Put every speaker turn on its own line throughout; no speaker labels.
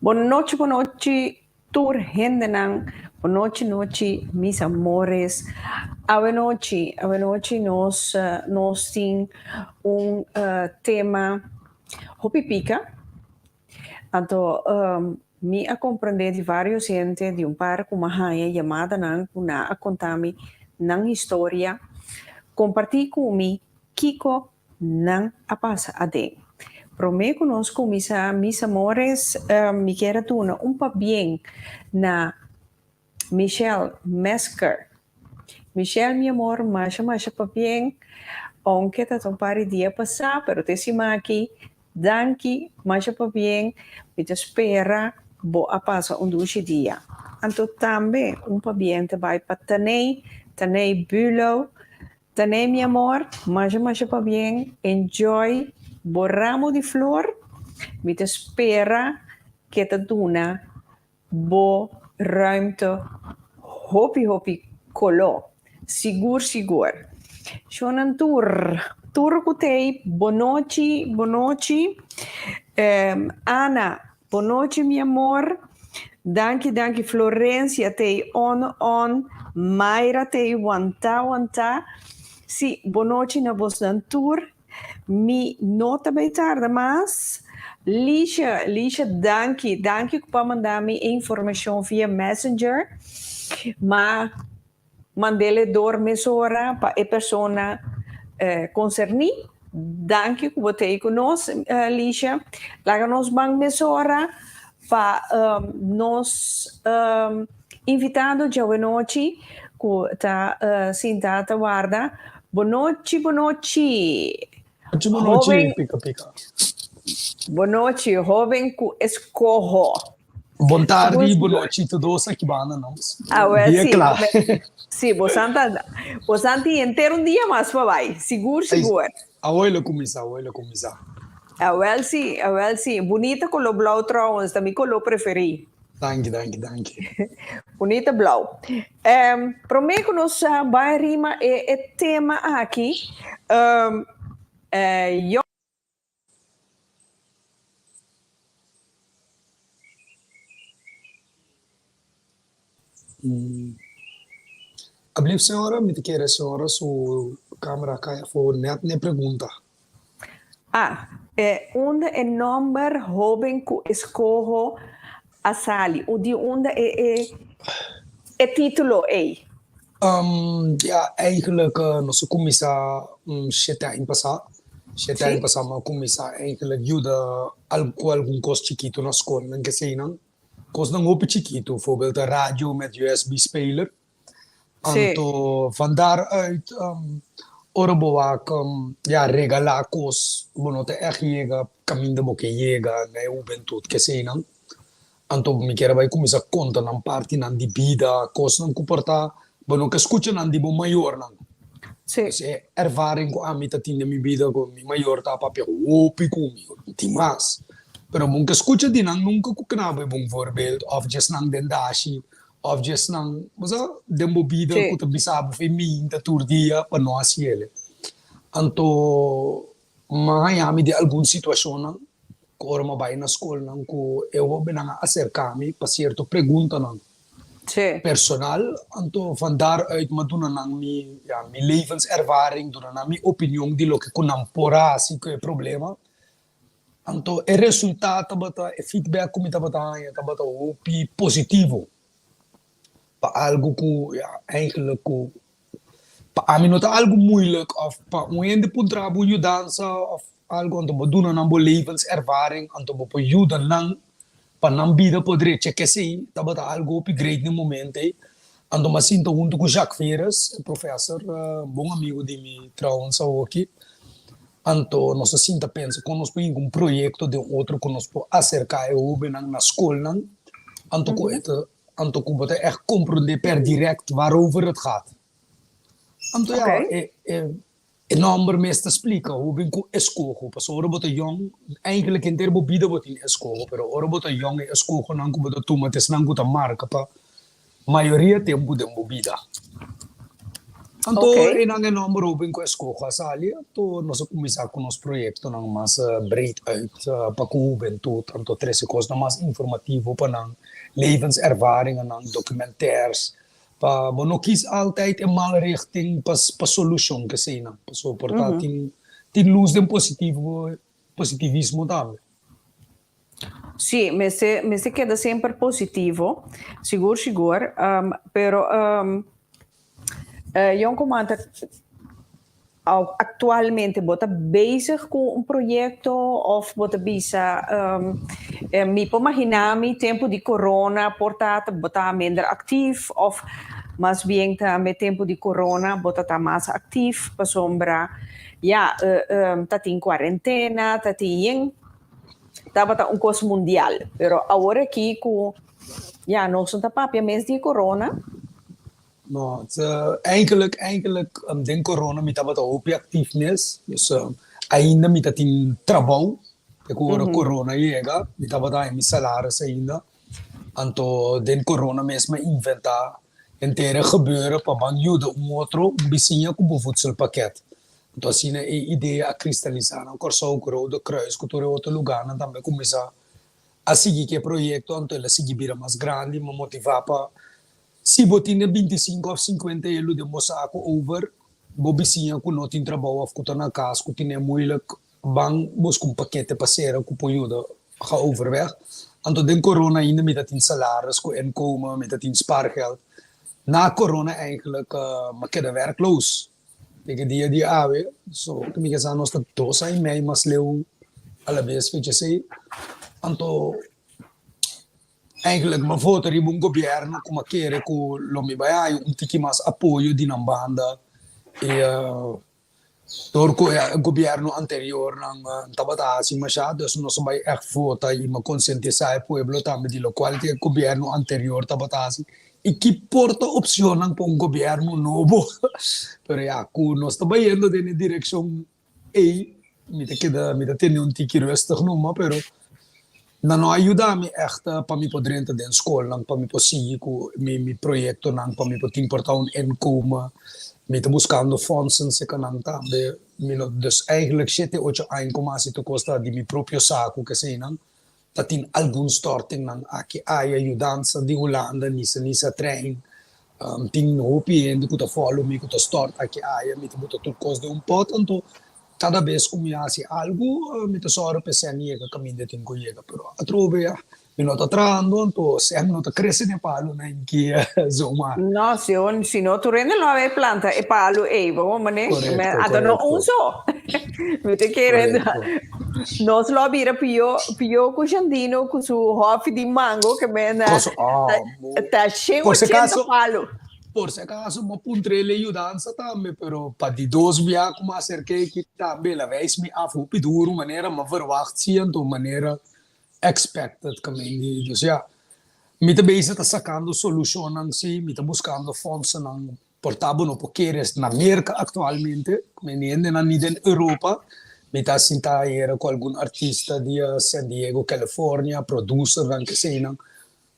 Bonochi bonochi tur hendenan bonochi nochi mis amores awenochi awenochi nos nos tin un tema hopi pica anto mi a comprende di varios hende di un par cu mi a haya yamadanan cu nan a conta mi nan historia comparti cu mi kico Nan a pasa aden. Promé ku nos kuminsá, mis amores, mi kier a duna un pabien na Michelle Mesker. Michelle, mi amor, masha masha pabien, ounke ta ta un par di dia pasá, pero te siman aki, danki, masha pabien, mi ta spera bo a pasa un dushi dia. Anto tambe un pabien ta bai pa Taney, Taney Bulo, Taney mi amor, masha masha pabien, enjoy bo ramo di flor, mi ta spera ke ta duna bo ruimte hopi hopi kolo, sigur sigur. Shonnan tur, tur ku t'ei, bonochi bonochi, Ana bonochi mi amor, danki danki Florencia t'ei on on, Mayra t'ei wantá wantá, sí bonochi na bosnan tur, mi no ta bay tarda mas, Lisha Lisha danki danki ku pa manda mi e informashon via messenger, ma Mandele dor mesora pa e persona konserní. Danki ku bo ta ei ku nos, Lisha. Laga nos ban mesora pa nos invitado djawe-nochi ku ta sinta ta warda. Bonochi, bonochi!
Bonochi, bonochi, pika pika.
Bonochi, hoben ku eskoho.
Bon tardi, bon nochi tur dos aki banda nos.
Awel
Dia
si,
kla.
si, bosan ta, bosan tin henter un dia mas pa bai, sigur sigur.
Awor lo kuminsá, awor lo kuminsá.
Awel si, awel si. Bunita koló blou trouwens, ta mi koló preferí.
Danki, danki, danki.
Bunita blou. Um, promé ku nos bai rima e, e tema aki, um, eh,
Ablief señora, mi ta kere señora su camera a cay afo net n'e pregunta.
Ah, e unda e nomber hoben cu escoho a sali? O di unda e e e titulo ey?
Ja, eigenlijk nos a cuminsa shete aña pasa. Shete aña pasa mi a cuminsa eigenlijk yuda cu algun cos chikito na scolnan keseynan. Cosnan hopi chikito, bijvoorbeeld een radio met usb speler. Anto van daaruit ora bo wak ja regalá kos bo no ta ègt yega kaminda bo ke yega na e hubentut keseinan. Anto mi kier a bai kuminsá konta nan partinan di bida, kosnan ku por ta bo no ke skucha nan di bo mayornan. Pues e ervaring ku ami ta tin den mi bida ku mi mayor ta papia hopi ku mi, tin mas. Pero bo no ke skucha di nan nunka ku knabe bon voorbeeld òf djesnan den dashi Of djesnan, bo sa, den bo bida ku ta bisa bo fe minta tur dia pa no hasi ele. Anto m'a haña mi den algun situashonnan ku ora m'a bai na skolnan ku e hobennan a aserká mi pa sierto preguntanan personal. Anto van daaruit m'a duna nan mi, ya, mi levenservaring, duna nan mi opinion di loke ku nan por hasi ku e problema. Anto e resultado tabata, e feedback ku mi tabata haña tabata hopi positivo pa algu ku ya eigenlijk ku pa ami no ta algu moeilijk of pa un hende puntra bo un yudansa of algu anto bo duna nan bo levenservaring anto bo por yuda nan pa nan bida por drecha kesei tabata algu hopi great na e momento ei. Anto mi a sinta huntu ku Jacques Veres, e professor, bon amigu di mi trouwens awoki. Anto nos a sinta pensa kon nos por hinka un proyekto den otro ku nos por aserká e hóbennan na skolnan, anto ku e ta anto ku bo ta ègt komprondé per dirèkt waarover het gaat. Anto ya, e e e nòmber mes ta splika hóben ku eskoho, pasobra ora bo ta yòn, eigentlik henter bo bida bo tin eskoho, pero ora bo ta yòn e eskohonan ku bo ta tuma ta esnan ku ta marka pa mayoria tempu den bo bida. Anto einan e nòmber Hóben ku Eskoho a sali, anto nos a kuminsá ku nos proyektonan mas breed uit pa ku hubentut, anto trese kosnan mas informativo pa nan, levenservaringennan, documentaires, pa bo no kis altyd e mal richting pa pa solushon keseinan, pasobra por ta tin tin lus den positivo positivismo tambe.
Sí, mester mester keda semper positivo, sigur sigur, pero Yonkoman ta actualmente bo ta bezig ku un proyekto of bo ta bisa mi por magina mi tempu di corona por ta bo ta minder actief of mas bien tambe tempu di corona bo ta ta mas actief pasobra ya ta tin cuarentena ta tin yen tabata un kos mundial pero awor aki ku ya nos no ta papia mes di corona.
No, eigenlijk, eigenlijk den corona mi tabata hopi actief mes, dus ainda mi ta tin trabou, te cu ora corona yega mi tabata haña mi salaris ainda, anto den corona mes mi a inventa henter e gebeuren pa ban yuda un otro, un bisiña cu bo voedselpakket. Anto asina e idea a cristalisa na Corsou cu Rode Kruis cu tur e otro lugarnan tambe a cuminsa a sigui cu e proyecto, anto el a sigui bira mas grandi, mi a motiva pa Si bo tin e bintisinku òf sinkuenta elu den bo saku over, bo bisiña ku no tin trabou òf ku ta na kas ku tine moeilijk ban buska un pakete pa sera ku por yuda ga overweg. Anto den corona ainda mi ta tin salaris ku inkomen, mi ta tin spaargeld. Na corona eigenlijk mi a keda werkloos. Te dia di awe, so ku mi ke sa nos ta dos aña i mei mas leu alabes fecha esei. Anto. Eigenlijk m'a vota riba un gobierno ku m'a kere ku lo mi bai haña un tiki mas apoyo di nan banda i dor ku e gobierno anteriornan tabata hasi masha dus nos a bai ègt vota i m'a konsientisá e pueblo tambe di lokual ku e gobierno anterior tabata hasi i ki por ta opshonnan pa un gobierno nobo pero ya ku nos ta bayendo den e direkshon Ey, mi ta keda, mi ta tene un tiki rustig numa, pero nan no a yuda mi echt pa mi por drenta den skolnan, pa mi por sigui ku mi mi proyektonan, pa mi por tin por ta un inkomen. Mi ta buskando fondsen seka nan tambe. Mi no, dus eigenlijk shete, ocho aña ku mi hasi tur kos ta di mi propio saku keseinan. Ta tin algun stortingnan aki aya, yudansa di Hulanda, nisa nisa trein. Tin hopi hende ku ta follow mi ku ta stort aki aya, mi ta buta tur kos den un pot, anto kada bes ku mi hasi algu mi ta sòru pa e sèn yega kaminda e tin ku yega. Pero atrobe ya mi no ta trahando, anto sèn no ta krese den e palu na inki zomaar.
No, si si no tur hende lo a bay planta e palu ey, bo mane?
Korekto,
Anto no un
korekto.
so. Mi ta kere
Korekto.
nos lo a bira pio pio ku Jandino ku su hofi di mango ke men
Koso, oh,
ta
mo
ta shen
por si
ochenta
acaso,
palu.
por si acaso mo puntra el e yudansa tambe, pero pa di dos bia ku mi a aserk'é aki tambe el a wijs mi af hopi duru manera mi a verwacht si anto manera expected kaminda. Dus ya, mi ta bezig ta sakando solushonnan si, mi ta buskando fondsennan. Por ta bo no por kere na Merka aktualmente, mi hendenan ni den Europa. Mi ta sinta ayera ku algun artista di San Diego, California, producernan keseinan,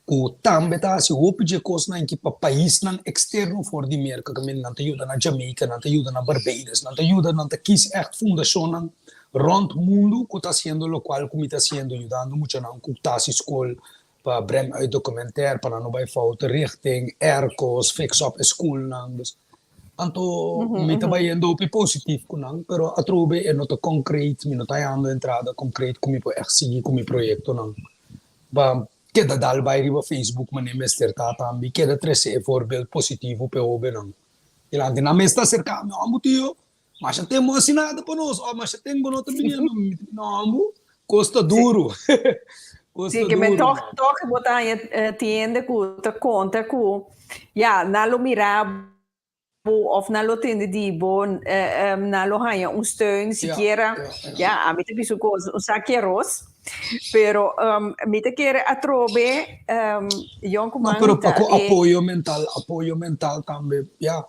ku tambe ta hasi hopi dje kosnan aki pa paisnan eksterno for di Merka, ku nan ta yuda na Jamaica, nan ta yuda na Barbados, nan ta yuda, nan ta kis ègt fundashonnan rònt mundu ku ta hasiendo lokual ku mi ta hasiendo, yudando muchanan ku ta hasi skol pa breng uit documentaire pa nan no bai fout richting, airco's, fix up e schoolnan. Dus anto mi ta bayendo hopi positief ku nan, pero atrobe e no ta concreet, mi no ta hayando entrada concreet ku mi por echt sigui ku mi proyectonan. Pa keda dal bai riba Facebook manera mester ta tambe, keda trece e voorbeeld positivo pa e hobennan. Dilanti nan mes ta acerca mi, oh tio, Masha ten bo hasi nada pa nos, oh masha ten bo no ta bini no, mi ta bini no, kos ta duru. Kos
Sí,
ta
ke men
duru,
toch,
man.
toch bo ta haña tin hende ku ta konta ku ya nan lo mira bo of nan lo tende di bo, nan lo haña un steun
Ja,
sikiera,
ja, ja.
ya ami ta bisa un kos, un saki aros, pero mi ta kere atrobe
No,
yonkuman
pero pa
ta
ku
e
apoyo mental, apoyo mental tambe, ya.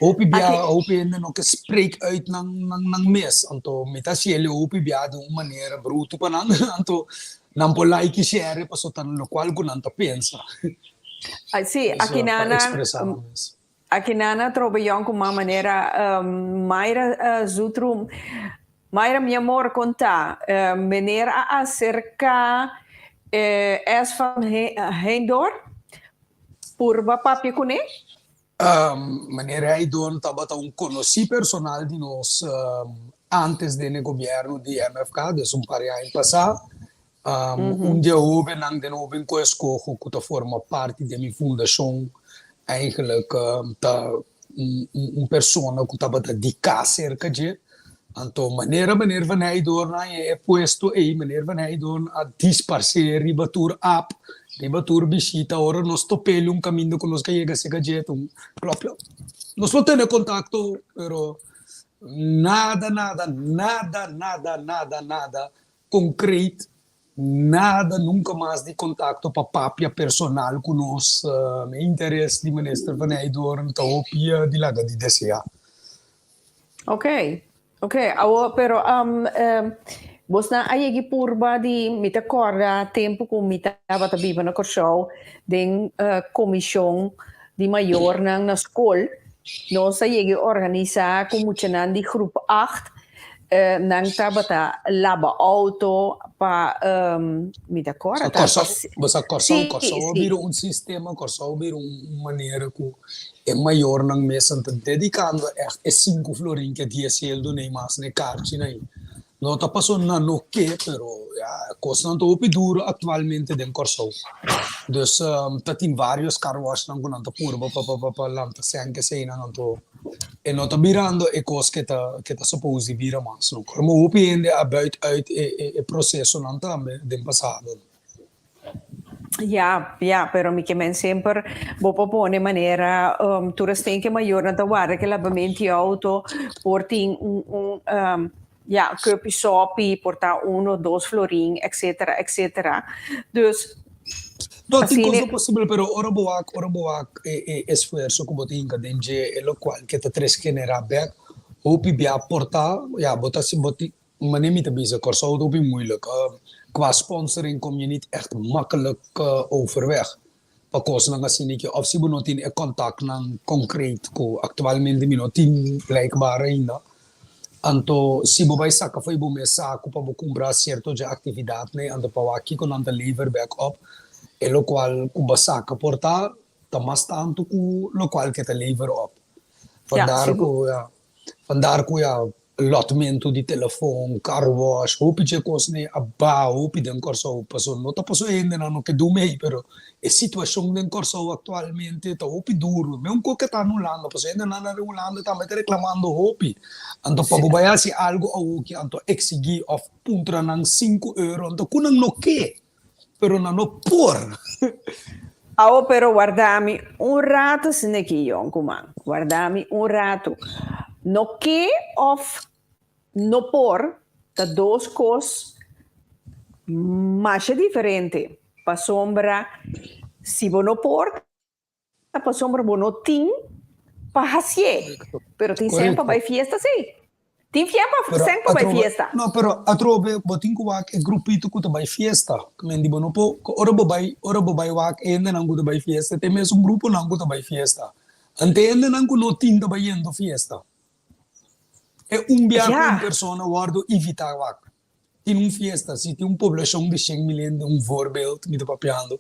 Hopi
Aki.
bia hopi hende no ke spreek uit nan nan nan mes, anto mi ta hasiel hopi bia den un manera bruto pa nan, anto nan por like i share pasobra ta lokual ku nan ta pensa.
Sí,
Dus
aki
pa
nan nan
ekspresá nan mes.
Akinan atrobe yònkuman manera Mayra Zutrum. Mayra mi amor kon ta? Meneer a aserká S van Heijdoorn purba papia kuné?
Meneer Heijdoorn tabata un konosí personal di nos ántes den e gobièrnu di MFK, dus un par di aña pasá. Un di e hóbennan den Hóben Ku Eskoho ku ta forma parti den mi fundashon eigenlijk ta un persona ku tabata di kas serka dje. Anto manera meneer Van Heydoorn a haña e puesto ei, meneer Van Heydoorn a disparsé riba tur app, riba tur bishita. Ora nos top'el un kaminda ku nos ka yega serka dje, ta un plop plop. Nos lo tene kontakto, pero nada, nada, nada, nada, nada, nada Concreet, nada nunca mas di contacto pa papia personal cu nos. E interes di Minister Van Heydoorn ta hopi di laga di desea.
Ok, ok. Awo, pero bosnan a yegi purba di, mi ta corda tempo cu mi tabata biba na Corsou den comision di mayornan na scol, nos a yegi organisa cu muchanan di groep acht Nan tabata laba auto pa mi ta kòrda ta
Kòrsou, bo sa Kòrsou, Kòrsou a bira un sistema, Kòrsou a bira un manera ku e mayornan mes nan ta dedikando ègt e sinku florin ke dies sueldo nei mas na e karchi nei. No ta paso nan no ke, pero ya kosnan ta hopi duro aktualmente den Kòrsou. Dus ta tin vários carwashnan ku nan ta purba pa pa pa lanta sèn keseinan anto E no ta birando e kos ke ta ke ta suppose di bira mas no. Como hopi hende a buit uit e e e procesonan tambe den pasado.
Ja, ja, pero mi ke men semper bo por pone manera um, tur esnan ke mayornan ta warda ke labamento di auto por tin un un um, ja, cupi sopi por ta uno, dos florin, etcetera, etcetera. Dus
No, tin cos posibel, pero ora bo wak, ora bo wak e, e esfuerso cu bo ta hinca den dje, e locual ke ta tres genera bek, hopi bia por ta, ja, bo ta, bo ti, mane mi ta bisa, Kòrsou ta hopi moeilijk. Qua sponsoring kom je niet echt makkelijk overweg pa kosnan asina ke, of si bo no tin e contactnan concreet cu actualmente mi no tin blijkbaar ainda. Anto si bo bai saka fo'i bo mes saku pa bo kumpra sierto dje aktividatnan anto pa wak kiko nan ta lever bek op, e lokual ku bo saka por ta, ta mas tantu ku lokual ke ta lever op. Vandar ku ya, vandar ku ya lòtmentu di telefon, car wash, hopi dje kosnan a baha hopi den Kòrsou pasobra no ta pasobra hendenan no ke dumi ei pero e situashon den Kòrsou aktualmente ta hopi duru. Men ku ke ta na Hulanda pasobra hendenan na Hulanda tambe ta reklamando hopi. Anto pa bo bai hasi algu awoki anto eksigí òf puntra nan sinku euro anto ku nan no ke pero nan no por.
Awo pero warda mi un ratu asina aki yònkuman, warda mi un ratu. No ke òf no por ta dos kos masha diferente. Pasobra si bo no por, ta pasobra bo no tin pa hasié. Pero tin sèn pa bai fiesta sí. Tin fièn pa
Pero
sèn pa bai
atrobe,
fiesta.
no, pero atrobe bo tin ku wak e grupito ku ta bai fiesta. Ku men di bo no por, ku ora bo bai, ora bo bai wak e hendenan ku ta bai fiesta, ta e mesun gruponan ku ta bai fiesta. Anto e hendenan ku no tin ta bai yendo fiesta. E un bia ku un persona wòrdu invitá wak. Tin un fiesta, si tin un poblashon di shen mil hende, un voorbeeld mi ta papiando,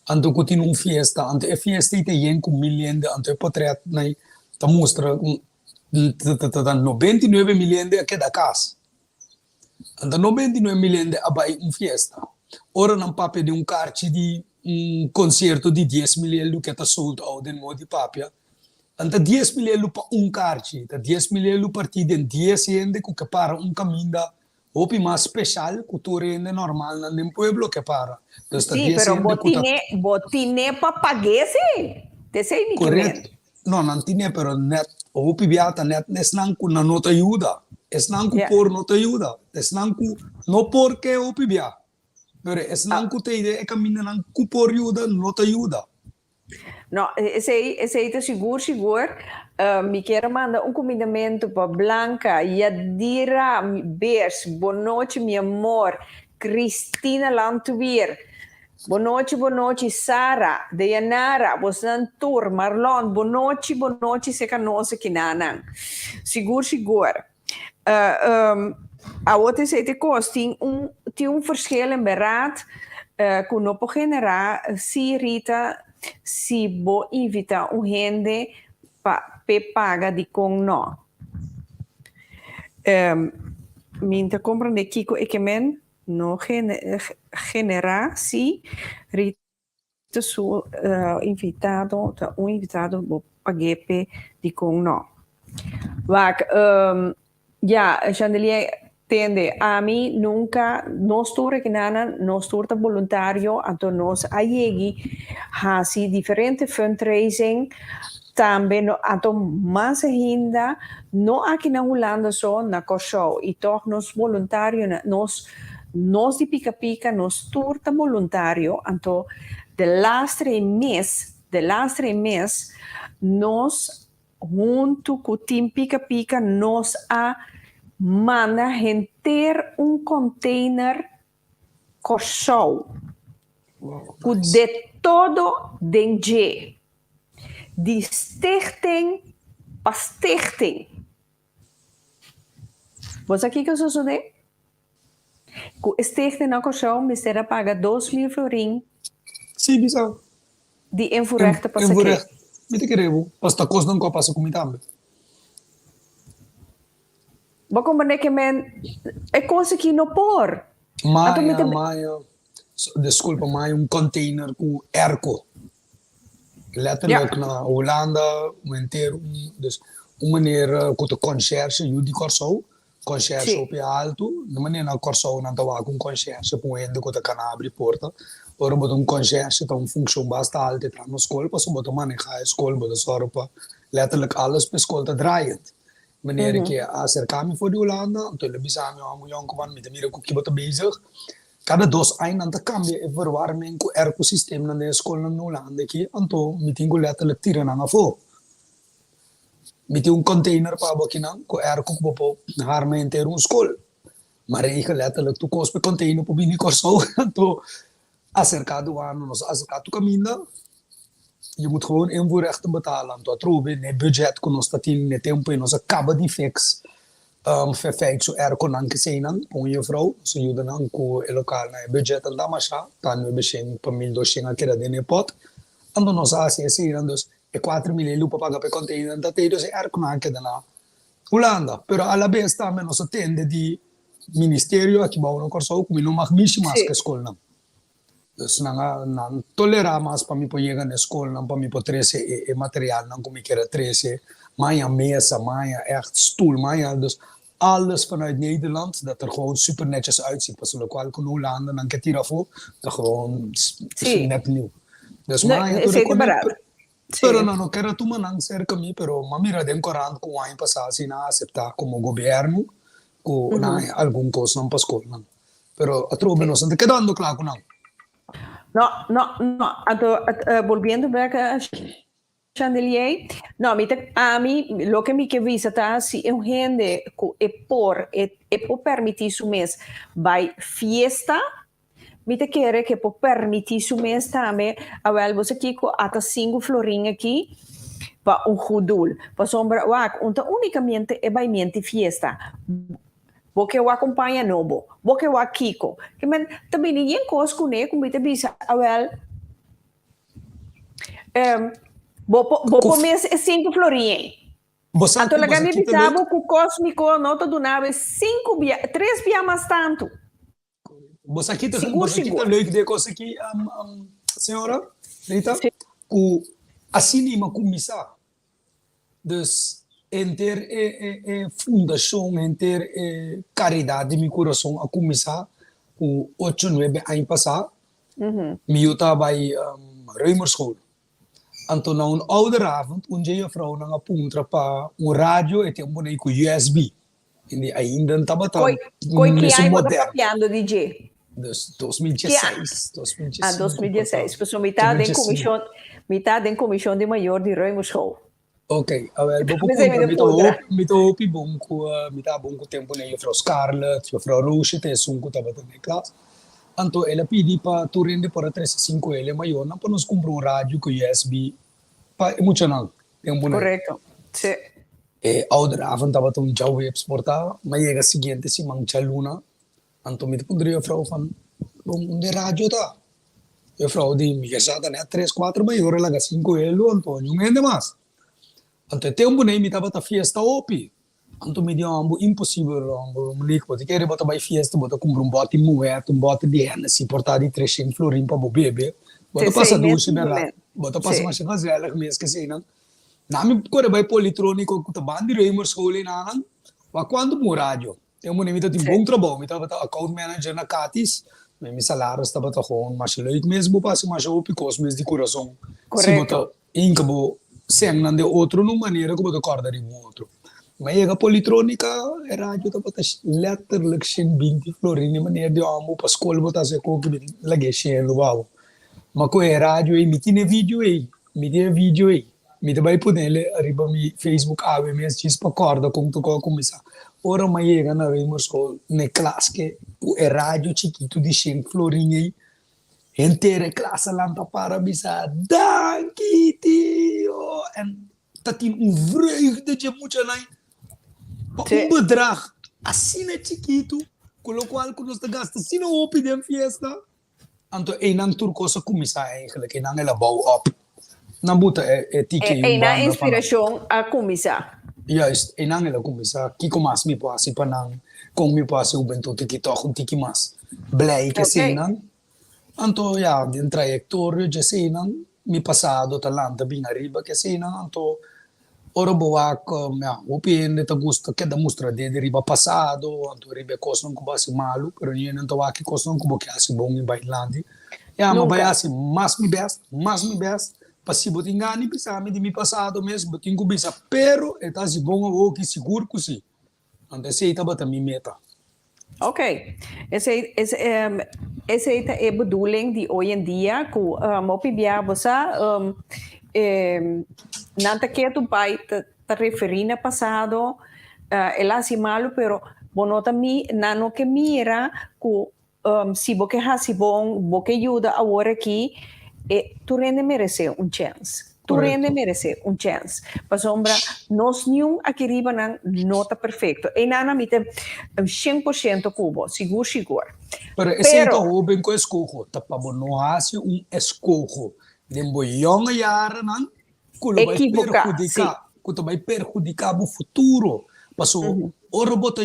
anto ku tin un fiesta, anto e fiesta ei ta yen ku mil hende, anto e potrèt nan ta mustra ku ta 99 mil hende a keda kas. Anto 99 mil hende a bai un fiesta. Ora nan papia di un karchi di un konsierto di 10 mil hende ku ta sold out den modo di papia, anto 10 mil hende pa un karchi, ta 10 mil hende partí den 10 hende ku ke para un kaminda hopi mas speshal ku tur hende normalnan den pueblo ke para. Dus ta
Sí,
10
pero
hende
bo
ku ta
tine, bo tine pa pag'é sí. T'esei mi ke men.
Korekto. No, nan tine, pero net hopi bia ta net esnan ku nan no ta yuda. Esnan ku por no ta yuda. Esnan ku no por ke hopi bia. Pero esnan ku ta e kamindanan ku por yuda no ta yuda.
No, esei ta sigur sigur. Mi kier manda un kumindamentu pa Blanca, Yadira Beers, bon nochi mi amor, Cristina Landweer. Bonochi, bonochi, Sara, Deyanara, bosnan tur, Marlon, bonochi, bonochi, seka nos kinanan. Sigur, sigur. Awor te te kos, tin un verschil en beraad ku no por generá si Rita, si bo invitá un hende pa pe paga, di kon no. Mi n' ta komprondé kiko e ke men no generá si Rita su invitado ta un invitado bo pag'é pe, di kon no. Wak, ja, Chandelier, tende, ami nunka, nos tur rekinana, nos tur ta voluntario, anto nos a yegi hasi diferente fundraising, tambe no, anto mas ainda, no aki na Hulanda so, na Kòrsou, i toch nos voluntario, nos di Pika Pika, nos tur ta voluntario, anto de laatste mes, nos huntu ku Team Pika Pika, nos a manda henter un container Kòrsou. Ku de todo den dje. Di stichting pa stichting. Bo sa kiko a sosodé? Ku stichting na Kòrsou mester a paga 2000 florin
Si, bisa.
di invoerrechten pa
Invoerrecht. Mi ta kere bo. Pas ta kos nan ku a pasa ku mi tambe.
Bo komprondé ke men e kos aki no por.
Maya, maya, so, disculpa, maya un container ku airco. Letterlijk na Hulanda, un entero, dus un manera ku ta conciërge yu di Kòrsou, conciërge hopi altu, na manera na Kòrsou nan ta wak un conciërge pa un hende ku ta kana abri porta, ora bo ta un conciërge ta un funccion basta altu e traha na skol, pasobra bo ta maneha e skol, bo ta sòru pa letterlijk alles pa e skol ta draaiend. Manera ku a aserká mi for di Hulanda, anto el a bisa mi, "Amo yònkuman, mi ta mira ku ki bo ta bezig. Kada 2 aña nan ta kambia e verwarming ku airco systemnan den e skolnan na Hulanda aki, anto mi tin ku letterlijk tira nan afó. Mi tin un container pa bo akinan ku airco ku bo por harma henter un skol. Ma regel letterlijk tur kos pa e container por bini Kòrsou, anto aserká duana, nos a aserká tur kaminda, je moet gewoon invoerrechten betalen. Anto atrobe n'e budget ku nos ta tin n'e tempu ei nos a kaba di fix verfijk su airconan keseinan pa un juffrouw, nos a yuda nan ku e lokal na e budget nan ta masha, ta 900 pa 1200 a keda den e pot, anto nos a hasi eseinan, dus e 4000 ei lo pa paga pa e container nan ta tei, dus e airconan a keda na Hulanda. Pero alabes tambe nos a tende di ministerio aki bou na Kòrsou ku mi no mag mishi mas ku e skolnan. Dus nan a nan tolerá mas pa mi por yega na e skolnan pa mi por trese e materialnan ku mi kier a trese. Maña mesa, maña ègt stul, maña dus alles vanuit Nederland dat er gewoon super netjes uitziet. Pasobra lokual ku na Hulanda nan ke tira afó ta gewoon net nieuw. Dus maña tur e kos. Pero nan no ker a tuma nan serka mi, pero m'a mira den korant ku un aña pasá si nan a aseptá komo gobièrnu ku nan haña algun kosnan pa skolnan. Pero atrobe nos no ta kedando kla ku nan.
No, no, no. Anto, volviendo bek Chandelier, no, mi ta, ami, loke mi ke bisa ta si un hende ku e por permití su mes bai fiesta, mi ta kere ku por permití su mes tambe, awel, bo sa kiko, ata 5 florin aki pa un goed doel. Pasobra, wak, un ta únikamente e bai fiesta. Bo ke wak un paña nobo, bo ke wak kiko. Ke men ta bini yen kos kuné ku mi ta bisa, awel, bo po mes e 5 florin.
Bo sa
Anto
ku
laga
bo
mi
sa kita
bisa
leuk?
bo ku kosmiko no ta dunabo sinku bia, tres bia mas tantu.
Bo sa kita,
Sigur,
bo sa kita
sigur.
leuk de kos aki, señora Rita? Ku asina mi a kuminsá. Dus henter e fundashon, henter e karidat di mi kurason a kuminsá ku 8, 9 aña pasá. Mi yu ta bai Römerschool. Anto na un ouderavond, un dje juffrouwnan a puntra pa un radio e tempu ku USB. I ainda no tabata
Koi ki
mesun
aña bo ta
moderno.
papiando di dje?
Dus 2016, 2015.
Ah, 2016. Pasobra mi ta den
2015.
komishon, mi ta den komishon di mayor di Römerschool.
Ok, awel, bo por
Pensei
puntra,
mi
mi ta
puntra.
hopi, mi ta hopi bon ku, mi ta bon ku tempu na juffrouw Scarlett, juffrouw Roosje, ta esun ku tabata den klas. Anto el a pidi pa tur hende por a trese sinku el e mayornan pa nos kumpra un radio ku USB pa e muchanan den Bonaire.
Korekto, si.
E ouderavond tabata un djaweps por ta, m'a yega siguiente siman djaluna, anto mi ta puntra juffrouw van, Bon, unda e radio ta? Juffrouw di, Mi ke sa ta net tres kuater mayor a laga sinku elu, anto niun hende mas. Anto e tempu nei mi tabata fiesta hopi. Anto mi di homber, imposibel homber, Monique, bo ta kere bo ta bai fiesta, bo ta kumpra un bòti Moët, un bòti di Hennessy por ta di treshen florin pa bo bebe, bo ta pasa dushi bèrdat, bo ta pasa masha gezellig mes ke eseinan. Na mi kore bai Politroniko ku ta ban di Römerschool einanan, wak kuantu pa un radio. Tempu nei mi ta tin bon trabou, mi tabata account manager na Katis, mi salaris tabata gewoon masha leuk mes, bo por hasi masha hopi kos mes di kurason si bo ta Hinka bo sènnan den otro na un manera ku bo ta kòrda riba un otro. Mi a yega Politronica, e radio tabata letterlijk shen binti florin, e manera di hòmber pa skol bo ta hasi e koki bin lag'é shelu pa bo. Ma ku e radio ei, mi tin e video ei, mi tin e video ei. Mi ta bai ponele riba mi Facebook awe mes djis pa kòrda kon ta kò kuminsá. Ora mi a yega na Römerschool, na e klas ke ku e radio chikitu di shen florin ei, Henter e klas a lanta para bisa, Danki tio! En ta tin un vreugde dje muchanan pa un bedrag asina chikitu, ku lokual ku nos ta gasta asina hopi den fiesta. Anto einan tur kos a kuminsá eigentlik, einan el a bou op. Nan buta e tiki ei un
Einan
banda pa nan.
inspirashon a kuminsá.
Juist, einan el a kuminsá. Kiko mas mi por hasi pa nan? Kon mi por hasi hubentut aki tòg un tiki mas blei ke eseinan? Anto ya, den trayektorio dje eseinan, mi pasado ta lanta bin ariba ke eseinan. Anto ora bo wak, ya, hopi hende ta gusta keda mustra dede riba pasado, anto riba e kosnan ku bo hasi malu, pero niun ta wak e kosnan ku bo ke hasi bon i bai dilanti. Ya, mi bai
Nunka.
hasi mas mi bèst, mas mi bèst, pa si bo tin gana di bisa mi di mi pasado mes, bo tin ku bisa, pero e ta hasi bon awoki, sigur ku si. Anto esei tabata mi meta.
Ok, esei es esei ta e bedoeling di hoy en dia ku hopi bia bo sa nan ta ketu bai ta ta referí na pasado, el a hasi malu pero bo no ta mi nan no ke mira ku Si bo ke hasi bon, bo ke yuda awor aki, e tur hende meresé un chèns. Tur hende meresé un chèns. Pasobra nos niun aki riba nan no ta perfekto. Einan mi ta 100% ku bo, sigur sigur.
Pero esei ta hoben ku eskoho, ta pa bo no hasi un eskoho den bo yonge yarenan ku lo bai perhudiká, ku ta bai perhudiká bo futuro. Pasobra ora bo ta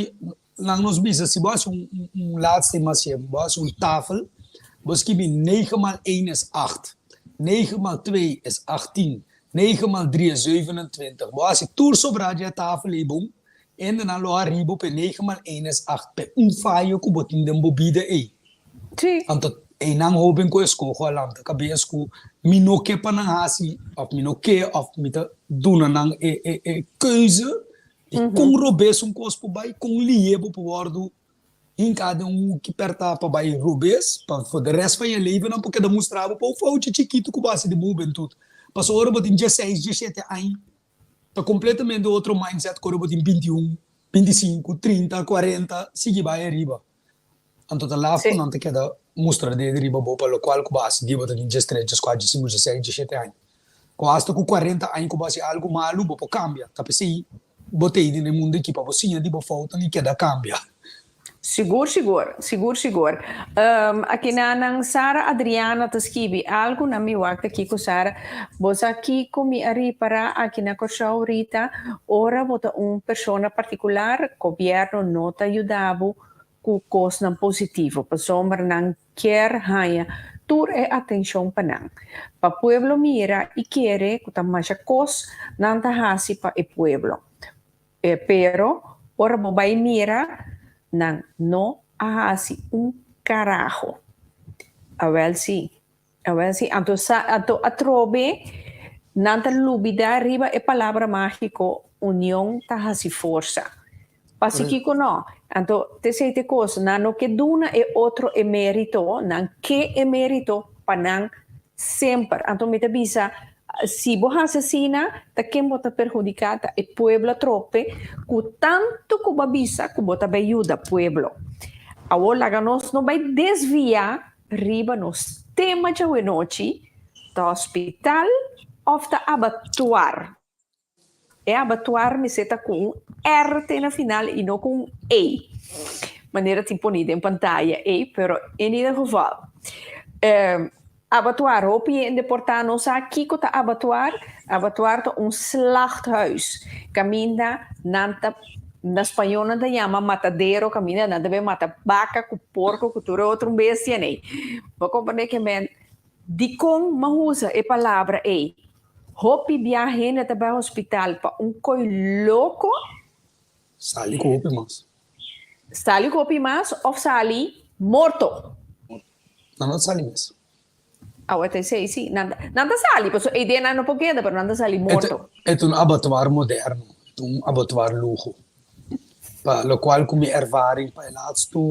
Nan nos bisa si bo hasi un un laatste masje, bo hasi un tafel, bo skibi negen maal een is acht, negen maal twee is achttien, negen maal drie is zevenentwintig. Bo hasi tur sobrá dje tafel ei bon, ende nan lo hari bo p'e negen maal een is acht, p'e un fayo ku bo tin den bo bida ei. Anto einan hoben ku eskoho a lanta kabes ku mi no ke pa nan hasi òf mi no ke òf mi ta duna nan e e e keuze I kon robes un kos por bai, kon lihé bo por wòrdu hinká den un huki pèrtá pa bai robes, pa for de rèst van je leven nan por keda mustra bo pa un foutje chikitu ku bo hasi den bo hubentut. Pasobra ora bo tin dieseis, diesshete aña, ta kompletamente otro mindset ku ora bo tin bintiun, bintisinku, trinta, kuarenta, sigui bai ariba. Anto ta laf ku nan ta keda mustra dede riba bo pa lokual ku bo a hasi dia bo ta tin diestres, dieskuater, diesinku, dieseis, diesshete aña. Ku asta ku kuarenta aña ku bo hasi algu malu bo por kambia. Ta p'esei bo ta ei den e mundu aki pa bo siña di bo foutnan i keda kambia.
Sigur sigur, sigur sigur. Aki na nan Sara Adriana ta skibi algu na mi wak ta kiko Sara, bo sa kiko mi a ripara aki na Kòrsou Rita, ora bo ta un persona partikular gobièrnu no ta yuda bo ku kosnan positivo pasobra nan kier haña tur e atenshon pa nan. Pa pueblo mira i kere ku ta masha kos nan ta hasi pa e pueblo. Pero ora bo bai mira nan no a hasi un karaho. Awel si, awel si. Anto sa anto atrobe nan ta lubida riba e palabra mágiko union ta hasi forsa. Pasikiko no? Anto t'esei t'e kos, nan no ke duna e otro e mérito, nan ke e mérito pa nan semper. Anto mi ta bisa, si bo hasi asina, ta ken bo ta perhudiká? Ta e pueblo atrobe ku tantu ku bo a bisa ku bo ta bai yuda pueblo. Awor laga nos no bai desviá riba nos tema djawe-nochi, ta hospital òf ta abatuar? E abatuar mester ta ku un R te na final i no ku un E, manera tin poní den pantaya ei, pero in ieder geval. Abatuar, hopi hende por ta no sa kiko ta abatuar. Abatuar ta un slachthuis kaminda nan ta, na spañol nan ta yama matadero, kaminda nan ta bin mata baka ku porko ku tur e otro bestia nei. Bo komprende ke men dikon mi a usa e palabra ei? Hopi bia hende ta bai hospital pa un koi loko.
Sali ku hopi mas.
Sali ku hopi mas of sali morto.
Nan no ta sali mes.
Awe ta esei si. Nan nan ta sali pasobra e idea nan no por keda pero nan ta sali morto.
E ta un abattoir moderno. E ta un abattoir luho. Pa lokual ku mi ervaring pa e laatste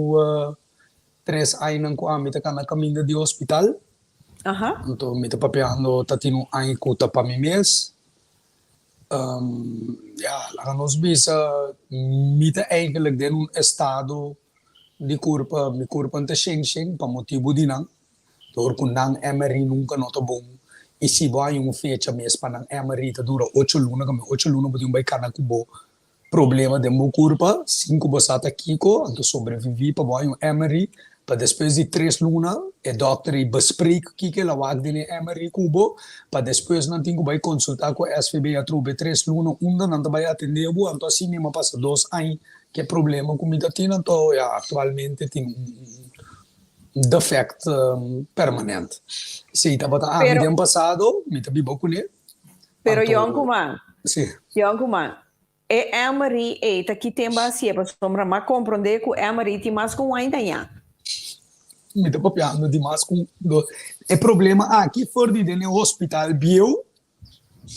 tres añanan ku ami ta kana kaminda di hospital. Anto mi ta papiando ta tin un aña ku ta pa mi mes. Ya, laga nos bisa mi ta eigenlijk den un estado di kurpa, mi kurpa no ta shen shen pa motibu di nan. Dor ku nan MRI nunka no ta bon i si bo haña un fecha mes pa nan MRI ta dura ocho luna, kamba ocho luna bo tin bai kana ku bo Problema den bo kurpa, sin ku bo sa ta kiko, anto sobreviví pa bo haña un MRI, pa despues di tres luna e dòkter ei bespreek kiko el a wak den e MRI ku bo, pa despues nan tin ku bai konsultá ku SVB atrobe tres luna unda nan ta bai atendé bo, anto asina mi a pasa dos aña ku e problema ku mi ta tin, anto ya aktualmente tin un defèkt permanent. Esei tabata ami den pasado, mi ta biba kuné.
Pero yònkuman, yònkuman, E Emery ei ta ki temba hacié pasobra m'a comprendé cu Emery tin mas cu un aña dañá.
Mi ta papiando di mas cu dos. E problema aki for di den e hospital bieu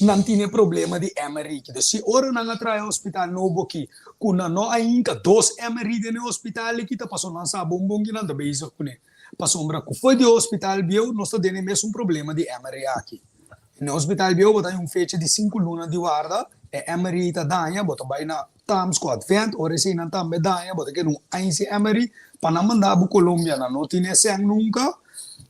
nan tin e problema di Emery ki. Dus si ora nan a traha e hospital nobo aki cu nan no a hinca dos Emery den e hospital aki ta pasobra nan sa bon bon ki nan ta bezig cune. Pasobra cu for di e hospital bieu nos ta den e mesun problema di Emery aki. Na hospital bieu bo ta haña un fecha di sinku luna di warda, e MRI ta daña, bo ta bai na Tams ku Advent, ora eseinan tambe daña, bo ta keda un aña sin MRI, pa nan manda bo Colombia nan no tin e sèn nunka,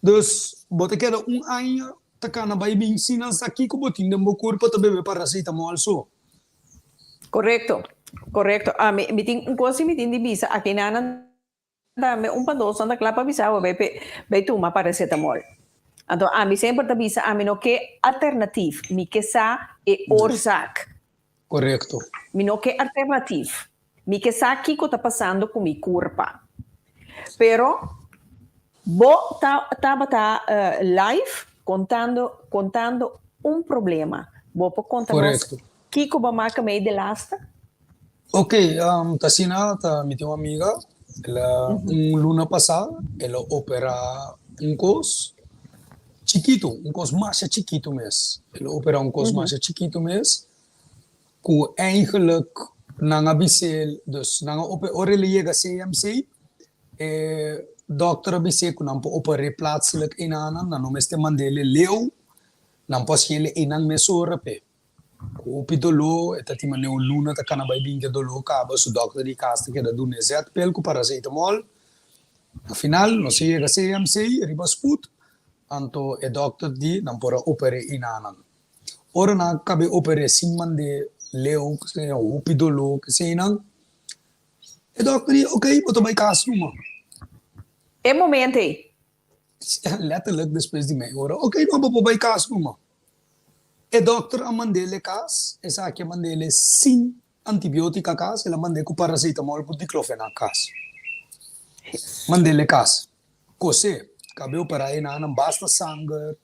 dus bo ta keda un aña ta kana bai bin sin nan sa kiko bo tin den bo kurpa ta bebe paracetamol so.
Korekto, korekto. Ami mi tin un kos si mi tin di bisa aki nan. Tambe un pa dos nan ta kla pa bisa bo bai bai tuma paracetamol. Anto ami semper ta bisa ami no ke alternatif, mi ke sa e oorzaak.
Korekto.
Mi no ke alternatif, mi ke sa kiko ta pasando ku mi kurpa. Pero bo ta tabata live kontando kontando un problema. Bo por konta nos kiko bo a maka mei de laatste?
Ok, ta asina ta mi tin un amiga, el a un luna pasá el a operá un kos chikitu, un kos masha chikitu mes, el a operá un kos masha chikitu mes ku eigenlijk nan a bis'é, dus nan a ope ora el a yega CMC e dòkter a bis'é ku nan por oper'é plaatselijk einanan, nan no mester mand'é leu, nan por hasiel einan mesora p'e. Ku hopi doló, e ta tin manera un luna ta kana bai bin ku e doló kaba, su dòkter di kas ta keda dun'e zetpil ku paracetamol. Na final nos a yega CMC riba spoed, anto e dòkter di nan por a oper'é inanan. Ora nan a kab'é oper'é sin mand'é leu, hopi doló, keseinan, e dòkter di, okey, bo ta bai kas numa.
E momento ei?
Letterlijk despues di mei ora, okey, no, bo por bai kas numa. E dokter a mand'el e kas, esaki a mand'el e sin antibiotica kas, el a mand'e ku paracetamol ku diclofenac kas. Mand'el e kas. Kosé, kabe operá e nanan basta sanger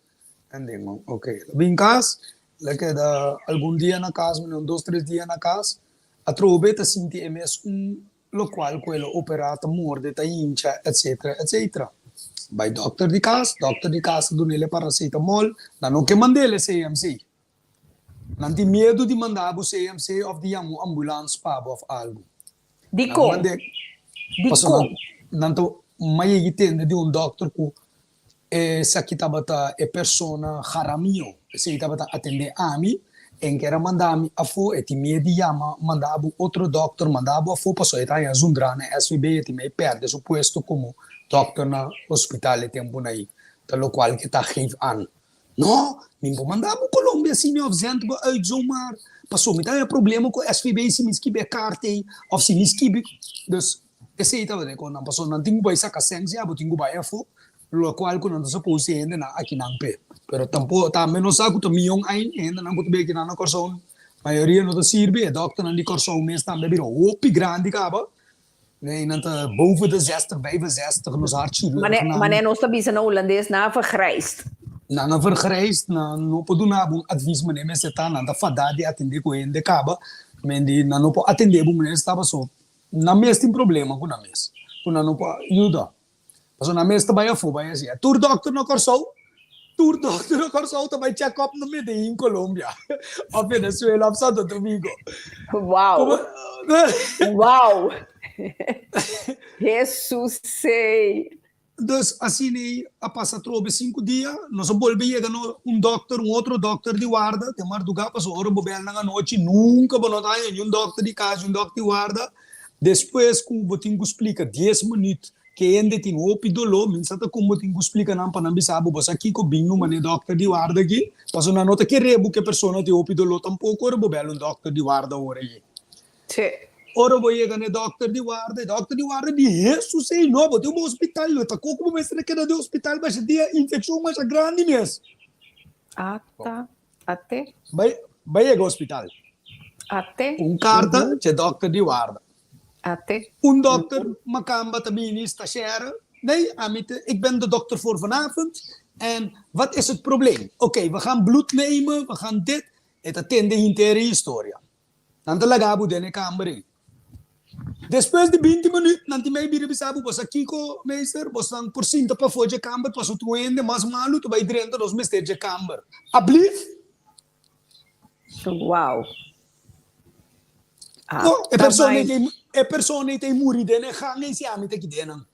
en den. Ok, el a bin kas, el a keda algun dia na kas, un dos tres dia na kas, atrobe ta sinti e mes un Locual cu el a opera ta morde, ta hincha, etc. Etc. Bay dokter di cas, dokter di cas ta dunele paracetamol, nan no ke mandele CMC. Nan tin miedo di manda bo CMC of di yama un ambulance pa bo of algo.
Dicon?
Pasobra nan ta mayegi tende di un dokter cu Esaki tabata e persona Jaramillo, esei tabata atendé ami. En ker a manda mi afó, e tin miedu di yama manda bo otro dòkter manda bo afó pasobra e ta haña zundrá na SVB, e tin mei pèrdè su puesto komo dòkter na hospital e tempunan ei, ta lokual ke ta geef aan. No, mi por manda bo Colombia si mi òf zend bo uit zomaar, pasobra mi ta haña problema ku SVB si mi skibi e kart ei òf si mi skibi. Dus esei tabata e konan, pasobra nan tin ku bai saka sèn si abo tin ku bai afó. Locual cu nan ta suppose di hendenan akinan p'e. Pero tampo tambe nos sa cu ta miyon ain e hendenan cu ta bay akinan na Corsou, mayoria no ta sirbi. E dokternan di Corsou mes tambe a bira hopi grandi caba. Nee, nan ta boven de zestig, 65, nos hartchirurgnan.
Mane nos ta bisa na Hulandes, nan a vergrijsd.
Nan a vergrijsd, nan no por duna bo un advies mane mester ta, nan ta fada di atende cu hende caba, men di nan no por atende bo mane ta paso nan mes tin problema cu nan mes, cu nan no por yuda. Pasobra nan mes ta bai afó bai hasi. Tur dòkter na Kòrsou, tur dòkter na Kòrsou ta bai check up na Medellín, Colombia, òf Venezuela òf Santo Domingo.
Wow! Wow! Hesus ei!
Dus asina ei a pasa atrobe sinku dia, nos a bolbe yega na un dòkter, un otro dòkter di warda den mardugá, pasobra ora bo bèl nan anochi nunka bo no ta haña niun dòkter di kas, niun dòkter di warda. Despues ku bo tin ku splika dies minüt Ke hende tin hopi doló, mi sa ta kon bo tin ku splika nan pa nan bisa bo, bo sa kiko bin numa n'e dòkter di warda aki? Pasobra nan no ta kere bo ku e persona tin hopi doló tampoko ora bo bèl un dòkter di warda ora ei.
Sí.
Ora bo yega n'e dòkter di warda, e dòkter di warda di, Hesus ei, no, bo tin un hospital, lo ta koko bo mester a keda den hospital basha dia infekshon masha grandi mes.
Ata, ate.
Bai, bai yega hospital.
Ate.
Un karta dje dòkter di warda.
Ate.
Un dokter makamba ta bini stagiaire, Nee, ami te, ik ben de dokter voor vanavond en wat is het probleem? Oké, we gaan bloed nemen, we gaan dit. E ta tende henter e historia. Nan ta laga bo den e kamber ei. Despues di binti minuut nan tin mei bira bisa bo, Bo sa kiko, meester? Bosnan por sinta pafó dje kamber pasobra tur hende mas malu ta bai drenta nos mester dje kamber. Ablief!
Wow.
Ah, no, e persona ei ta, e persona ei ta muri den e gang ei si ami ta kide nan.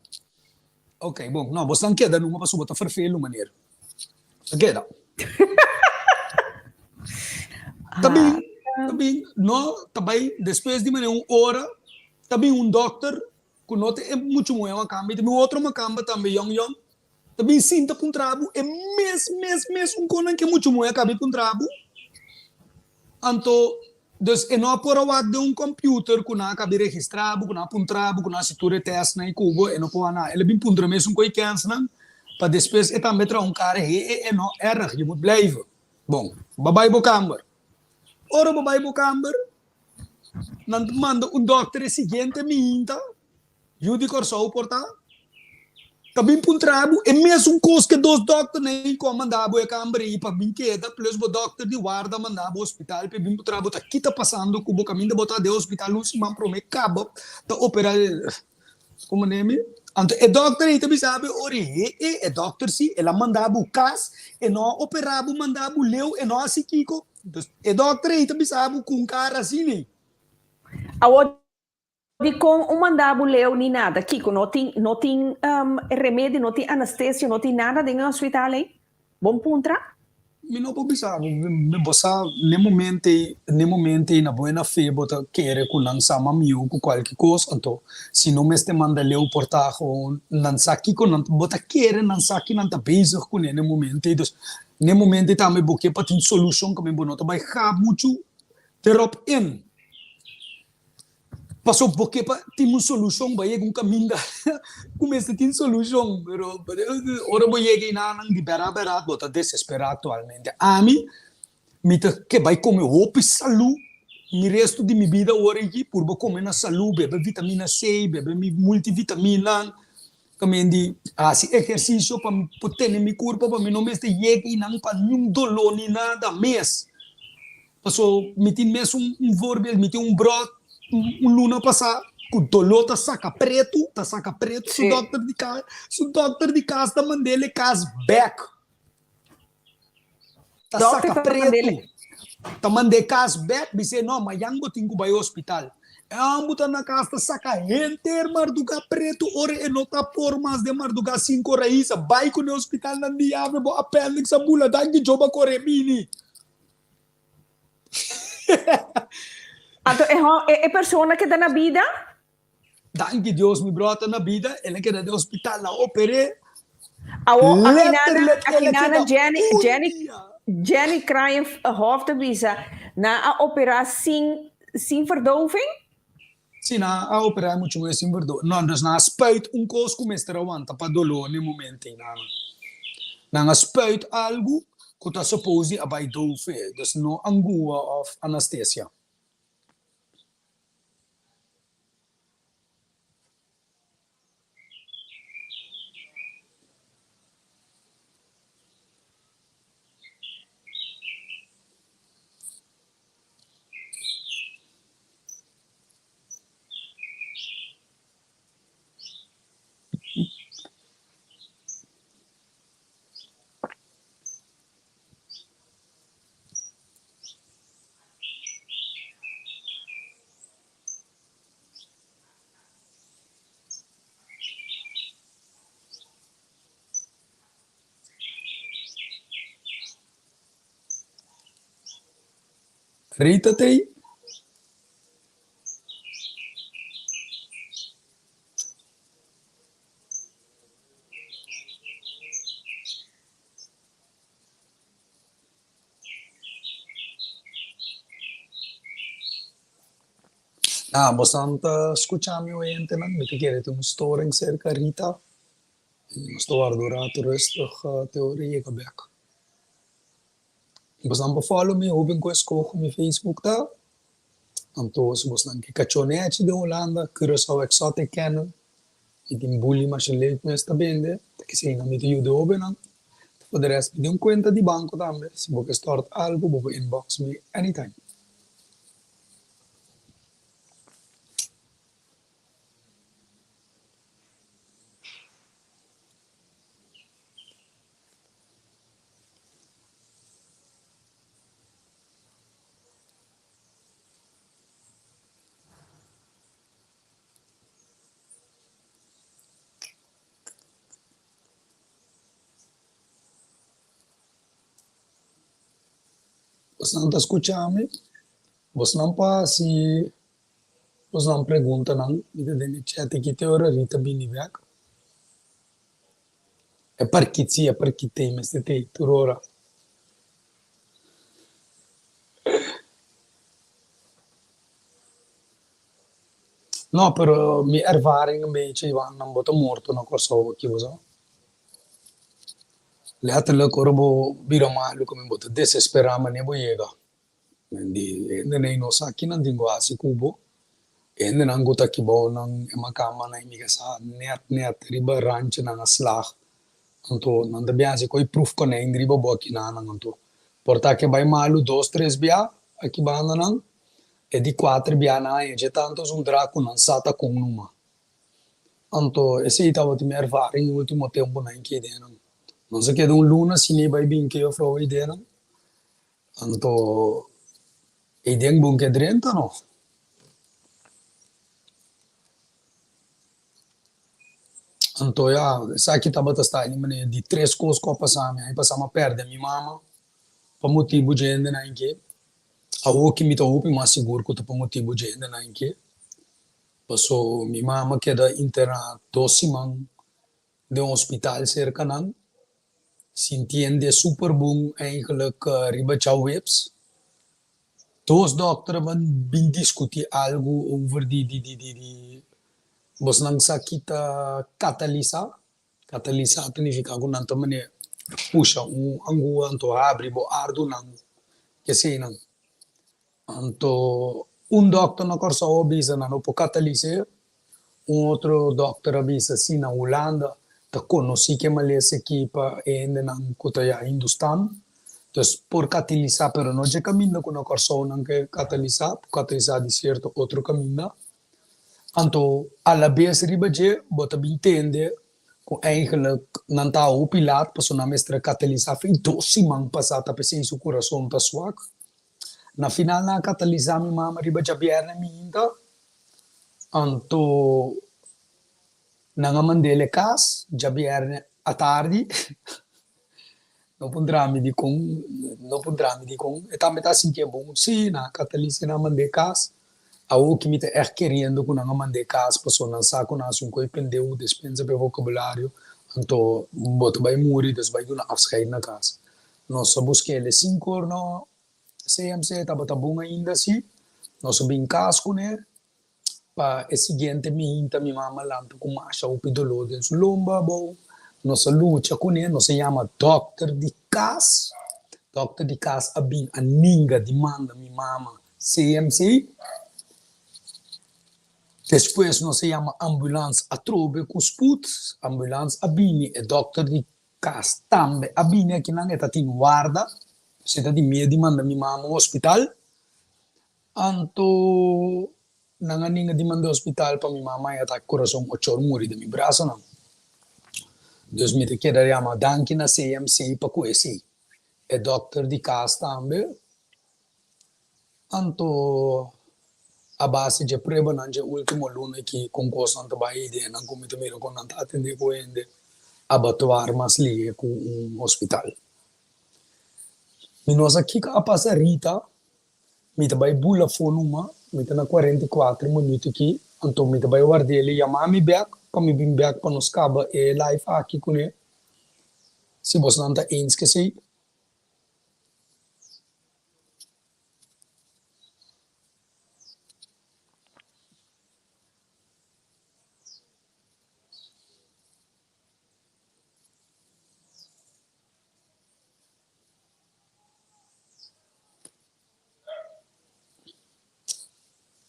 Ok, bon, no, bosnan keda numa pasobra bo ta ferfelu, meneer. Ta keda. Ta bin, ta bin, no, ta bai despues di manera un ora, ta bin un dokter ku no ta e muchu muhé makamba, i ta bin otro makamba tambe yòn yòn. Ta bin sinta puntra bo e mes mes mes un konan ke muchu moe a kabi puntra bo. Anto, dus e no a por a wak den un computer ku nan a kabi registra bo, ku nan a puntra bo, ku nan a hasi tur e testnan i ku bo, e no por a na. El a bin puntra mes un koe kensnan pa despues e tambe traha un kara he e e no erg, je moet blijven. Bon, bo a bai bo kamber. Ora bo bai bo kamber, nan ta manda un dokter e siguiente minta. Yu di Kòrsou por ta ta bin puntra bo e mesun kos ke dos dòkternan ei ku a manda bo e kamber ei pa bin keda plus bo dòkter di warda a manda bo hospital pa e bin puntra bo ta ki ta pasando ku bo kaminda bo ta den hospital un siman prome kaba ta opera komo nemi anto e dòkter ei ta bisa bo ora e e e dòkter si el a manda bo kas e no a opera bo manda bo leu e no a hasi kiko e dòkter ei ta bisa bo ku un kara asina ei.
Awor Dikon un manda bo leu ni nada? Kiko? No tin no tin remedi, no tin anestesio, no tin nada den e hospital ei? Bon puntra.
Mi no por bisa bo, mi bo sa n'e momento ei, n'e momento ei na buena fe bo ta kere ku nan sa mas mihó ku kualke kos, anto si no mester manda leu por ta gewoon nan sa kiko nan bo ta kere nan sa ki nan ta bezig kuné n'e momento ei, dus n'e momento ei tambe bo ke pa tin solushon kaminda bo no ta bai gap muchu erop in. Paso bo ke pa tin un solushon, bo a yega un kaminda ku mester tin solushon, pero ora bo yega einanan di bèrdat bèrdat bo ta desesperá aktualmente. Ami, mi ta ke bai kome hopi salú mi resto di mi bida awor aki, purba kome na salú, bebe vitamina C, bebe mi multivitaminnan, También di hasi ehersisio pa mi por tene mi kurpa pa mi no mester yega einan pa niun doló ni nada mes. Paso mi tin mes un un voorbeeld, mi tin un bròd un luna pasá ku doló ta saka pretu, ta saka pretu, su dòkter di kas, su dòkter di kas ta mand'el e kas bèk. Ta saka pretu. Ta mand'é kas bèk, bis'é, No, mañan bo tin ku bai hospital. E hòmber ta na kas ta saka henter mardugá pretu ora e no ta por mas den mardugá sinku ora hisa bai kuné hospital nan di yave bo apèndiks a bula danki Job a kore bini.
Anto e e e persona keda na bida?
Danki Dios mi brother na bida, el a keda den hospital, nan oper'é.
Awo akinana akinana Jenny Jenny Jenny Kraaienhof ta bisa nan a operá sin sin verdoving?
Si nan a operá e muchu sin verdoving. No, dus nan a spuit un kos ku mester a wanta pa doló na e momento ei nan. Nan a spuit algu ku ta suppose di a bai dove, dus no angua òf anastesia. Rita t'ei? Ah, bosan ta skucha mi oyentenan, mi ta kere tin un storing serka Rita. Nos ta warda un rato rustig te ora e yega bek. Bosan por follow mi Ruben ku Eskoho mi Facebook ta. Anto si bosnan ke kachó nechi den Hulanda, Curaçao Exotic Kennel, mi tin buli masha leuk mes ta bende, ta keseinan mi ta yuda hobennan. For de rest mi tin un kuenta di banko tambe, si bo ke stort algu bo por inbox mi anytime. Bosnan ta skucha mi? Bosnan por hasi bosnan preguntanan. Mi ta den e chat aki te ora Rita bini bek. E parkit si e parkit ei mester ta ei tur ora. No, pero mi ervaring een beetje, Ivan, nan bo ta morto na Kòrsou aki, bo sa. Letterlijk ora bo bira malu ku mi bo ta desesperá manera bo yega. Di hendenan ei no sa kinan tin ku hasi ku bo. Hendenan ku ta kibou nan e makamanan ei mi ke sa nèt nèt riba ranchonan a slag. Anto nan ta bin hasi ku e proefkonijn riba bo akinanan. Anto por ta ke bai malu dos tres bia aki bandanan e di kuater bia nan a eche tantu zundra ku nan sa ta kon numa. Anto esei tabata mi ervaring e ultimo tempunan ke ideanan. Nos a keda un luna sin e bai bin ke juffrouw ideanan. Anto e den bon ke drenta no. Anto ya, esaki tabata sta di manera di tres kos ku a pasa mi. A pasa mi a pèrdè mi mama pa motibu dje hendenan ke. Awor ki mi ta hopi mas sigur ku ta pa motibu dje hendenan ke. Paso mi mama keda interná dos siman den hospital serka nan, sintiende super bon eigenlijk riba djaweps. Dos dokter a bin diskuti algu over di di di di di bosnan sa ki ta katalisa. Katalisa ta nifiká ku nan ta manera pusha un angua anto habri bo ardunan keseinan. Anto un dòkter na Kòrsou a bisa nan no por katalis'é, un otro dòkter a bisa si na Hulanda ta konosí ke malesa aki pa e hendenan ku ta ya Hindustan, dus por katilisá pero no dje kaminda ku na Kòrsou nan ke katalisá, por katalisá di sierto otro kaminda. Anto alabes riba dje bo ta bin tende ku eigenlik nan ta hopi lat pasobra nan mester a katalisá fin dos siman pasá ta p'esei su kurason ta swak. Na final nan a katalisá mi mama riba djabièrnè minta, anto nan a mand'el e kas djabièrnè atardi. No puntra mi dikon, no puntra mi dikon. E tambe ta sintié bon. Sí, nan a katalisa i nan a mand'é kas. Awor ki mi ta ègt keriendo ku nan a mand'é kas pasobra nan sa ku nan hasi un koi pendeu, despensa pa e vokabulario, anto bo ta bai muri, dus bai duna afscheid na kas. Nos a busk'é el e sinkor na CMC, tabata bon ainda sí. Nos a bin kas kuné. Pa e siguiente minta mi mama lanta ku masha hopi doló den su lomba abou. Nos a lucha kuné, nos a yama dòkter di kas. Dòkter di kas a bin a ninga di manda mi mama CMC. Despues nos a yama ambulans atrobe ku sput. Ambulans a bini, e dòkter di kas tambe a bini akinan, e ta tin warda. Pasobra e ta tin miedu di manda mi mama hospital. Anto nan a ninga di mand'é hospital pa mi mama e atake kurason ochor muri den mi brasanan. Dus mi ta keda yama danki na CMC pa ku esei. E dòkter di kas tambe. Anto a base dje pruebanan dje ultimo luna aki kon kosnan ta bai i den nan ku mi ta mira kon nan ta atendé ku hende abatuar mas lihe ku un hospital. Mi no sa kiko a pasa Rita. Mi ta bai bula afó numa, mi ta na 44 minuut aki, anto mi ta bai ward'é el yama mi bèk pa mi bin bèk pa nos kaba e live aki kuné, si bosnan ta eens k'esei.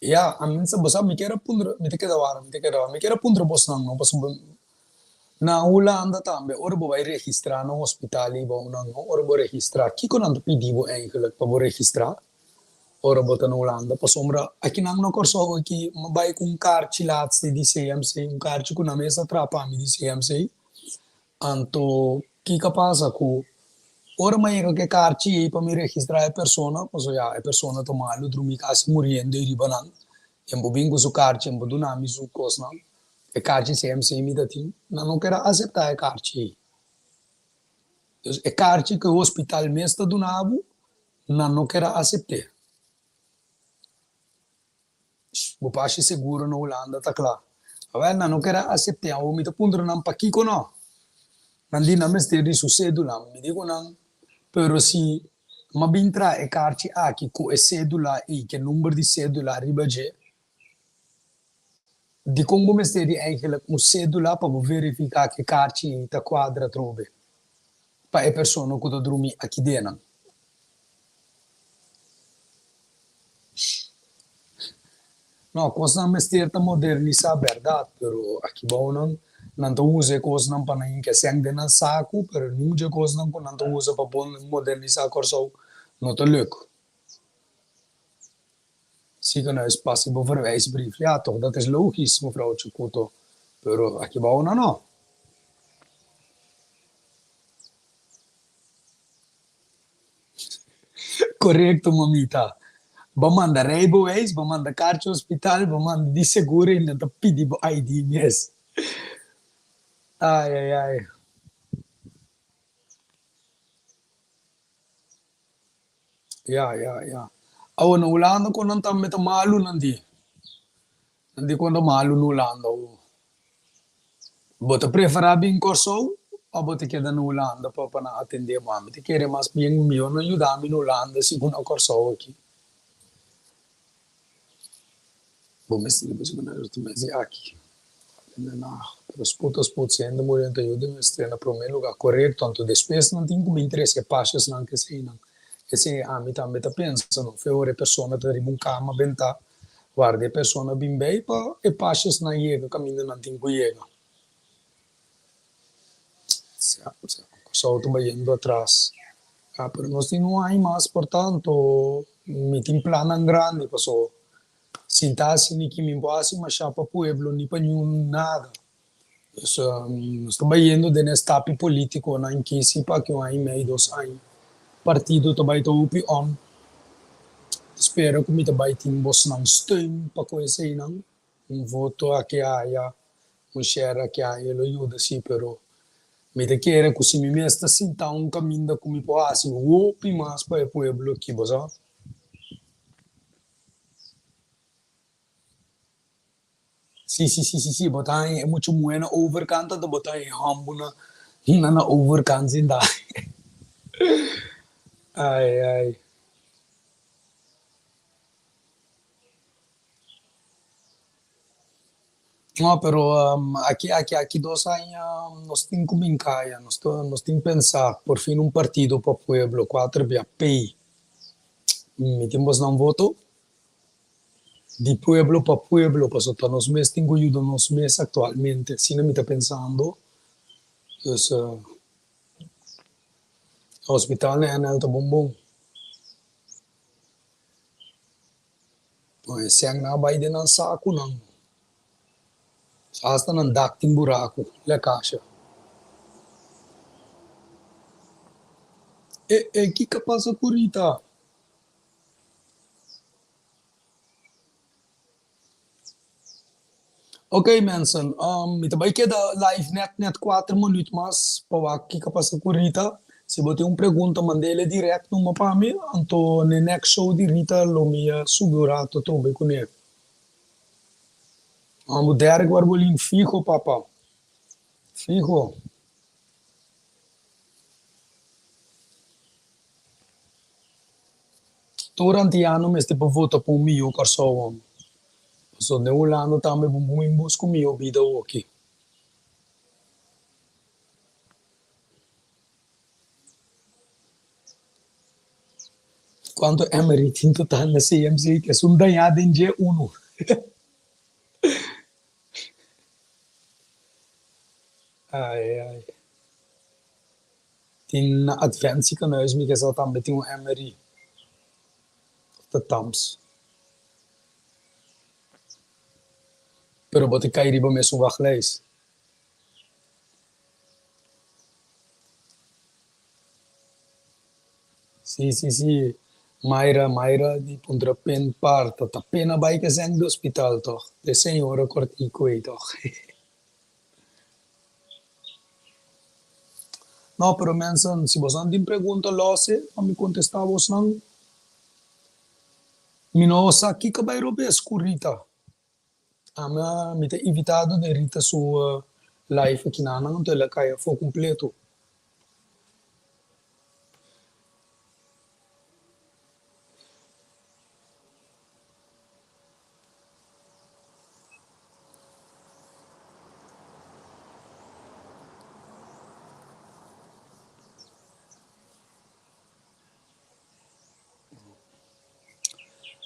Ya, ami sa bo sa mi kier a puntra, mi ta keda wara, mi ta keda wara, mi kier a puntra bosnan no, pasobra na Hulanda tambe ora bo bai registrá na hospital i bounan no, ora bo registrá kiko nan ta pidi bo eigenlijk pa bo registrá ora bo ta na Hulanda? Pasobra akinan na Kòrsou aki mi bai ku un karchi laatste di CMC, un karchi ku nan mes a traha pa mi di CMC, Anto kiko a pasa ku ora mi a yega ku e karchi ei pa mi registrá e persona, pasobra ya e persona ta malu drumí kasi muriendo ei riba nan, e bo bin ku su karchi, e bo duna mi su kosnan, e karchi CMC mi ta tin, nan no kere aseptá e karchi ei. Dus e karchi ku e hospital mes ta duna bo, nan no kere asept'é. Bo pashi seguro na Hulanda ta kla. Awel nan no kere asepte awor mi ta puntra nan pakiko no. Nan di nan mester di su cedula. Mi di ku nan pero si m'a bin traha e karchi aki ku e cedula ei ku e number di cedula riba dje dikon bo mester di eigenlijk un cedula pa bo verifica ku e karchi ei ta kuadra atrobe pa e persona ku ta drumi aki denan. No, kosnan mester ta modernisá bèrdat, pero aki bou nan, nan ta usa e kosnan pa nan hinka sèn den nan saku, pero niun dje kosnan ku nan ta usa pa por modernisá Kòrsou no ta luk. Ziekenhuis pasa bo verwijsbrief, ja toch, dat is logisch mevrouw Chikuto, pero aki bou nan no. Korekto mamita. Bo manda rijbewijs, bo manda karchi hospital, bo manda di seguro i nan ta pidi bo ID mes. Ai ai ai. Ya ya ya. Awo na Hulanda kon nan tambe ta malu nan di. Nan di kon ta malu na Hulanda awo. Bo ta preferá bin Kòrsou òf bo ta keda na Hulanda pa pa nan atendé bo? Ami ta kere mas bien mihó nan yuda mi na Hulanda si ku na Kòrsou aki. Bo mester di bo na ta mester aki. Pero sput a sput si hende muri nan ta yuda mester na promé lugá korekto anto despues nan tin ku bin trese pashesnan ku eseinan. Esei ami tambe ta pensa no fe ora e persona ta riba un kama bentá Warda e persona bin bay pa e pashesnan yega kaminda nan tin ku yega. Sa, sa, Kòrsou ta bayendo atras. Ah, pero nos tin un aña mas, por tanto, mi tin plannan grandi paso sin ta hasi ni ki mi por hasi mashá pa pueblo ni pa niun nada. Dus, nos ta bayendo den e stapi politiconan kisi pa aki un aña y mei, dos aña. Partido ta bay ta hopi on. Ta spera cu mi ta bay tin bosnan steun pa cu eseynan. Un voto aki aya, un share aki aya lo yuda si, pero. Mi ta kere ku si mi mes ta sinta un kaminda ku mi por hasi hopi mas pa e pueblo aki, bo sa. Si, si, si, si, si, bo ta haña e mucha muhé na overkant anto bo ta haña e hòmber na na overkant sintá. Ai, ai. No, pero aki aki aki dos aña nos tin ku bin kaya, nos ta nos tin pensa por fin un partido pa pueblo, kuater bia pei. Mi tin bosnan voto di pueblo pa pueblo, pasobra ta nos mes tin ku yuda nos mes aktualmente, asina mi ta pensando. Dus hospital na NL ta bon bon. E sènnan a bai den nan sakunan. Asta nan dak tin buraku, lè kasha. E e kiko a pasa ku Rita? Ok mensen, mi ta bai keda live net net kuater minuut mas pa wak kiko a pasa ku Rita. Si bo tin un pregunta mand'el direct numa pa mi, anto n'e next show di Rita lo mi a subi un rato trobe kuné. Bo Derek Barbolin fiho papa, fiho. Tur antiano mester por vota pa un mihó Kòrsou hòm. Pasobra den Hulanda tambe bo por buska un mihó bida awoki. Kuantu Emery tin total na CMC? Esun dañá den dje unu. Ai ai. Tin na Advent Ziekenhuis mi ke sa tambe tin un MRI of ta Tams. Pero bo ta kai riba mesun wachtlijst. Si si si Mayra Mayra di puntra pen parta ta pena bai ke sèn di hospital tòg te señora kòrtiku ei tòg. No, pero mensen, si bosnan tin pregunta lose pa mi kontestá bosnan. Mi no sa kiko bai robes ku Rita. Ami mi ta invitado den Rita su live akinanan, anto el a kai afó kompleto.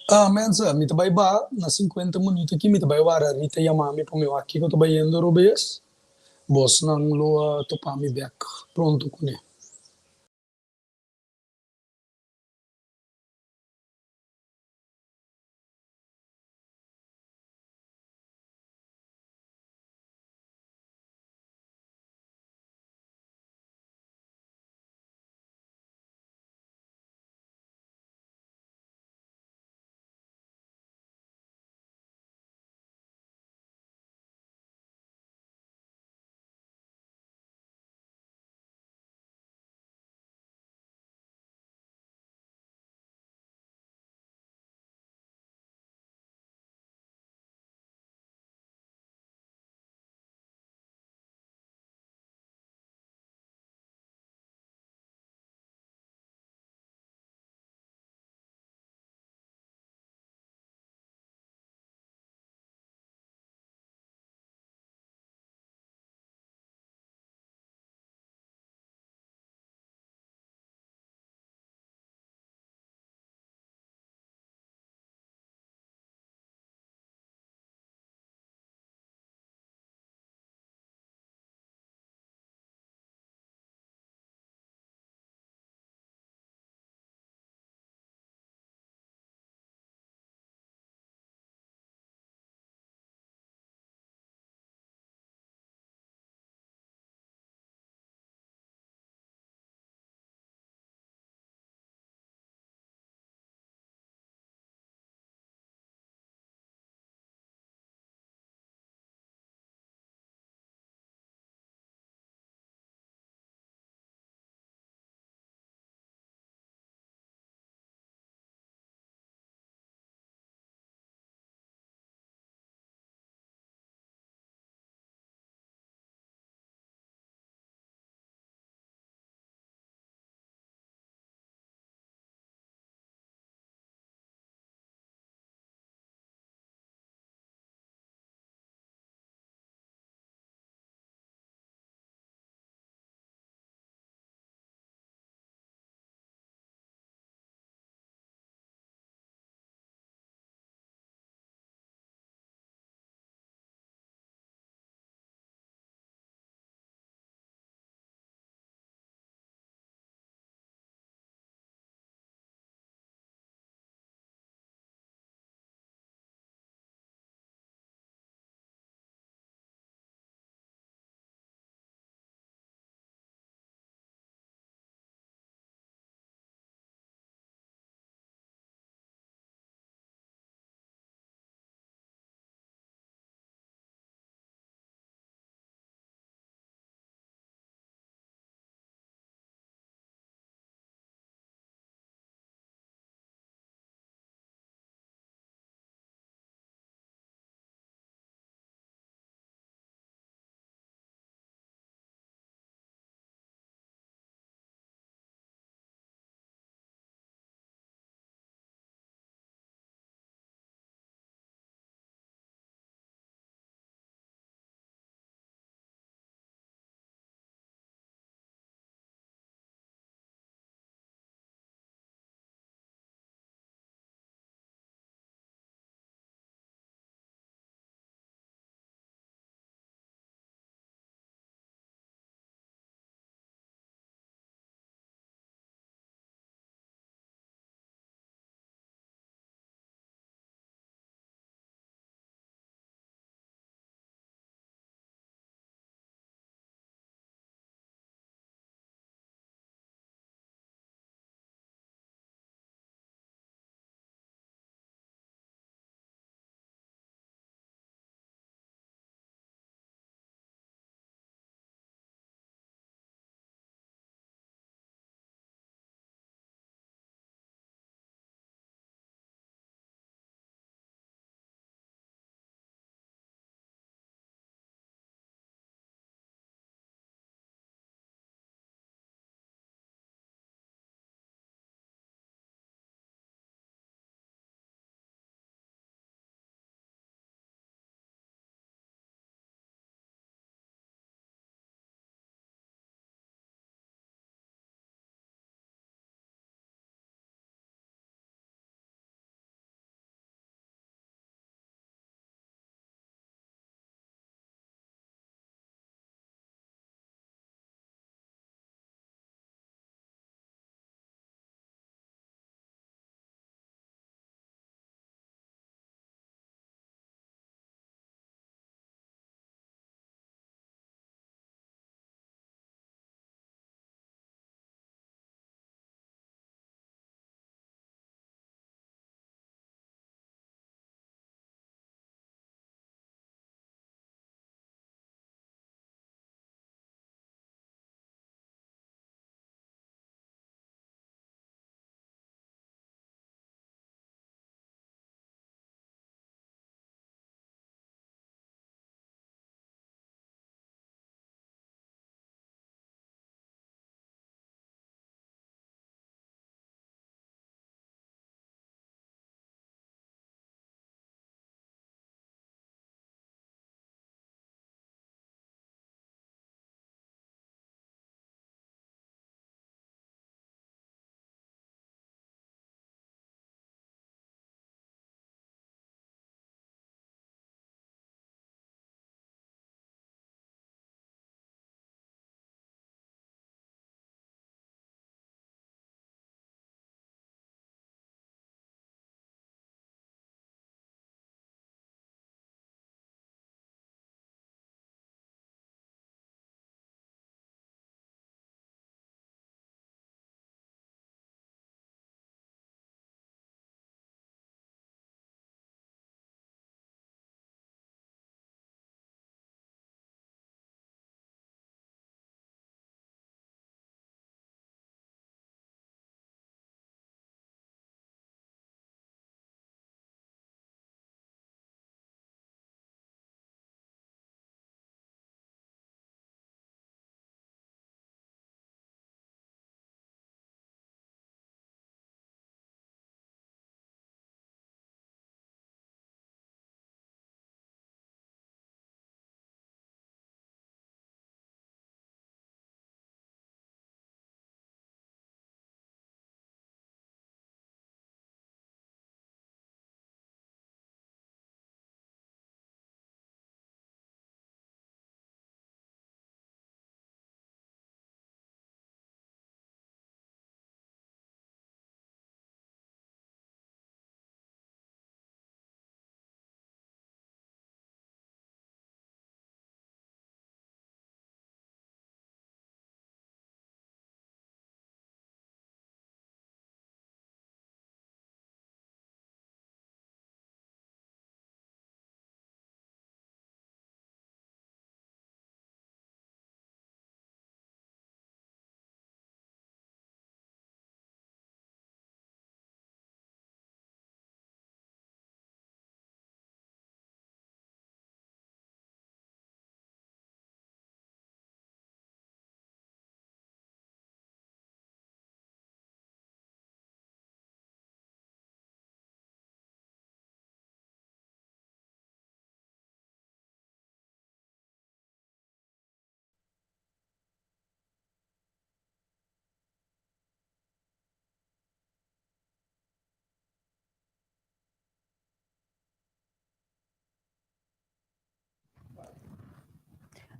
Ah, mensen, mi ta bai ba na 50 minuut aki, mi ta bai wara Rita yama mi pa mi wak kiko ta bayendo robes. Bosnan lo a topa mi bek pronto kuné.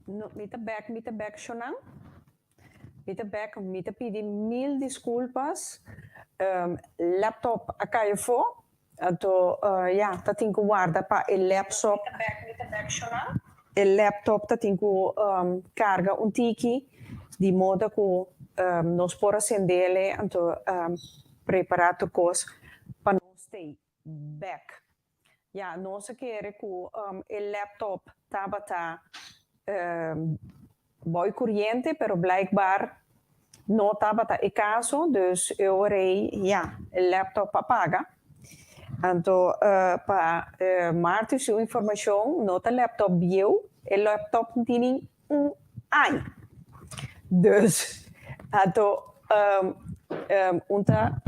No, mi ta bek, mi ta bek, Shonan. Mi ta bek, mi ta pidi mil disculpas. Laptop a cay afo. Anto, ja, ta tin cu warda pa e laptop. E laptop ta tin cu carga un tiki, di moda cu nos por a sendele, anto prepara tur cos pa nos stay bek. Ja, nos a kere ku e laptop tabata boi kuriente, pero blijkbaar no tabata e kaso, dus e ora ei, ja, e laptop a paga. Anto pa Marty su informashon, no ta laptop bieu, e laptop tini un aña. Dus, anto un ta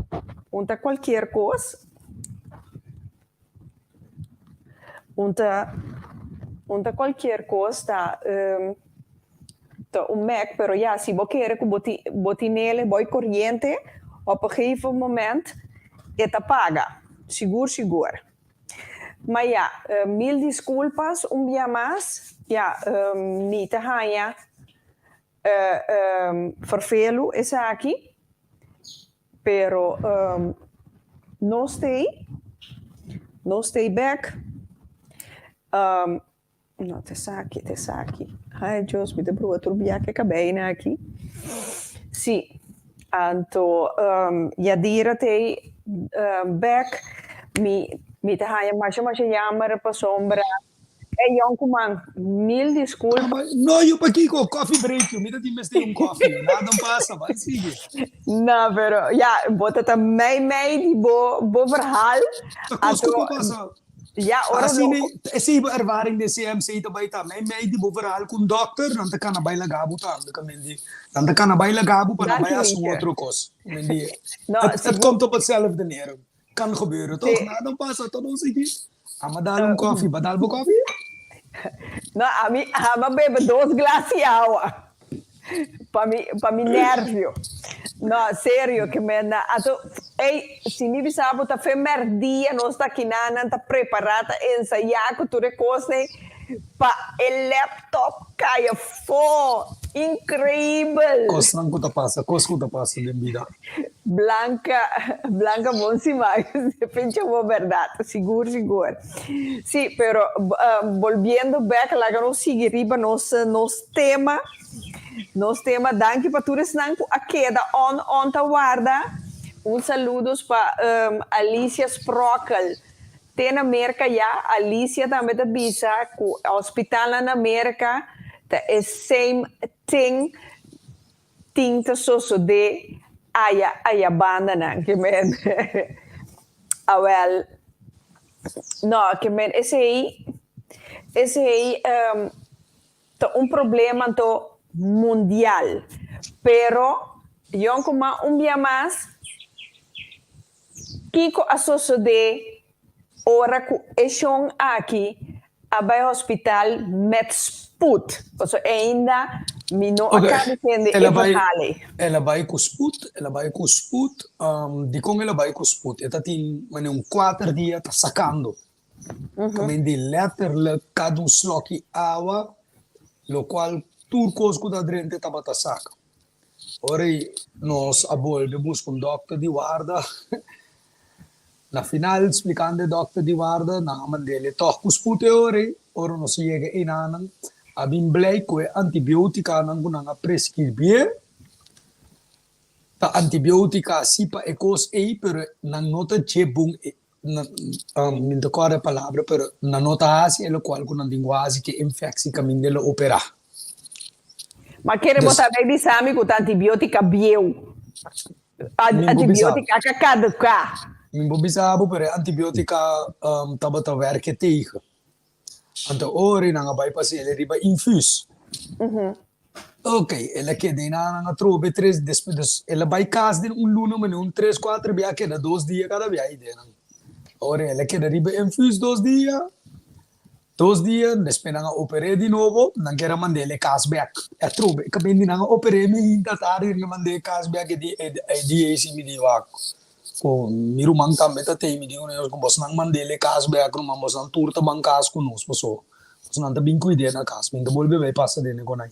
un ta cualkier cos, un ta un ta cualkier cos ta ta un Mac, pero ya, si bo kere cu bo tin bo tinele boy coriente, op een gegeven moment e ta paga, sigur sigur. Ma ya, mil disculpas un bia mas, ya, mi ta haña vervelu esaki, pero nos t'ei, nos t'ei bek. No, ta esaki, ta esaki. Ai Dios, mi ta bruha tur bia ku e kabeinan aki. Sí, anto Yadira t'ei bek, mi mi ta haña masha masha yamber pasobra e yònkuman, mil diskulpa.
No, yu pakiko? Coffee break yu, mi ta tin mester un koffie. Nada no pasa, bai sigui.
No, pero ya, bo ta ta mei mei di bo bo verhaal.
Ta kos ku por pasa.
Ya, ora
Asina no. Esei bo ervaring den CMC ta bai ta mei mei di bo verhaal ku un dokter, nan ta kana bai laga bo tambe kaminda di nan ta kana bai laga bo pa nan bai hasi un otro kos. Kaminda di
No,
het
si
het
bo
komt op hetzelfde neer. Kan gebeuren toch?
Sí.
Nada pasa, ta nos aki. Ama dal un koffie, ba dal bo koffie?
No, ami ami a bebe dos glas di awa. Pa mi pa mi nervio. No, serio ke men na ato ey si mi bisa bo ta fe merdia nos ta akinan nan ta prepara ta ensaya ku tur e kosnan pa e laptop kai afo. Increibel.
Kosnan ku ta pasa, kos ku ta pasa den bida.
Blanca Blanca bon siman pincha bo berdad sigur sigur. Si pero bolbiendo bek laga nos sigui riba nos nos tema nos tema danki pa tur esnan ku a keda on on ta warda un saludos pa Alicia Sprockel te na Merca ya Alicia tambe ta bisa ku hospitalnan na Merca ta e same thing tin ta sosodé aya aya bandanan ke men awel no ke men esei esei ta un problema anto mundial pero yònkuma un bia mas kiko a sosodé Ora ku e shon aki a bai hospital met spoed, pasobra ainda mi no a
Oké,
kaba tende
el
e
a bai,
verhaal ei.
el a bai ku spoed, el a bai ku spoed. Dikon el a bai ku spoed? E ta tin manera un kuater dia ta sakando. Kaminda di letterlijk kada un slòki awa, lokual tur kos ku ta drenta e tabata saka. Ora nos a bolbe buska un dòkter di warda, na final splikando e dòkter di warda, nan a mand'el e tòg ku sput e ora ei. Ora nos a yega einanan, a bin blei ku e antibiotikanan ku nan a preskribié ta antibiotika si pa e kos ei, pero nan no ta dje bon Mi no ta kòrda e palabra pero nan no ta hasi e lokual ku nan tin ku hasi ku e infeksi kaminda el a operá.
Ma kere bo ta bay bisa mi ku ta antibiotika bieu? Antibiotika ka kaduká.
Mi por bisa bo pero e antibiotika tabata wèrke tegen. Anto ora nan a bai pa hasi el riba infus. Ok, el a keda ei nan, nan a trobe tres, despues dus el a bai kas den un luna manera un tres kuater bia a keda dos dia kada bia ei den nan. Ora el a keda riba infus dos dia, dos dia, despues nan a oper'é di nobo, nan kier a mand'é e kas bèk. E a trobe, kaminda nan a oper'é mi hinta tardi nan a mand'é e kas bèk e di e di ei si mi di wak. Ku mi ruman tambe ta tei mi di ku nos ku bosnan mand'é e kas bèk ruman bosnan tur ta ban kas ku nos paso. Pasobra nan ta bin kuid'é na kas, mi no ta bolbe bai pasa den e konai.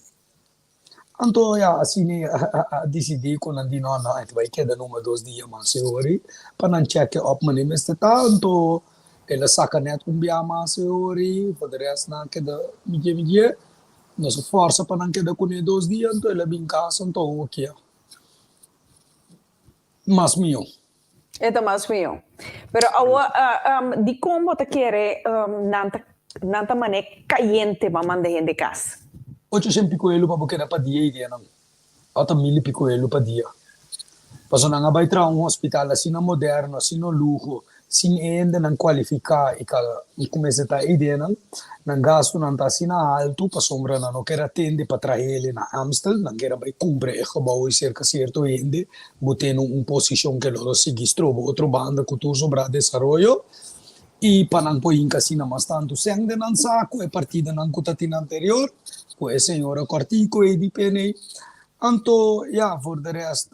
Anto ya, asina a disidí ku nan di no, no, e ta bai keda numa dos dia mas e ora ei pa nan chèk'e òp manera mester ta. Anto el a saka nèt un bia mas e ora ei, for de rèst nan a keda migie migie. Nos a fòrsa pa nan keda kuné dos dia, anto el a bin kas, anto awor kia mas mihó.
E ta mas mihó. Pero awor, dikon bo ta kere nan ta nan ta man'é kayente pa manda hende kas?
Ocho shen piko elu pa bo keda pa dia i dianan. Ota mil i piko elu pa dia. Pasobra nan a bai traha un hospital asina moderno, asina luho, sin e hendenan kualifiká i ka kumesa ta e ideanan. Nan gastunan ta asina haltu pasobra nan no ker atende pa traha hende na Amstel, nan ker a bai kumpra e gebou ei serka sierto hende, bo tene un posishon ke lo sigui stroba otro banda ku tur sobrá desaroyo i pa nan por hinka asina mas tantu sèn den nan saku e partidonan ku ta tin anterior ku e señora kòrtiku ei di pene. Anto ya, voor de rest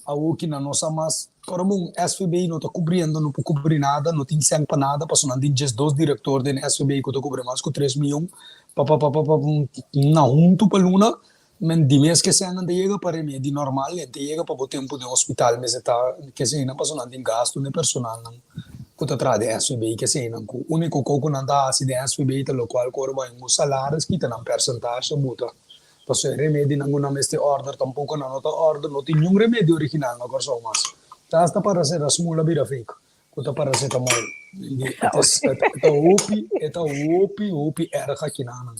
awoki nan no sa mas. Ora bon, SVB no ta kubriendo, no por kubri nada, no tin sèn pa nada, pasobra nan tin 12 direktor den SVB ku ta kubri mas ku 3 mion pa pa pa pa pa na huntu pa luna. Men di mes ke sèn nan ta yega pa remedi normal, nan ta yega pa bo tempu den hospital mester ta keseinan, pasobra nan tin gastu den personalnan ku ta traha den SVB keseinan ku úniko kos ku nan ta hasi den SVB ta lokual ku ora bo haña un salaris kita nan persentashe buta. Pasobra e remedinan ku nan mester order tampoko nan no ta order, no tin niun remedi original na Kòrsou mas. Ta hasta paracetasmol a bira fake, ku ta paracetamol. E ta hopi, e ta hopi, hopi erg akinanan.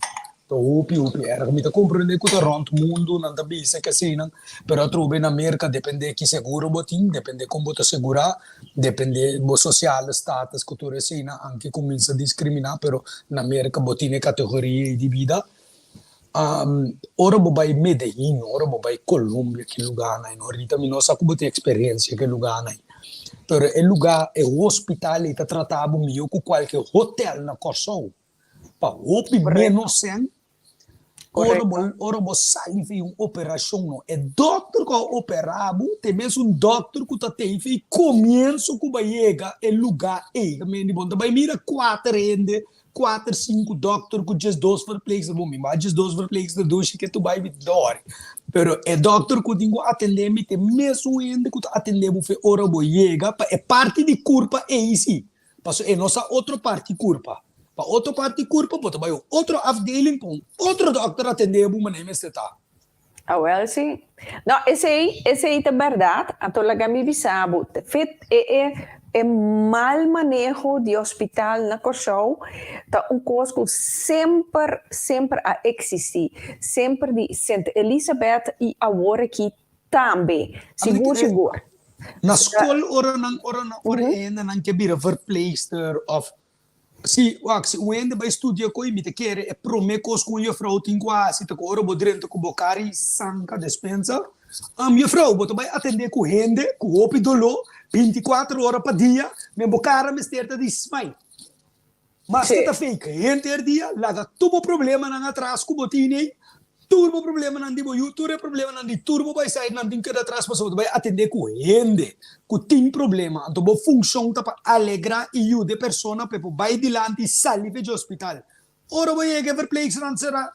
Ta hopi, hopi erg. Mi ta komprendé ku ta rònt mundu nan ta bisa ke asina, pero atrobe na Merka dependé ki seguro bo tin, dependé kon bo ta segurá, dependé bo sosiale status ku tur eseinan, anke kuminsá diskriminá, pero na Merka bo tin e kategoria ei di bida. Ora bo bai Medellin, ora bo bai Colombia, ki lugánan, ahorita mi no sa ku bo tin eksperensia ku e lugánan, pero e lugá, e hospital ei ta trata bo mihó ku kualke hotel na Kòrsou, pa hopi ménos sèn. Ora bo, ora bo sali for un operashon no, e dòkter ku a operá bo ta e mesun dòkter ku ta tei for e komienso ku bo a yega e lugá ei. Ta mende bo no ta bai mira kuater hende Kuater, sinku dòkter ku 12 verpleegster. Bon, mi mas 12 verpleegster dushi ke tu bai mi dòri. Pero e dòkter ku tin ku atendé mi ta e mesun hende ku ta atendé bo fe ora bo yega pa e parti di kurpa ei si. Pasobra e no sa otro parti kurpa. Pa otro parti kurpa bo ta bai un otro afdeling pa un otro dòkter atendé bo manera mester ta.
Awel si. No, esei, esei ta bèrdat. Anto laga mi bisa bo, fet e e e mal maneho di hospital na Kòrsou ta un kos ku semper, semper a eksistí. Semper di Sint Elisabeth i awor aki tambe. Sigur, sigur.
Na skol ora nan, ora nan, ora e hendenan ke bira verpleegster òf Si, wak, si un hende bai studia koe mi ta kere e prome kos ku un jefrou tin ku hasi ta ku ora bo drenta ku bo kar i sanka despensa. Jefrou, bo ta bai atende ku hende ku hopi doló 24 ora pa dia, men bo kara mester ta di smile. Maske ta fake, henter dia laga tur bo problemanan atras ku bo tin ei. Tur bo problemanan di bo yu, tur e problemanan di tur bo baisainan tin keda atras pasobra bo ta bai atendé ku hende ku tin problema. Anto bo funshon ta pa alegrá i yuda e persona pa e por bai dilanti i sali for dje hospital. Ora bo yega e verpleegsternan sera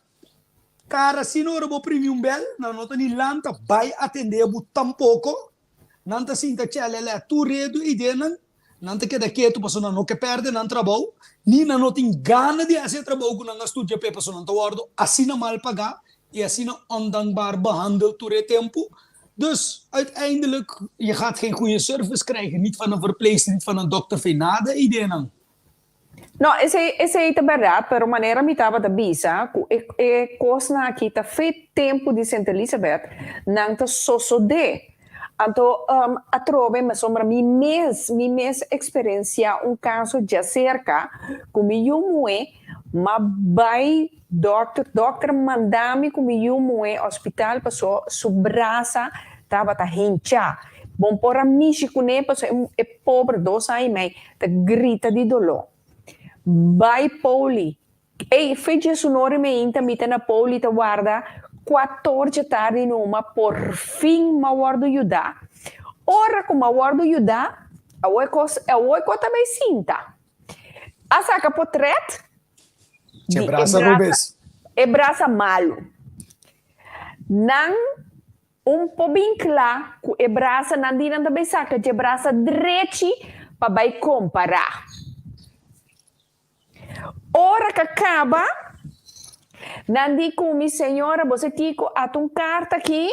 kara asina ora bo primi un bèl, nan no ta ni lanta bai atendé bo tampoko. Nan ta sinta chelelè tur redu i denan, nan ta keda ketu pasobra nan no ke pèrdè nan trabou, ni nan no tin gana di hasi e trabou ku nan a studia p'e pasobra nan ta wòrdu asina mal pagá i asina ondankbaar behandeld tur e tempu. Dus, uiteindelijk, je gaat geen goede service krijgen, niet van een verpleegster, niet van een dokter, geen nada i denan.
No, esei, esei ta bèrdat, pero manera mi tabata bisa ku e e kosnan aki ta fe tempu di Sint Elisabeth, nan ta sosodé. Anto atrobe pasobra mi mes, mi mes eksperensiá un kaso djaserka ku mi yu muhé, m'a bai dòkter, dòkter manda mi ku mi yu muhé hospital paso su brasa tabata hinchá. Bon por a mishi kuné paso e pober dos aña i mei ta grita di doló. Bai Poli. Ey, fecha su nori meinta mi ta na Poli ta warda kuator dje tardi numa por fin m'a wòrdu yudá. Ora ku m'a wòrdu yudá, awor e kos, awor e kos ta bai sinta. A saka potrèt.
Di e brasa robes.
E brasa malu. Nan un por bin kla ku e brasa nan di nan ta bai saka dje brasa drechi pa bai kompará. Ora ka kaba, nan di ku mi, Señora, bo sa kiko? Ata un karta aki,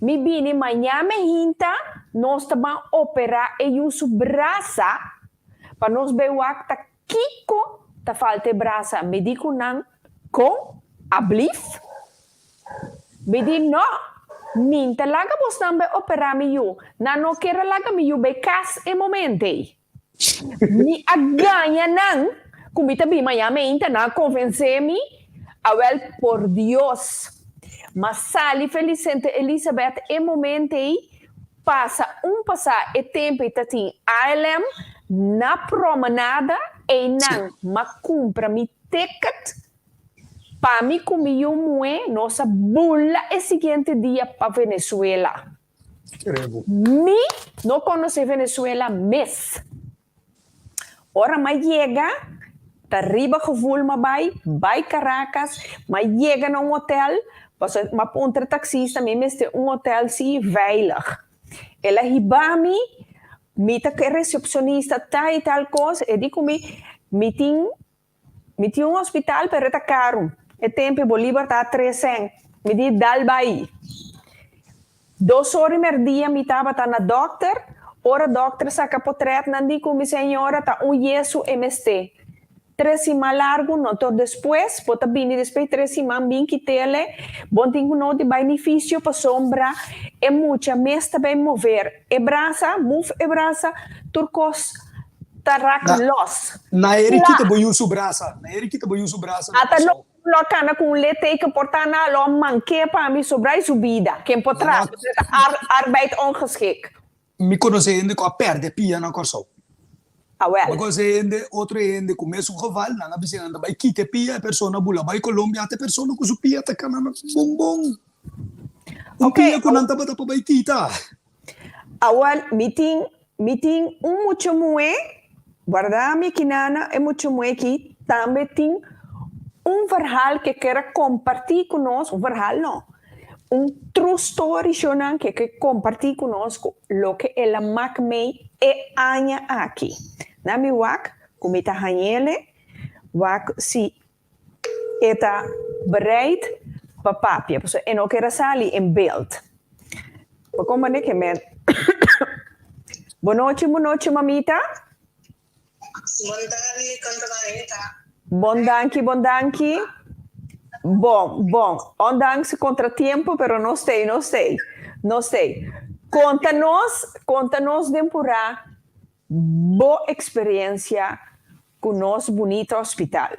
mi bini maña mehinta, nos ta ban operá e yu su brasa pa nos bai wak ta kiko ta falta e brasa. Mi di ku nan, Kon? Ablief? Mi di, No, mi n'ta laga bosnan bai operá mi yu. Nan no kier a laga mi yu bai kas e momento ei. Mi a gaña nan ku mi ta bin maña meinta, nan a konvensé mi, awèl por Dios. M'a sali felis Santa Elisabeth e momento ei, pasa un pasá e tempu ei ta tin ALM na Promenada, einan m'a kumpra mi ticket pa mi ku mi yu muhé nos a bula e siguiente dia pa Venezuela. Mi no konosé Venezuela mes. Ora m'a yega, ta riba gevoel m'a bai, bai Caracas, m'a yega na un hotel, pasobra m'a puntra e taxista mi mester un hotel si veilig. El a hiba mi, mi ta ku e recepcionista tal y tal kos, e di ku mi, mi tin Mi tin un hospital pero e ta karu. E tempu e Bolívar ta 3 sèn. Mi di dal bai. 2 or i merdia mi tabata na dòkter. Ora dòkter saka potretnan di ku mi señora ta un yesu e mester. 3 siman largu no to despues bo ta bini despues di 3 siman bin kit'ele bo tin ku no di bai ni fisio pasobra e mucha mes ta bai mover e brasa move e brasa tur kos ta rak los.
Na eri kita bo yu su brasa. Na eri kita bo yu su brasa na
Ata no
Kòrsou.
lo a kana ku un litteken por ta na lo a manke pa mi sobra i su bida. Ken por
Na
traha? Ta arbeid ongeschik.
Mi konosé hende ku a pèrdè pia na Kòrsou. Mi
Awel.
konosé hende, otro hende ku mesun geval, nan a bisa nan ta bai kita e pia, e persona bula bai Colombia, ata e persona ku su pia ta kana na bon bon. Un pia ku nan tabata pa bai kita.
Awel, mi tin, mi tin un mucha muhé, warda mi kinana, e mucha muhé aki tambe tin un verhaal ke kier a kompartí ku nos, un verhaal no, un true story shownan ke ke kompartí ku nos ku loke el a mak mei e aña aki. Na mi wak ku mi ta hañ'ele, wak si e ta bereid pa papia, pasobra e no kier a sali in beeld. Bo komprende ke men. Bon nochi, bon nochi mamita.
Bon tardi, kon ta bai ta?
Bon danki, bon danki. Bon, bon. Ondanks contratiempo, pero nos t'ei, nos t'ei, nos t'ei. Konta nos, konta nos den purá bo eksperensia ku nos bunita hospital.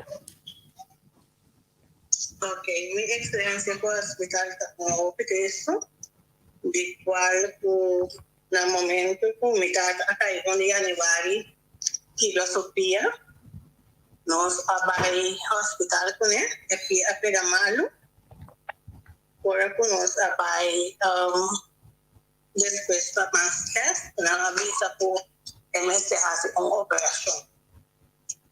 Ok, mi eksperensia ku hospital ta un hopi tristu, di kual ku na momento ku mi tata a kai 1 di yanüari kibra su pia, nos a bai hospital kuné, e pia a pega malu, ora ku nos a bai despues pa mas test, nan a bisa ku e mester hasi un operashon,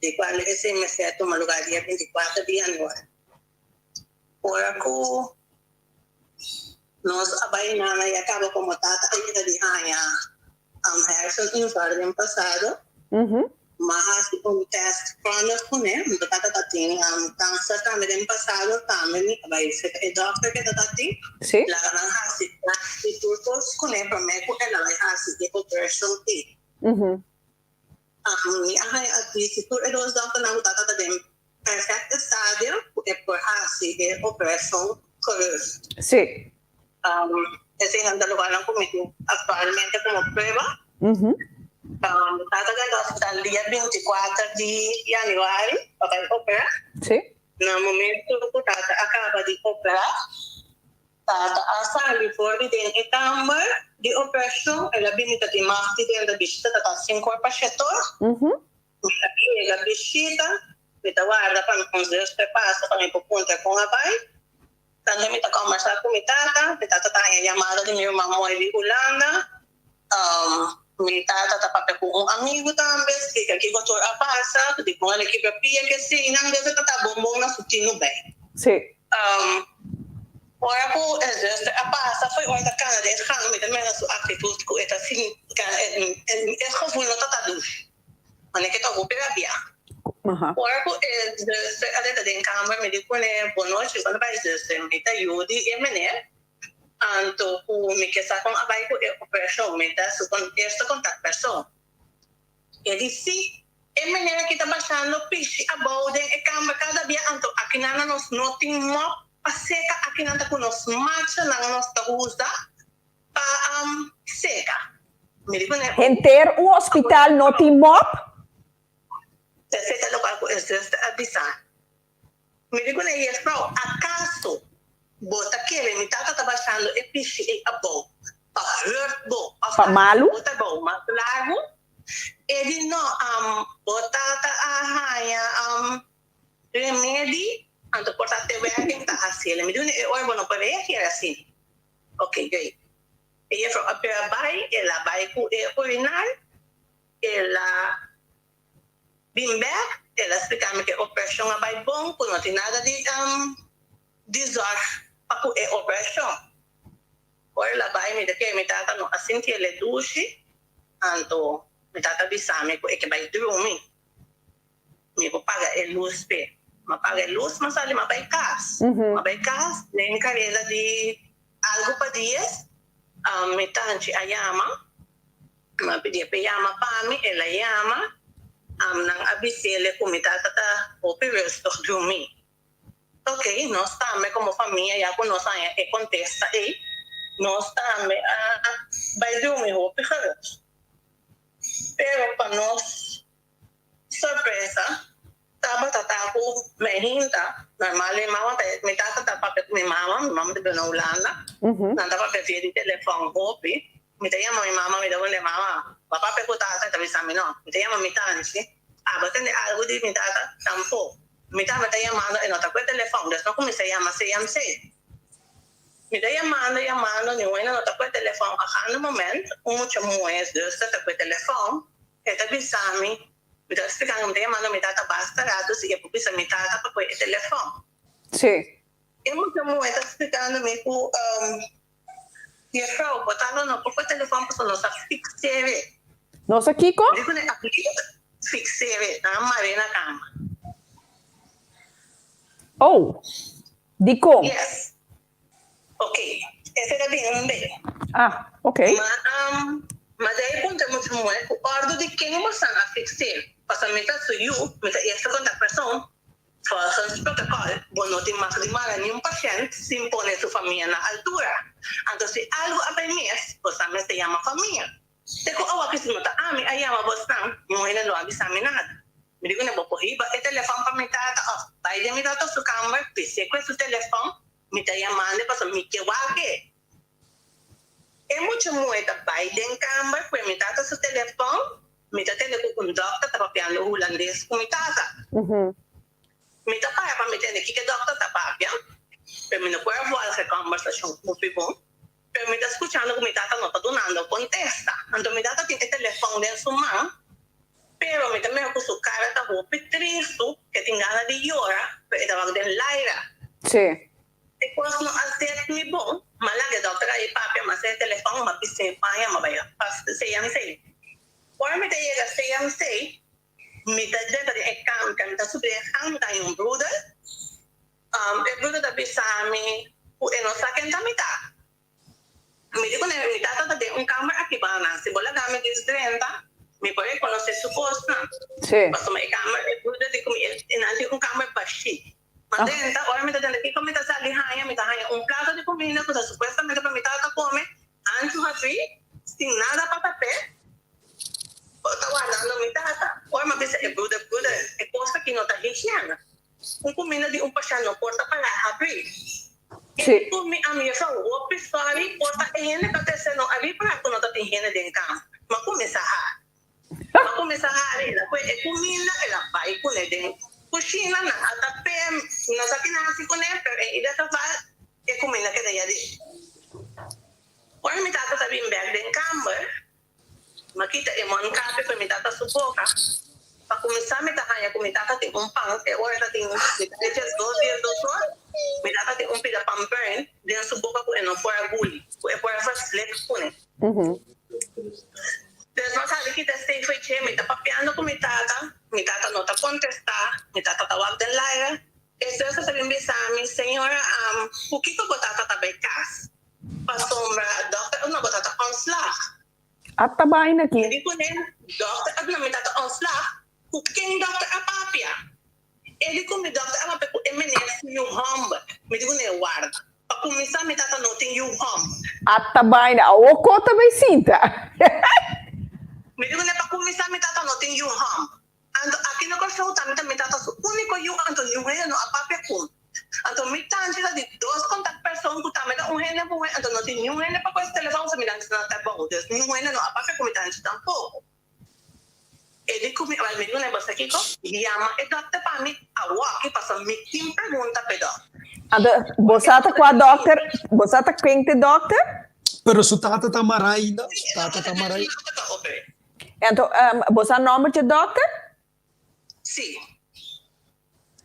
di kual esei mester a tuma lugar dia 24 di yanüari. Ora ku nos a bai nana ya kaba komo tata a yega di haña herseninfarto den pasado, m'a hasi un test chronic kuné, mi tata ta tin kanser tambe den pasado, tambe mi a bai serka e dòkter ke ta tin, laga nan hasi test i tur kos kuné promé ku el a bai hasi e operashon ei. Mi a haña advis di tur e dos dòkternan ku tata ta den perfect estadio ku e por hasi e operashon gerust. Eseinan ta lugarnan ku mi tin aktualmente komo prueba. Tata den hospital dia 24 di yanüari pa bai operá. Na momento ku tata a kaba di operá, tata a sali for di den e kamber di operashon. El a bini ta tin mas di den ta bishita tata 5 or pa shetor. Mi a yega bishita, mi ta warda pa mi un zuster pasa pa mi por puntra kon a bai. Tambe mi ta kòmbersá ku mi tata, mi tata ta haña yamada di mi ruman moe di Hulanda. Mi tata ta papia ku un amigu tambe, splika kiko tur a pasa, di kon el a kibra pia ke eseinan, desde ta ta bon bon na su tinu bai.
Sí.
Ora ku e zuster a pasa fo'i ora ta kana den gang, mi ta mira su aktitut ku e ta sin, e gevoel no ta ta dushi, manera ke ta hopi rabiá. Ora ku e zuster a drenta den kamber, mi di kuné, Bonochi, kon ta bai zuster? Mi ta yu di e meneer. Anto ku mi ke sa kon a bai ku e operashon, mi ta su eerste kontaktpersoon. E di si, e manera ki ta bashando pishi abou den e kamber kada bia, anto akinan nos no tin mòp pa seka, akinan ta ku nos machanan nos ta usa pa seka. Mi di kuné.
Henter un hospital no tin mòp?
Esei ta lokual ku e zuster a bisa. Mi di kuné, Juffrouw, akaso bo ta kere mi tata ta bashando e pishi ei abou pa hurt bo òf
Pa malu?
bo trabou mas largu? E di, No, bo tata a haña remedi, anto por ta te werking ta hasiel. Mi di kuné, E ora bo no por reageer asina. Oké, great. E juffrouw a bira bai, el a bai ku e urinal, el a. Bin bek, el a splika mi ku e operashon a bai bon, ku no tin nada di di zòrg pa ku e operashon. Ora el a bai, mi ta kere mi tata no a sinti el e dushi, anto mi tata a bisa mi ku e ke bai drumi. Mi por paga e lus p'e. Mi a paga e lus, mi a sali, mi a bai kas. Mi a bai kas den kareda di algu pa dies, mi tanchi a yama. Mi a pidié p'e yama pa mi, el a yama, nan a bis'ele ku mi tata ta hopi rustig drumí. Ok, nos tambe komo famia ya ku nos haña e kontesta ei, nos tambe a bai drumi hopi gerust. Pero pa nos sorpresa, tabata ta ku mi hinta, normal mi mama ta, mi tata ta papia ku mi mama, mi mama ta biba na Hulanda, nan ta papia via di telefòn hopi, mi ta yama mi mama, mi ta pone mama, bo a papia ku tata? E ta bisa mi no, mi ta yama mi tanchi, abo a tende algu di mi tata? Tampoco, mi tambe ta yamando e no ta ku e telefòn, des mi a kuminsá yama CMC, mi ta yamando, yamando, niun hende no ta ku e telefòn, a gando moment un mucha muhé zuster ta ku e telefòn, e ta bisa mi, Mi ta spliká mi ta yamando mi tata basta rato si e por bisa mi tata pa kohe e telefòn.
Sí.
E mucha muhé ta splikando mi ku Juffrouw, bo tata no por kohe telefòn pasobra nos a fiks'é.
Nos a kiko?
Mi di kuné a fiks'é, nan a mar'é na kama.
Oh, dikon?
Yes. Ok, esei ta bin un be.
Ah, ok.
Ma, um, ma dei puntra mucha muhe ku ordu di ken bosan a fiks'é, pasobra mi ta su yu, mi ta eerste kontaktpersoon. Volgens protokòl, bo no tin mag di mara niun pashènt sin pone su famia na altura. Anto si algu a bai mis, bosan mester yama famia. Te ku awa kis no ta ami a yama bosnan, niun hende no a bisa mi nada. Mi di kuné bo por hiba e telefòn pa mi tata òf bai den mi tata su kamber, bis'é ku e su telefòn, mi ta yamand'e pasobra mi ke wak e. E mucha muhé ta bai den kamber ku e mi tata su telefòn, mi ta tende ku un dòkter ta papiando hulandes ku mi tata. Mi ta para pa mi tende kiko e dòkter ta papia, pero mi no por a vòlga e kòmbersashon hopi bon. Pero mi ta skuchando ku mi tata no ta dunando kontesta. Anto mi tata tin e telefòn den su man, pero mi ta mira ku su kara ta hopi tristu, ke tin gana di yora, pero e ta wak den laira.
Sí.
E kos no a zet mi bon, m'a laga e dòkter a e papia, m'a sera e telefòn, m'a pisa e paña, m'a bai pa CMC. Ora mi ta yega CMC, mi ta drenta den e kamber, mi ta subi den e gang, mi ta haña un bruder. E bruder ta bisa mi ku e no sa ken ta mi tata. Mi di kuné, mi tata ta den un kamber aki banda. Si bo laga mi dis drenta, mi por rekonosé su bosnan. Pasobra e kamber, e bruder di ku mi, e nan tin un kamber bashí. Ma drenta, ora mi ta drenta, kiko mi ta sali haña? Mi ta haña un plato di kuminda ku ta supuestamente pa mi tata kome, anchu habrí, sin nada pa tap'é. Bo ta wardando mi tata. Ora mi a bisa e bruder, Bruder, e kos aki no ta higiena. Un kuminda di un pashènt no por ta pará habrí. E ku mi amiga sa hopi sorry por ta e hende ta trese no a ripará ku no ta tin hende den kam. Mi a kuminsá hari. Mi a kuminsá hari el a kue e kuminda el a bai kuné den kushina nan a tap'é no sa kinan hasi kuné pero en ieder geval e kuminda keda ya den. Ora mi tata ta bin bèk den kamber. M'a kita e mondkapje pa mi tata su boka. Pa kuminsá mi ta haña ku mi tata tin un pan, e ora ta tin mi ta echa dos dies dos or, mi tata tin un pida pan burn den su boka ku e no por a guli, ku e por a verslik kuné. Des m'a sali kita esei fo'i dje, mi ta papiando ku mi tata, mi tata no ta kontestá, mi tata ta wak den laira. E zuster ta bin bisa mi, Señora, ku kiko bo tata ta bai kas? Pasobra dòkter a duna bo tata ontslag.
A ta baina aki.
Mi di kuné, Dòkter a duna mi tata ontslag. Ku ken dòkter a papia? E di ku mi dòkter a papia ku e meneer su yu hòmber. Mi di kuné, Warda, pa kuminsá mi tata no tin yu hòmber.
A ta baina, awor ko ta bai sinta?
Mi di kuné, Pa kuminsá mi tata no tin yu hòmber. Anto aki na Kòrsou tambe ta mi tata su úniko yu, anto niun hende no a papia ku mi. Anto mi tanchi ta di dos kontaktperson ku tambe ta un hende muhé, anto no tin niun hende pa kohe su telefòn pasobra mi tanchi ta na trabou, dus niun hende no a papia ku mi tanchi tampoko. E di ku mi, awel mi di ku nan, bo sa kiko? Yama e dòkter pa mi awoki pasobra mi tin pregunta pa e dòkter.
Anto bo sa ta kua dòkter? Bo sa ta ken ta e dòkter?
Pero su tata ta mará ainda? Su tata ta mará?
Anto, bo sa nomber dje dokter?
Sí.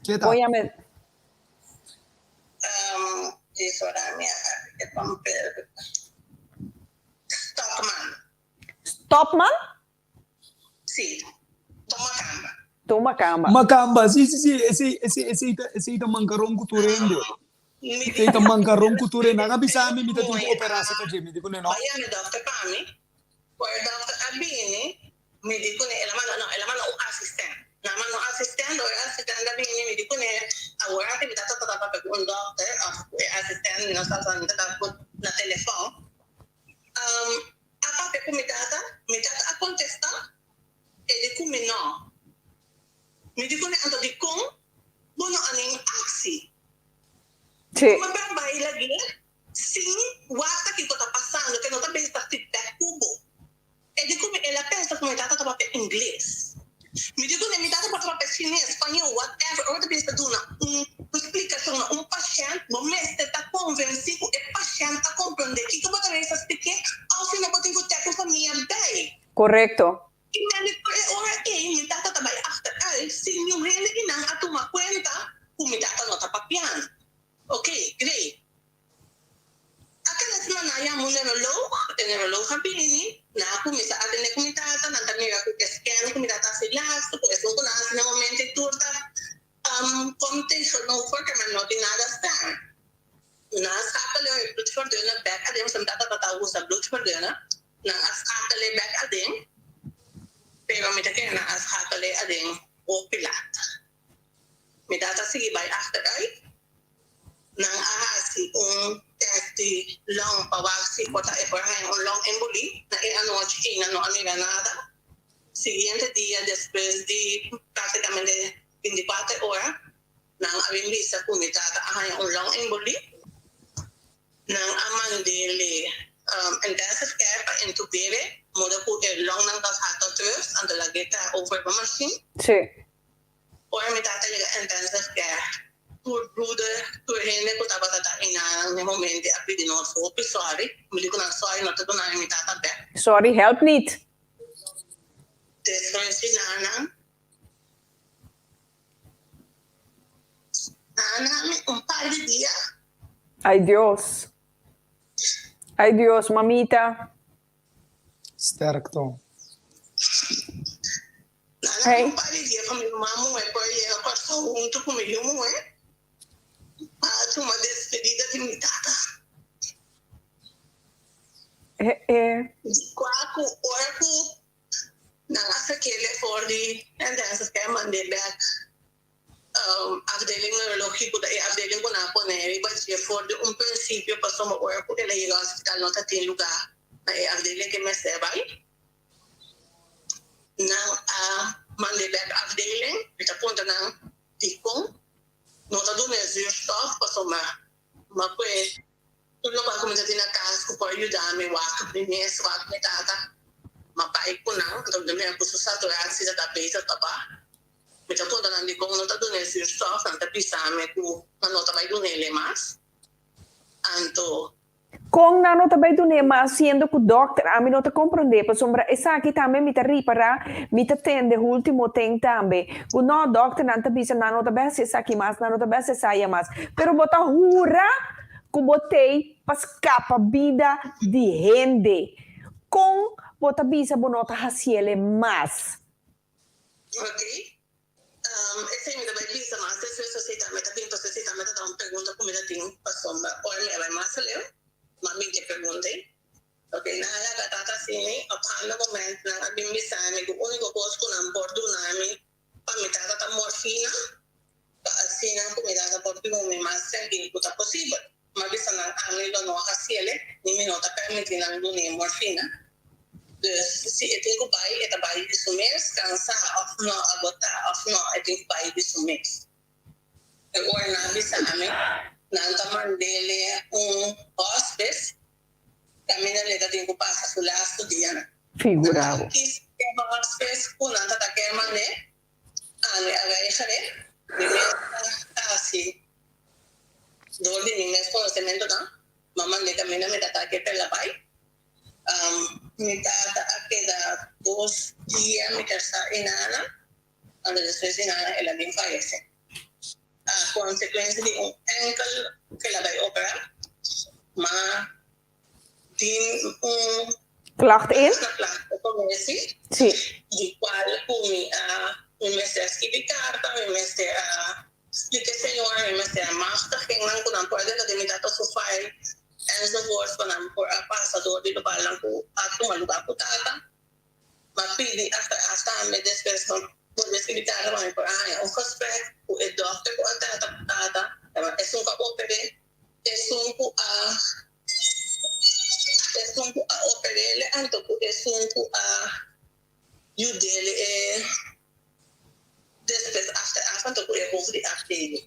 Ke ta?
Bo yama e.
Djis ora mi a e papel. Stokman.
Stopman?
Sí. Don Makamba.
Don Makamba.
Makamba, sí, sí, sí, esei, esei, esei ta, esei ta mankaron ku tur hende. Esei ta mankaron ku tur hende. Nan a bisa mi, mi ta tin ku operá serka dje. Mi di kuné no.
Bo yama e dokter pa mi. Ora e dokter a bini, mi di kuné, el a manda, no, el a manda un asistent. Nan a manda un asistent, ora e asistent a bini, mi di kuné, awor aki mi ta trata ta papia ku un dokter òf ku e asistent, mi no sa sa mi ta ta ku na telefòn. A papia ku mi tata, mi tata a kontestá, e di ku mi no. Mi di kuné, anto dikon bo no a nin aksi?
Sí.
Kuma bo a bai lag'é? Sin wak ta kiko ta pasando ke no ta bisa ta feedback ku bo. E di ku mi el a pensa ku mi tata ta papia ingles. Mi di ku mi tata por ta papia chines, spañol, whatever, ora ta bisa duna un splikashon na un pashènt bo mester ta konvensí ku e pashènt a komprondé kiko bo ta bisa splik'é òf si no bo tin ku tèk un famia bei.
Korekto.
I mende ku e ora ei mi tata ta bai achteruit sin niun hende i nan a tuma kuenta ku mi tata no ta papiando. Ok, great. A keda sima nan a yama un neuroloog, e neuroloog a bini, nan a kuminsá atendé ku mi tata, nan ta mira ku e scan ku mi tata hasi lastu, ku esun ku nan hasi na momento ei tur ta kom tegenover, ke men no tin nada staan. Nan a schakel'e e bloedverdunner bek aden, pasobra mi tata tabata usa bloedverdunner, nan a schakel'e bek aden, pero mi ta kere nan a schakel'e aden hopi lat. Mi tata a sigui bai achteruit. Nan a hasi un test di long pa wak si por ta e por haña un long embolie. Na e anochi ei nan no a mira nada. Siguiente dia despues di praktikamente bintikuater ora nan a bin bisa ku mi tata a haña un long embolie. Nan a mand'é intensive care pa entubere moda ku e longnan ta hata terug anto lag'é traha over pa machine.
Sí.
Ora mi tata yega intensive care, tur broeder, tur hende ku tabata ta einan n'e momente a pidi nos hopi sorry. Mi di ku nan sorry no ta duna mi tata bek.
Sorry help niet.
Despues di nan nan a mi un par di dia.
Ay Dios. Ay Dios, mamita.
Sterkte.
Nan a un par di dia pa mi ruman muhé por a yega Kòrsou huntu ku mi yu muhé pa a tuma despedida di mi tata. Di kua ku ora ku nan a sak'é for di intensive care mand'é bèk afdeling neurologie ku ta e afdeling ku nan a pone riba dje for di un prinsipio pasobra ora ku el a yega hospital no ta tin lugá na e afdeling ku e mester bai. Nan a mand'é bek afdeling, mi ta puntra nan dikon no ta dun'é zuurstof pasobra mi a pue tur lokual ku mi ta tin na kas ku por yuda mi wak mi mes, wak mi tata, mi a bai ku nan, anto mi ta mira ku su saturatie ta ta beter kaba. Mi ta puntra nan dikon no ta dun'é zuurstof, nan ta bisa mi ku nan no ta bai dun'é mas. Anto.
Kon nan no ta bai dun'é mas siendo ku dòkter? Ami no ta komprondé pasobra esaki tambe mi ta ripará, mi ta tende último ten tambe ku no dòkternan ta bisa nan no ta bai hasi esaki mas, nan no ta bai hasi esaya mas. Pero bo ta hura ku bo t'ei pa skapa bida di hende. Kon bo ta bisa bo no ta hasiel mas?
Ok. Esei mi ta bai bisa mas despues pasobra tambe ta bin pasobra esei tambe ta ta un pregunta ku mi ta tin pasobra ora mi a bai mas aleu mi a bin ke pregunta ei. Ok, nan a laga tata asina op handa moment nan a bin bisa mi ku uniko kos ku nan por duna mi pa mi tata ta morfina pa asina ku mi tata por drumi mas trankil ku ta posibel. Mi a bisa nan ami lo no hasiel ni mi no ta permiti nan dun'é morfina. Dus si e tin ku bai e ta bai di su mes, kansá òf no, agotá òf no, e tin ku bai di su mes. E ora nan a bisa mi, nan ta mand'é un hospice kaminda el ta tin ku pasa su lastu dianan.
Figura bo.
Nan kis e hospice ku nan ta ta ker mand'é, ami a weiger'é, mi mes ta hasi dor di mi mes konosementunan, m'a mand'é kaminda mi ta ta ke p'el a bai. Mi tata a keda dos dia mi tersa enana, anto despues di nana el a bin fayesé. A konsekuensia di un enkel ku el a bai operá, ma tin un
Klacht in?
Klacht komesi,
Sí.
di kual ku mi a mi mester a skibi karta, mi mester a splika e señora, mi mester a machtigingnan ku nan por a denta den mi tata su file. Enzovoorts pa nan por a pasa door di lokalnan ku a tuma luga ku tata. M'a pidi achteraf tambe despues pa bolbe skibi karta pa mi por a haña un gesprek ku e dòkter ku a trata ku tata, esun ku a oper'é, esun ku a esun ku a oper'é anto ku esun ku a yud'é e Despues achteraf anto ku e hof di afdeling.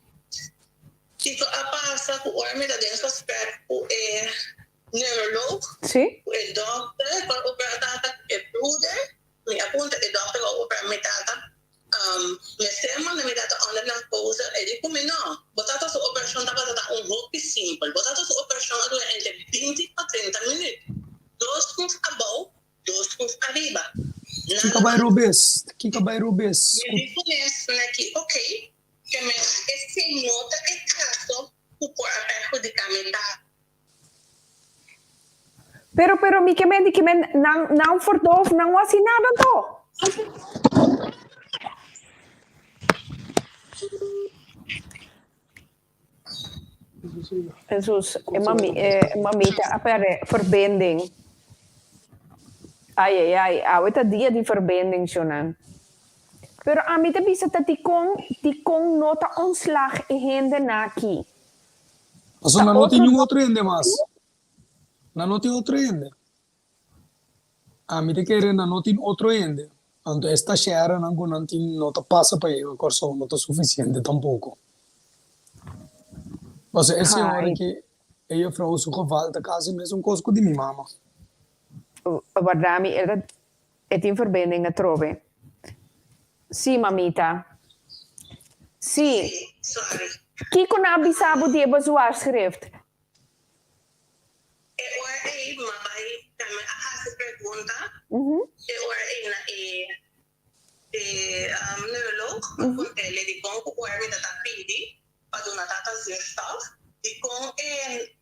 Kiko a pasa ku ora mi ta den gesprek ku e neuroloog, ku e dokter ku a opera tata, ku e broeder, mi a puntra e dokter ku a opera mi tata, mester manda mi tata onder narcose? E di ku mi no, bo tata su operashon tabata ta un hopi simpel, bo tata su operashon a dura entre binti pa trinta minuut, dos schroef abou Dos kos ariba.
Kiko bai robes? Kiko bai robes?
Mi di ku mes na ki ok, ke mes esei no ta e kaso ku por a perhudiká mi tata.
Pero pero mi ke men di ke men nan nan verdoof nan no hasi nada anto. Jesus, e mami, e mamita a perde verbinding. Ai, ai, ai, awe ta dia di verbinding, shonan. Pero ami ta bisa ta dikon, dikon no ta ontslag e hende naki.
Pasobra nan no tin niun otro hende mas. Nan no tin otro hende. Ami ta kere nan no tin otro hende. Anto e stashèranan ku nan tin no ta pasa pa yega Kòrsou, no ta sufisiente tampoko. Pasobra e señora ki e jufrou su geval ta kasi mesun kos ku di mi mama.
Warda mi, e tin verbinding atrobe. Sí, mamita. Sí. Kiko nan a bisa bo di e bezwaarschrift?
E ora ei m'a bai tambe a hasi pregunta. E ora ei na e e neuroloog a kont'é dikon ku ora mi ta ta pidi pa duna tata zuurstof, dikon e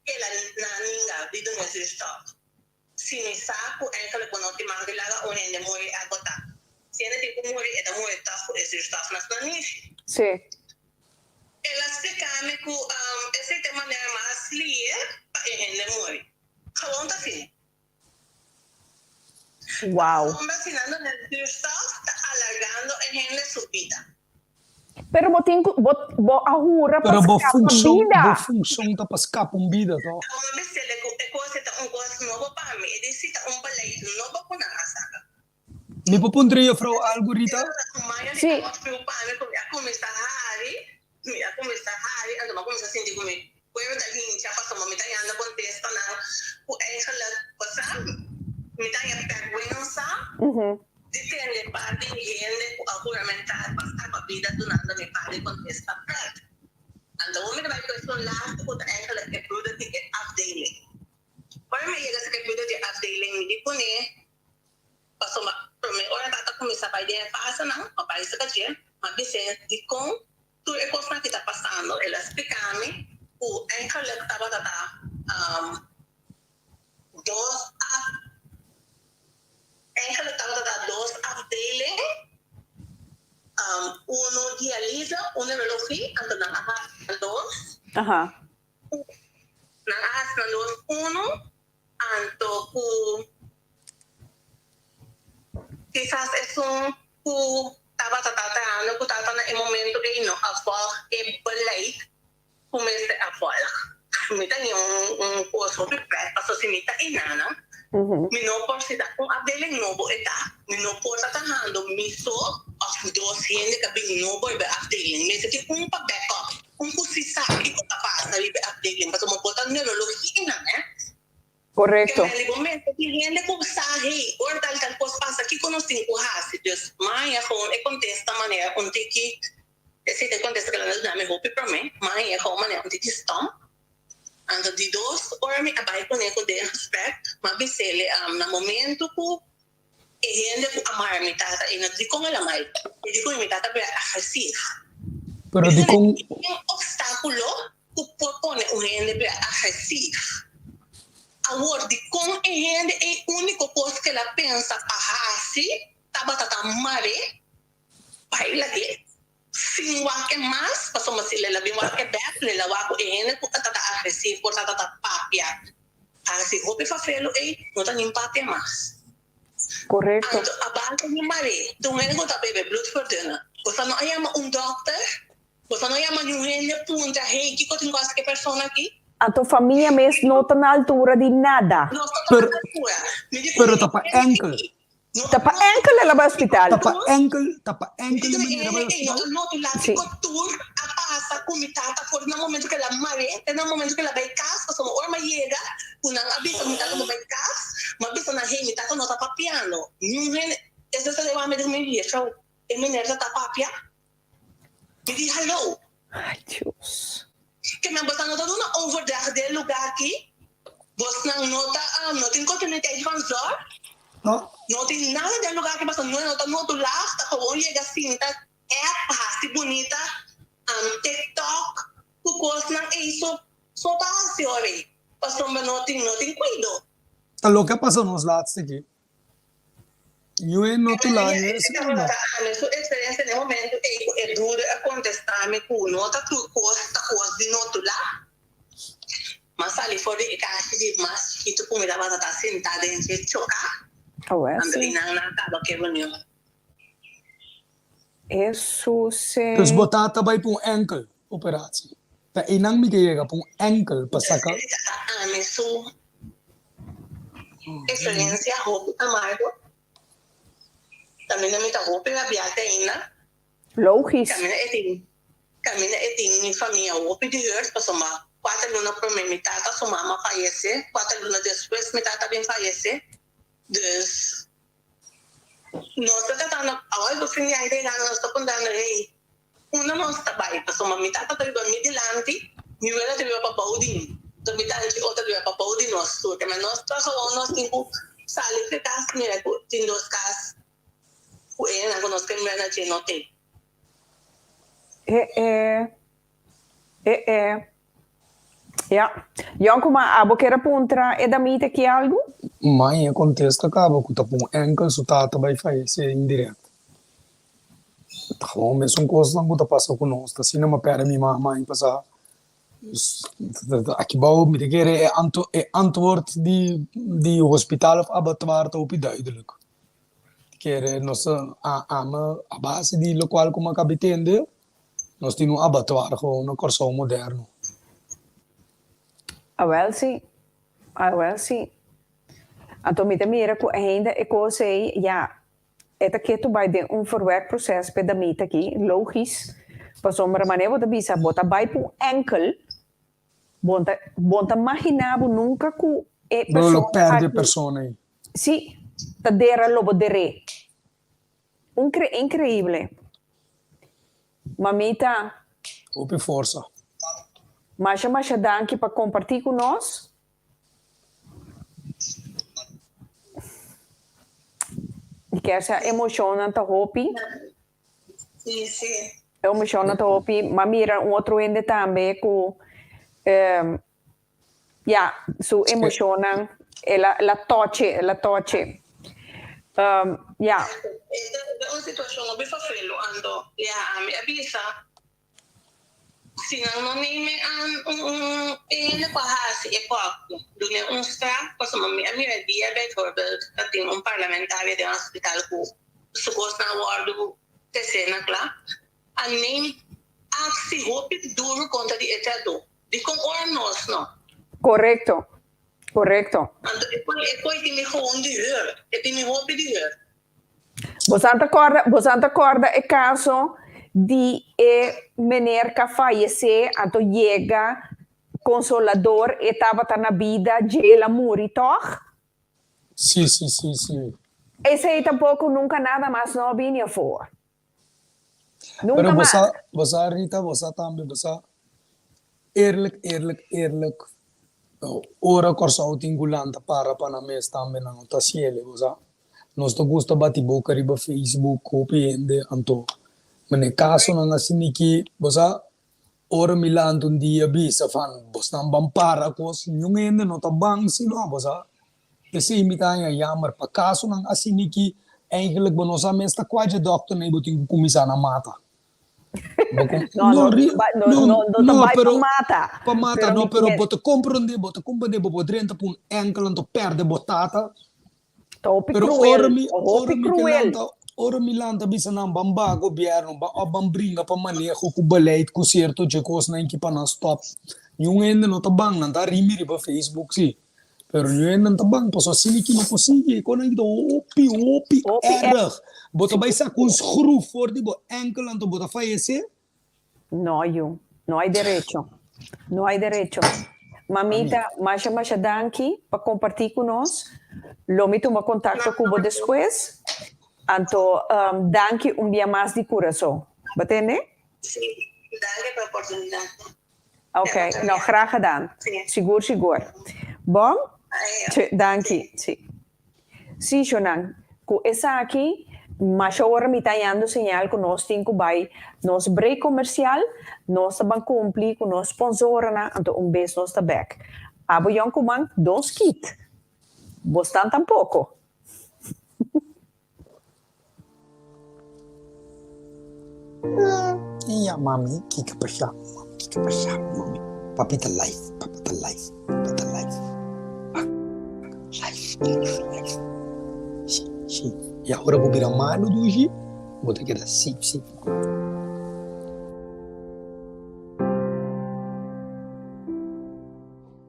el a na ninga di duna zuurstof. Si mi sa ku enkele bo no tin mag di laga un hende muri agotá. Si hende tin ku muri, e ta muri tòg ku e zuurstof na su nanishi.
Sí.
El a spliká mi ku esei ta e manera mas lier pa e hende muri. Gewoon ta asina.
Wow.
Pasobra si nan duna zuurstof ta alargando e hende su bida.
Pero bo tin ku bo bo a hura pa
Pero bo
skapa
funshon,
bida.
bo funshon ta pa skapa un bida, toh?
Awor mi bis'é ku e kos ei ta un kos nobo pa mi. E di si ta un beleid nobo ku nan a saka.
Mi por puntra juffrouw algu, Rita?
Sí.
mi yega serka e buda di afdeling mi di kuné, pasobra promé ora tata kuminsá bai den e fasenan, mi bai serka dje, mi a bis'é dikon tur e kosnan aki ta pasando. El a splika mi ku eigenlijk tabata ta dos af, eigenlijk tabata ta dos afdeling, uno dialyse, un neurologie, anto nan a hasi dos. Nan a hasi nan dos uno, anto ku kisas esun ku tabata ta trahando ku tata na e momento ei no a vòlg e beleid ku mester a vòlg. Mi ta ni un kos hopi prèt pasobra si mi ta enanan mi no por si ta un afdeling nobo e ta, mi no por ta trahando mi so òf dos hende ka bin nobo riba e afdeling. Mester tin un pa backup. Un ku si sa kiko ta pasa riba e afdeling pasobra bo ta neurologia nan eh.
Korekto.
Kende bo mester tin hende ku sa hey ora tal tal kos pasa kiko nos tin ku hasi dus maya gewoon e kontesta manera un tiki esei ta e kontesta ku nan a duna mi hopi prome maya gewoon manera un tiki stom anto di dos ora mi a bai kune ku den gesprek mi a bisele na momento ku E hende ku a mara mi tata ei no dikon el a mara e dikon mi tata bira agresief.
Pero dikon.
Un obstákulo ku por pone un hende bira agresief. Awor dikon e hende ei úniko kos ku el a pensa pa hasi tabata ta mar'é bai lag'é sin wak e mas pasobra si el a bin wak e bèk el a wak ku e hende ku a tata agresief por tata ta papia hasi hopi fafelo ei no ta nin papia mas.
Korekto.
Anto a base di mar'é ta un hende ku ta bebe bloedverdunner boso no a yama un dòkter boso no a yama niun hende puntra hey kiko tin ku hasi ku e persona aki.
Anto famia mes no ta na altura di nada.
No ta na altura. Mi di ku
Pero ta pa enkel.
Ta pa enkel el a bai hospital.
Ta pa enkel, ta pa enkel e manera bai hospital.
Sí.
Tur a pasa ku mi tata for na momento ku el a mar'é te na momento ku el a bai kas pasobra ora mi a yega ku nan a bisa mi tata no bai kas mi a bisa nan hey mi tata no ta papiando niun hende esei ta leba mi den mi viejo e meneer ta ta papia mi di hallo.
Ay Dios.
Ke men boso no ta duna overdracht den lugar aki? Bosnan no ta no tin continuïteit van zorg?
No.
No tin nada den lugar aki pasobra no ta notu laag ta gewoon yega sinta app hasi bunita tiktok ku kosnan ei so so ta hasi ora ei pasobra no tin no tin kuido.
Ta loke a pasa nos laatste aki. Ñue no tu la ñue si no.
Ami su experiencia den momento ey cu e dude a contesta mi cu no ta tur cos ta cos di no tu la. M'a sali for di e cashi di mas chikito cu mi tabata ta sinta den dje choca. Anto y nan a caba cu e reunion.
Dus bo tata bai pa un enkel operatie. Ta eynan mi ke yega pa un enkel pa saka.
Ami su experiencia hopi amargo. Caminda mi ta hopi rabiá te ainda.
Logisch.
Caminda e tin caminda e tin mi famia hopi di hurt pasobra cuater luna prome mi tata su mama fayece, cuater luna despues mi tata bin fayece. Dus nos ta tratando awor ku fin di aña ta yegando nos ta puntando hey unda nos ta bai pasobra mi tata ta biba mi dilanti mi wela ta biba pa bou di mi enton mi tanchi otro ta biba pa bou di nos tur keme nos ta gewoon nos tin ku sali di kas mira ku tin dos kas ku e nan ku nos ke mira na dje no tin.
E e e e Ya. Yònkuma, abo kier a puntra e damita aki algu?
Mai e kontesta kaba ku ta pon enkel su tata bai fayesé indirèkt. Ta gewoon mesun kosnan ku ta pasa ku nos. Ta asina mi a pèrdè mi mama aña pasá. Aki bou mi ta kere e e antwoord di di hospital òf abattoir ta hopi duidelijk. Kere nos a ama a base di lokual ku mi a kaba di tende. Nos tin un abattoir gewoon na Kòrsou moderno.
Awel si, awel si. Anto mi ta mira ku ainda e kos ei, ya, e ta ketu bai den un verwerkproces p'e damita aki, logis, pasobra manera bo ta bisa bo ta bai pa un enkel, bo ta bo ta magina bo nunka ku e
Bo lo
persona
pèrdè e
aki,
persona ei.
si, ta dera lo bo der'é. Un cre increible. Mamita.
Hopi forsa.
Masha masha danki pa comparti cu nos. Di kier sa emocionnan ta hopi.
Sí, sí.
Emocionnan ta hopi. M'a mira un otro hende tambe cu ya, su emocionnan el a el a toche, el a toche. Ya.
E ta un situacion hopi fafelu anto ya ami a bisa Si nan no neem e an un un hende ku a hasi e kòkto, dun'e un straf, pasobra mi a mira dia bijvoorbeeld ta tin un parlamentario den hospital ku su kosnan a wòrdu tesé na kla, a neem aksi hopi duru kontra di e trahadó. Dikon ora nos no?
Korekto, korekto.
Anto e koi e koi tin mi gewoon di hur, e tin mi hopi di hur.
Bosan ta corda, bosan ta corda e caso di e meneer ca fayece anto yega Consolador e tabata na bida dje el a muri toch?
Sí, sí, sí, sí.
Esey tampoco nunca nada mas no a bini afor. Nunca
Pero
mas.
bosa, bosa Rita, bosa tambe, bosa eerlijk, eerlijk, eerlijk, ora Kòrsou tin ku lanta para pa nan mes tambe nan no ta hasiel, bosa. Nos ta gusta bati boka riba Facebook hopi hende, anto mane kasonan asiniki, bosa, ora mi lanta un dia bisa van bosnan ban para kos, niun hende no ta ban si no, bosa. P'esei mi ta haña jammer pa kasonan asiniki, eigenlijk bo no sa mes ta kua dje dòkternan i bo tin ku kuminsá na mata. Bo ku
No,
no
no,
ri
ba no
no
no no ta
no
bai pa
pero
mata,
pa mata
pero
no
mi
pero
kier
bo ta komprondé bo ta komprondé bo por drenta pa un enkel anto pèrdè bo tata.
Ta hopi
Pero ora
cruel,
mi ora
hopi
mi ke
cruel.
lanta ora mi lanta bisa nan ban baha gobièrnu ban òf ban bringa pa maneho ku beleid ku sierto dje kosnan ki pa nan stòp. Niun hende no ta ban nan ta rimi riba Facebook si. Pero niun hende no ta ban pasobra asina ki no por sigui e konan ki ta hopi hopi
Hopi erg.
erg. Bo ta bai saka un schroef for di bo enkel anto bo ta fayesé.
No yu, no hay derecho. No hay derecho. Mamita, masha masha danki pa comparti cu nos. Lo mi tuma contacto cu bo despues. Anto danki un bia mas di curason. Bo tende?
Si, danki pa e oportunidad.
Ok, no, graag gedaan. Sigur sigur. Bon? Danki. Si. Sí, shonnan, ku esaki masha ora mi ta hañando señal ku nos tin ku bai nos break komersial, nos ta ban kumpli ku nos sponsoranan, anto un bes nos ta bèk. Abo yònkuman, don skit. Bosnan tampoko.
Ya mami, kiko pasá? Mami, kiko pasá? Mami, papi ta live, papa ta live, papa ta live. Live, live, live. Si, si. Ya ora bo bira malu dushi, bo ta keda safe, safe.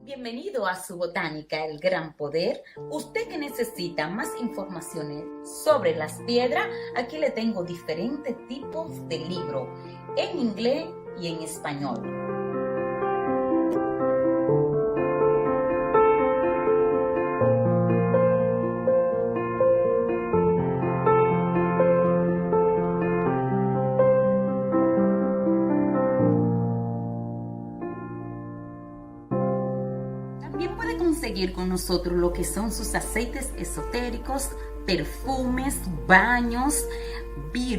Bienvenido a su botánica El Gran Poder. Usted que necesita más informaciones sobre las piedras, aquí le tengo diferentes tipos de libro en inglés y en español. También puede conseguir con nosotros lo que son sus aceites esotéricos, perfumes, baños, b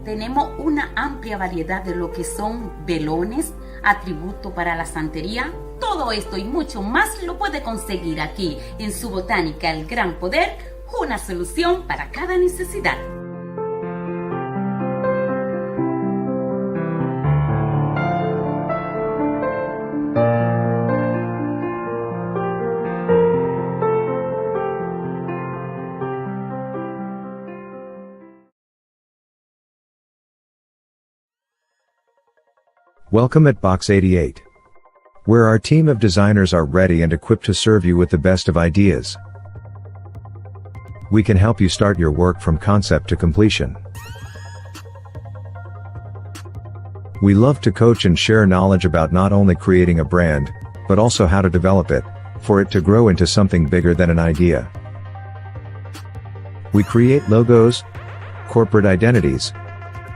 Tenemos una amplia variedad de lo que son velones, atributo para la santería. Todo esto y mucho más lo puede conseguir aquí en su botánica El Gran Poder, una solución para cada necesidad.
Welcome at Box 88. Where our team of designers are ready and equipped to serve you with the best of ideas. We can help you start your work from concept to completion. We love to coach and share knowledge about not only creating a brand, but also how to develop it, for it to grow into something bigger than an idea. We create logos, corporate identities,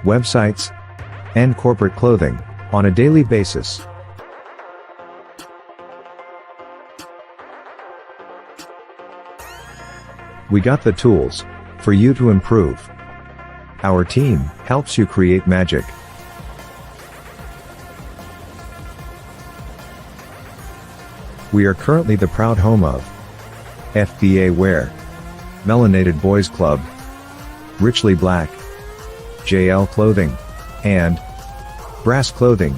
websites, and corporate clothing on a daily basis. We got the tools, For you to improve. Our team helps you create magic. We are currently the proud home of FBA Wear, Melanated Boys Club, Richly Black, JL Clothing, and Brass Clothing.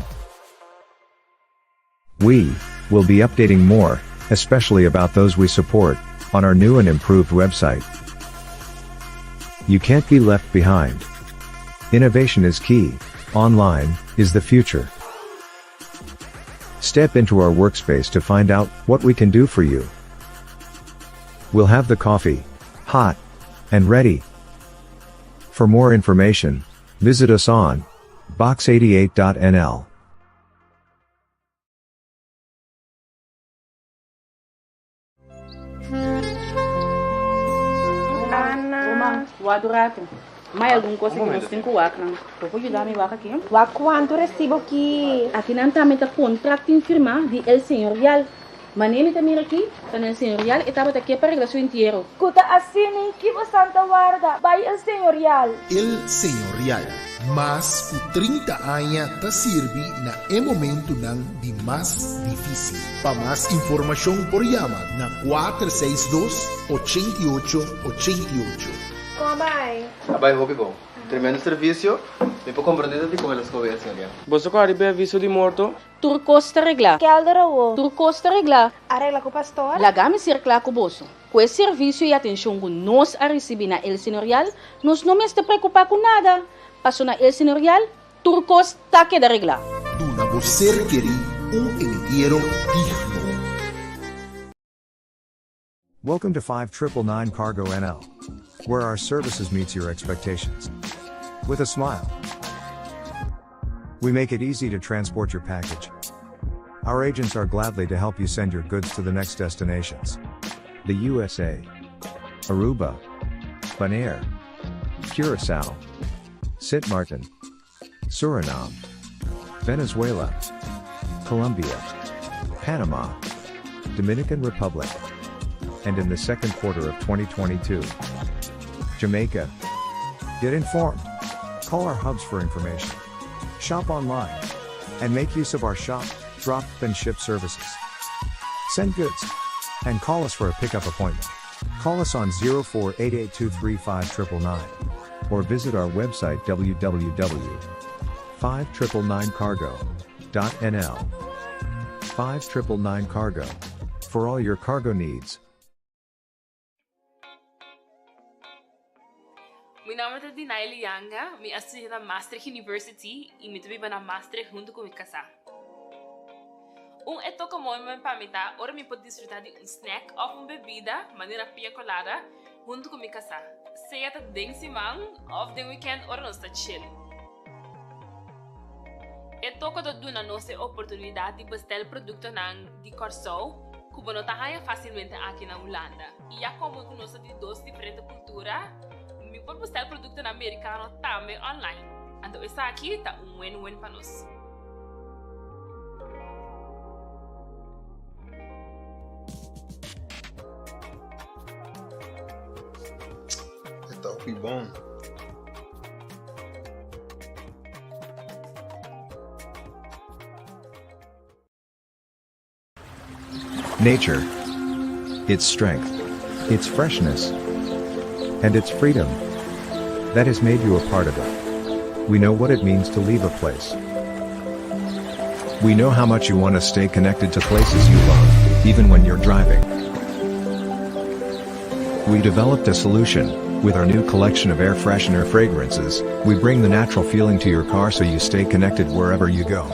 We will be updating more, especially about those we support, on our new and improved website. You can't be left behind. Innovation is key, online is the future. Step into our workspace to find out what we can do for you. We'll have the coffee, hot, and ready. For more information, visit us on box88.nl.
Ana. Wak un ratu. Mai algun kos ku nos tin ku wak nan. Bo por yuda mi wak aki?
Wak kuantu resibo ki.
Aki nan tambe ta kontraktin firmá di El Señorial. Manera mi ta mira aki, ta na El Señorial e tabata ke pa regla su entiero.
Ku ta asina ki bosan ta warda bai El Señorial?
El Señorial, mas ku 30 aña ta sirbi na e momentunan di mas difísil. Pa mas informashon por yama na 462 88 88.
Kon a bai?
A bai hopi bon. Tremendo servisio. Mi por komprondé ta dikon el a skohe El Señorial.
Boso ku a riba e aviso di morto?
Tur kos ta reglá.
Kelder awo.
Tur kos ta reglá.
A regla ku pastor?
Laga mi ser kla ku boso. Ku e servisio i atenshon ku nos a risibí na El Señorial, nos no mester preokupá ku nada. Paso na El Señorial, tur kos ta keda reglá.
Duna bo ser kerí un entiero digno.
Welcome to 5999 Cargo NL, where our services meets your expectations. With a smile. We make it easy to transport your package. Our agents are gladly to help you send your goods to the next destinations. The USA, Aruba, Bonaire, Curacao, Sint Maarten, Suriname, Venezuela, Colombia, Panama, Dominican Republic, and in the second quarter of 2022, Jamaica. Get informed. Call our hubs for information. Shop online. And make use of our shop, drop, and ship services. Send goods. And call us for a pickup appointment. Call us on 0488235999 or visit our website www.5999cargo.nl. 5999 Cargo. For all your cargo needs.
Mi nòmber ta Dinaily Yanga, mi a studia na Maastricht University i mi ta biba na Maastricht huntu ku mi kasá. Un e toka mooi pa mi ta ora mi por disfrutá di un snack òf un bebida, manera piña colada, huntu ku mi kasá, sea ta den siman òf den wikènt ora nos ta chill. E toko ta duna nos e oportunidat di bestèl produktonan di Kòrsou ku bo no ta haña fásilmente aki na Hulanda. I ya komo ku nos ta di dos diferente kultura, mi por bestèl produktonan merikano tambe online. Anto esaki ta un win-win pa nos.
E ta hopi bon.
Nature. Its strength, its freshness, and its freedom. That has made you a part of it. We know what it means to leave a place. We know how much you want to stay connected to places you love, even when you're driving. We developed a solution. With our new collection of air freshener fragrances, we bring the natural feeling to your car so you stay connected wherever you go.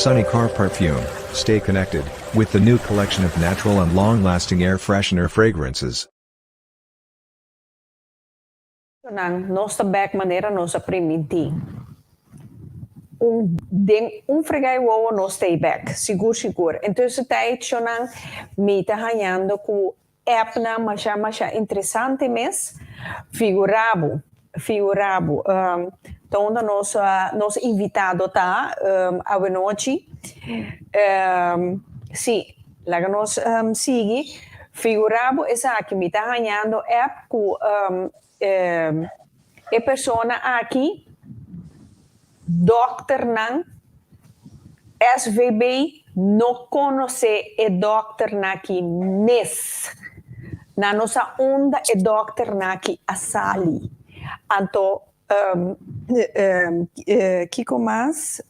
Sunny Car Perfume, stay connected with the new collection of natural and long-lasting air freshener fragrances.
Nan, nos ta bek manera nos a primintí. Un, den un fregá wowo nos ta bek, sigur sigur. Intussen tijd, shonan, mi ta hañando ku appnan masha masha interesante mes. Figurá bo, figurá bo. Ta unda nos, nos invitado ta awenochi. Sí, laga nos sigui. Figurá bo esaki, mi ta hañando app ku e persona aki, dòkternan, SVB no konosé e dòkternan aki mes. Nan no sa unda e dòkternan aki a sali. Anto, kiko mas?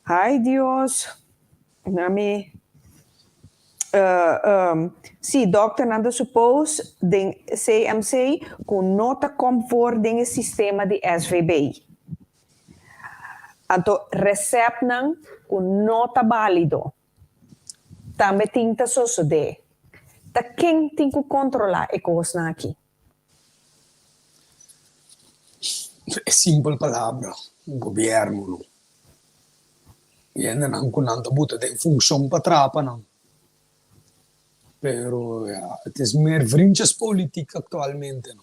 Ai Dios, na mi sí, dòkternan ta suppose den CMC ku no ta kom voor den e sistema di SVB. Anto resèptnan ku no ta bálido tambe tin ta sosodé. Ta ken tin ku kontrolá e kosnan aki?
E simpel palabra, gobièrnu no. Hendenan ku nan ta buta den funshon pa trapa nan. Pero ya, het is meer vriendjespolitiek aktualmente no.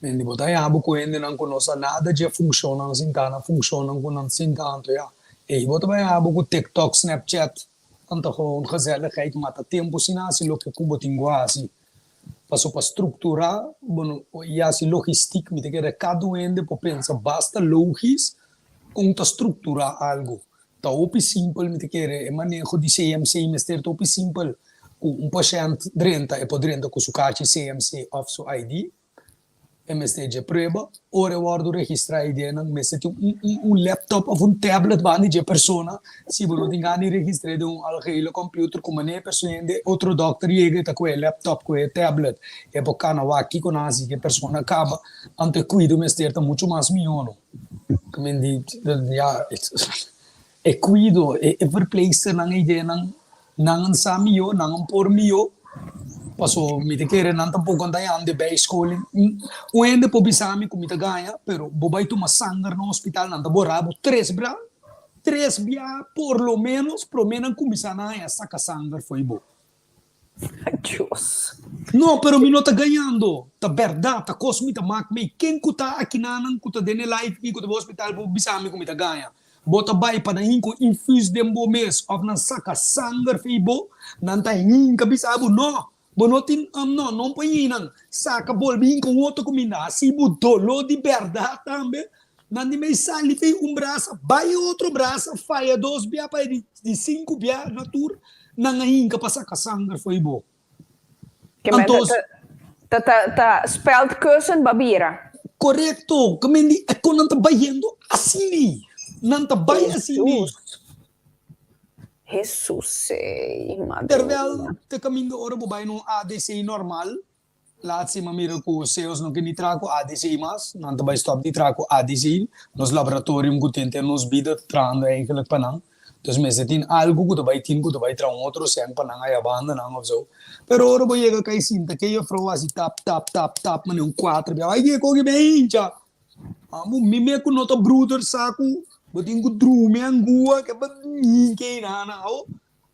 Men di bo ta haña bo ku hendenan ku no sa nada dje funshonnan sinta na funshonnan ku nan sinta anto ya, ei bo ta bai haña bo ku TikTok, Snapchat, anto gewoon gezelligheid mata tempu sin hasi loke ku bo tin ku hasi. Paso pa strukturá, bueno, i hasi logistiek, mi ta kere kada un hende por pensa basta logis kon ta strukturá algu. Ta hopi simpel, mi ta kere e maneho di CMC mester ta hopi simpel, ku un pashènt drenta e por drenta ku su kachi CMC òf su ID, E mester dje prueba, ora e wòrdu registrá e ideanan mester tin un un un laptop òf un tablet banda di dje persona, si bo no tin gana di registr'é den un algehele kòmpiuter ku manera e persona hende otro dòkter yega e ta ku e laptop ku e tablet e por kana wak kiko nan hasi ku e persona kaba, anto e kuido mester ta muchu mas mihó no. Ke men di ya e kuido e verpleegsternan e ideanan Nan a sa mihó, nan a por mihó, paso mi ta kere nan tampoko a ta haña de bijscholing. Un hende por bisa mi ku mi ta gaña, pero bo bai tuma sanger na hospital, nan ta bora bo tres bra, tres bia por lo menos promé nan kuminsá na haña saka sanger fo'i bo.
Dios.
No, pero mi no ta gañando, ta bèrdat, ta kos mi ta mak mei. Ken ku ta akinanan ku ta den e live aki ku ta bai hospital por bisa mi ku mi ta gaña. Bo ta bai pa nan hinka un infus den bo mes of nan saka sanger fei bo, nan ta hinka bisa bo, No, bo no tin, no, no por yei nan saka bolbe hinka un otro kuminda, hasi bo doló di bèrdat tambe. Nan di mei sali fei un brasa, bai e otro brasa, faya dos bia pa e di sinku bia na tur, nan a hinka pa saka sanger fo'i bo.
Ke men ta ta ta ta speldkussen ba bira.
Korekto, ke men di e kon nan ta bayendo asini, nan ta bai asini.
Hesus ey, madre
Terwel te kaminda ora bo bai na un ADC normal, laat si mira ku seos no ke ni traha ku ADC mas, nan ta bai stop di traha ku ADC, nos laboratorium ku tin den nos bida ta trahando eigenlijk pa nan. Dus mester tin algu ku ta bai tin ku ta bai traha un otro sèn pa nan haya bandanan of so. Pero ora bo yega kai sinta ke juffrouw hasi tap tap tap tap manera un kuater bia, ai ke koki ben hincha. Amo mi me ku no ta bruder sa ku bo tin ku drumi angua ke ba hincha einan awo.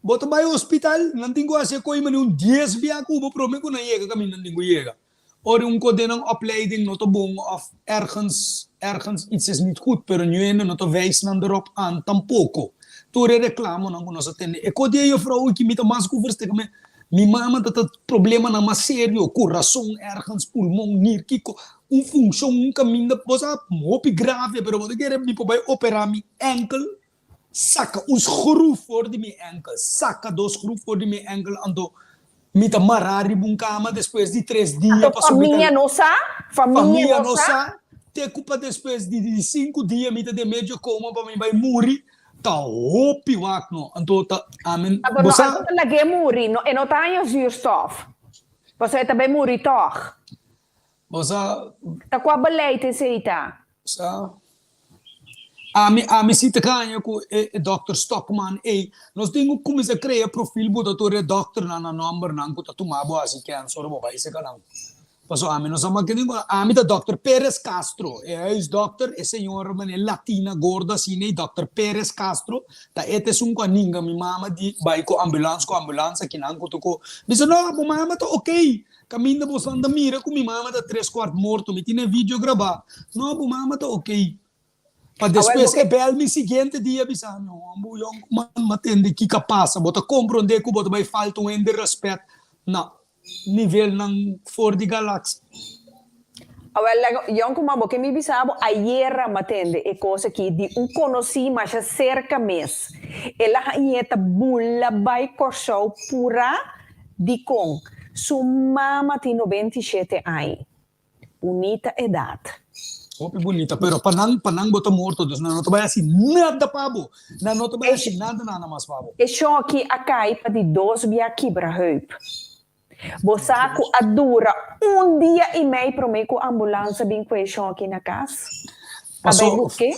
Bo ta bai hospital nan tin ku hasi e koi manera un dies bia ku bo prome ku nan yega kaminda nan tin ku yega. Ora un ko den nan opleiding no ta bon of ergens ergens iets is niet goed pero nu hende no ta wijs nan derop aan tampoco. Tur e reclamonan ku nos a tende e ko di e juffrouw aki mi ta mas ku versteken me mi mama ta ta problemanan mas serio kurason ergens pulmon nir kiko un funcion un kaminda bo sa hopi grave pero bo ta kere mi por bai opera mi enkel Saka un schroef for di mi enkel, saka dos schroef for di mi enkel, anto mi ta mará riba un kama despues di tres dia
Anto
pasobra mi ta.
famia no sa? Famia
Famia
no
no
sa?
sa, te ku pa despues di di sinku dia mi ta den medio koma pa mi bai muri, ta hopi wak no, anto ta amen,
Anto
bo
no,
sa?
anto ta lag'é muri, no, e no ta haña zuurstof, pasobra e ta bai muri tòg.
Bo sa.
Ta kua beleid esei ta?
Sa. Ami ami si ta kaña ku e e dòkter Stockman ei. Nos tin ku kuminsá krea profil buta tur e dòkternan nan nòmbernan ku ta tuma bo hasi kèns ora bo bai seka nan. Paso ami no sa mas ke tin ku ami ta dòkter Perez Castro, e huisdòkter, e señora manera latina gordo asina ei dòkter Perez Castro ta e ta esun ku a ninga mi mama di bai ku ambulans ku ambulans akinan ku tuko. Bisa no bo mama ta okey kaminda boso ta mira ku mi mama ta tres kuart morto mi tin e video grabá no bo mama ta okey. Pa despues e bel mi siguiente dia bisa mi, Hombo yonkuman, m'a tende kiko a pasa. Bo ta komprondé ku bo ta bai falta un hende rèspèt na nivelnan for di galaxia.
Awel, yonkuman, bo ke mi bisa bo, ayera m'a tende e kos aki di un konosí masha serka mes. El a hañ'é ta bula bai Kòrsou purá dikon su mama tin 97 aña. Bunita edad.
Hopi bunita, pero pa nan, pa nan bo ta morto, dus nan no ta bai hasi nada pa bo. Nan no ta bai hasi nada nada mas pa bo.
E shoki a kai pa di dos bia kibra heup. Bo sa ku a dura un dia i mei promé ku ambulans a bin ku e shoki na kas? A bai
Paso,
busk'é?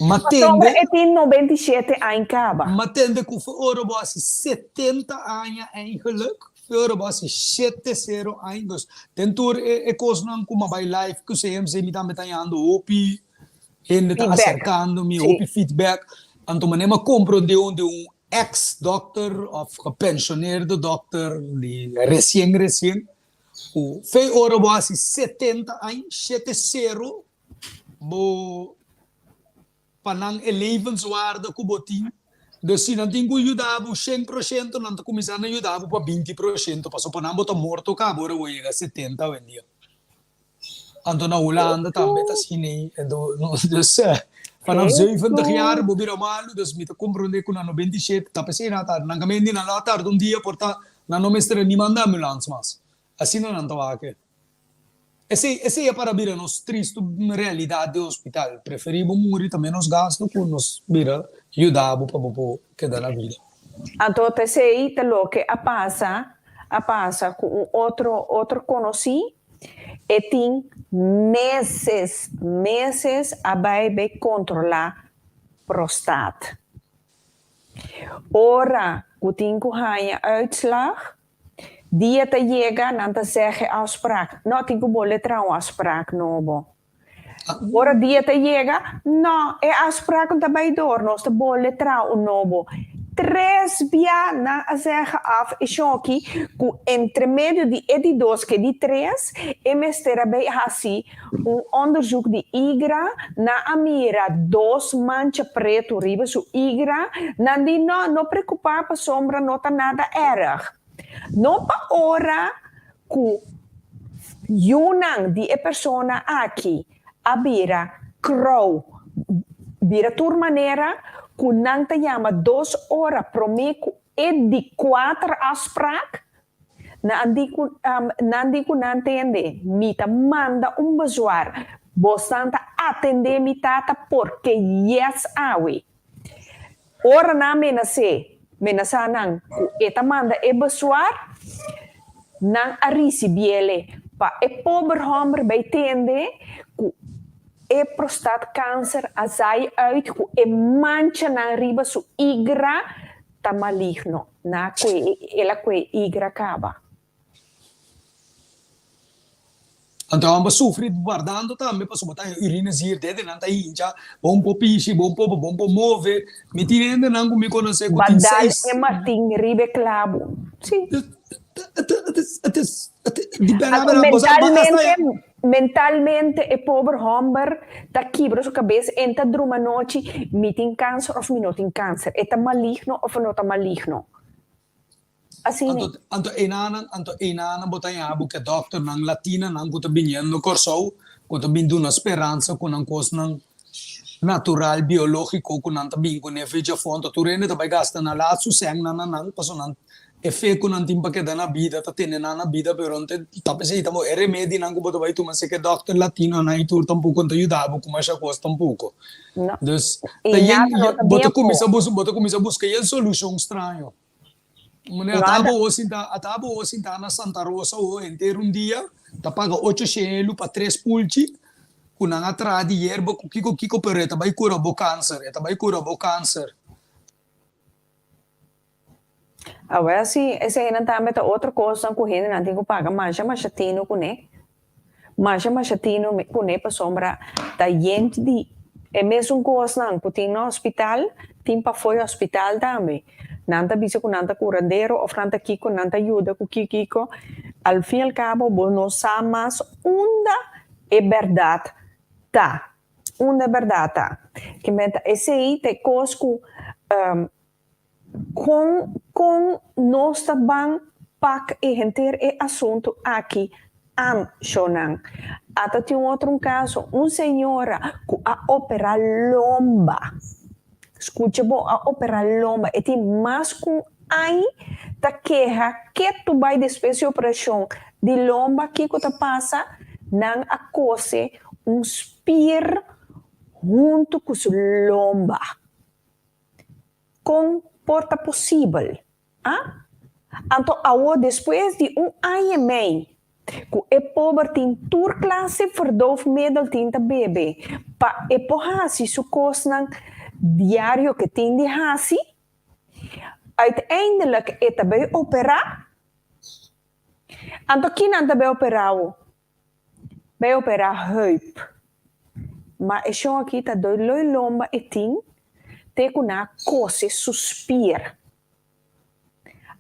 ma
Pasobra
tende,
e tin 97 aña kaba.
ma tende ku for ora bo hasi 70 aña eigenlijk, Ora bo hasi shete sero aña, dus den tur e e kosnan ku mi a bai live ku CMC mi tambe ta hañando hopi hende ta
Feedback.
aserkando mi,
Sí.
hopi feedback. Anto manera mi a komprondé un di un ex dokter òf gepensioneerde dokter di resien resien ku fe ora bo hasi 70 aña, shete sero, bo pa nan e levenswaarde ku bo tin. Dus si nan tin ku yuda bo shen proshento, nan ta kuminsá na yuda bo pa 20 proshento, pasobra pa nan bo ta morto kaba ora bo yega 70 awendia. Anto na Hulanda tambe ta asina ei. Dus vanaf 70 jaar bo bira malu, dus mi ta komprondé ku na 97 ta p'esei nan a tarda. Nan kaminda di nan lo a tarda un dia por ta nan no mester a ni manda ambulans mas. Asina nan ta wak. Esei, esei a para bira nos tristu realidat di hospital. Preferí bo muri ta ménos gastu ku nos bira yuda bo pa bo por keda na bida.
Anto ta esei ta loke a pasa, a pasa ku un otro, otro konosí. E tin meses, meses a bai bai kontrolá prostat. Ora ku tin ku haña uitslag, Dia ta yega, nan ta zeg e afspraak. No, tin ku bolbe traha un afspraak nobo. Ora dia ta yega, no, e afspraak no ta bai door, nos ta bolbe traha un nobo. Tres bia nan a zeg af e shoki ku entre medio di e di dos ku e di tres, e mester a bai hasi un onderzoek di igra, nan a mira dos mancha pretu riba su igra, nan di no, no preocupa pasobra no ta nada erg. No pa ora cu yunan di e persona aki a bira crow, bira tur manera cu nan ta yama dos ora prome cu e di cuater afspraak, Nan di ku nan di ku nan tende, Mi ta manda un bezwaar, bosnan ta atendé mi tata porke yes awe. Ora nan menas'é, menasá nan ku e ta manda e bezwaar, nan a risibiele pa e pober hòmber bai tende ku e prostaatkanser a zai uit ku e manchanan riba su igra ta maligno na kue el a kue igra kaba.
Anto nan bo sufri guardando tambe pasobra bo ta urina zier dede nan ta hincha bon por pishi bon por bon por move mi tin hendenan ku mi konosé ku tin
Badal
seis
e martin riba e klabu si.
Het is di bera
Anto
bera bo sa bo hasta
mentalmente mentalmente e pober homber ta kibra su kabes en ta druma nochi mi tin kanser of mi no tin kanser e ta maligno of e no ta maligno asina.
Anto anto enanan anto enanan bo ta yaha bo ke dokternan latinanan ku ta biniendo Kòrsou ku ta bin duna speransa ku nan kosnan natural biológiko ku nan ta bin kuné fecha afó, anto tur hende ta bai gasta na laat su sènnan na nan pasobra nan e fe ku nan tin pa keda na bida ta tene nan na bida pero nan ta p'esei ta bo e remedinan ku bo ta bai tuma si ke dòkter latinonan i tur tampoko no ta yuda bo ku masha kos tampoko.
No.
Dus
I
ta yen
nada no ta
bo ta
bien
kuminsá
po.
bus bo ta kuminsá buska yen solushon straño. Mane
No
ata
ata
bo ho sinta ata bo ho sinta na Santa Rosa ho henter un dia ta paga ocho shelu pa tres pulchi. Ku nan a traha di yerba ku kiko kiko pero e ta bai kura bo kanser, e ta bai kura bo kanser.
Awel si eseinan tambe ta otro kosnan ku hendenan tin ku paga masha masha tinu kuné. Masha masha tinu kuné pasobra ta yent di e mesun kosnan ku tin na hospital tin pafó e hospital tambe. Nan ta bisa ku nan ta kurandero òf nan ta kiko, nan ta yuda ku kikiko. Al fin al kabo bo no sa mas unda e bèrdat ta. Unda e bèrdat ta. Kimente esei ta e kos ku Kon kon nos ta ban pak e henter e asuntu aki an shownan? Ata tin un otro un kaso, un señora ku a opera lomba, skucha bon, a opera lomba, e tin mas ku un aña ta keha ketu bai despues di operashon di lomba, kiko ta pasa? Nan a kose un spier huntu ku su lomba. Kon por ta posibel, a? Anto awor despues di un aña i mei ku e pober tin tur klase verdoofmiddel tin ta bebe pa e por hasi su kosnan diario ke tin di hasi, uiteindelijk e ta bay operá. Anto kinan ta bay operá awo? Bay operá heup. Ma e shon aki ta doi loi lomba e tin te ku nan a kose su spier.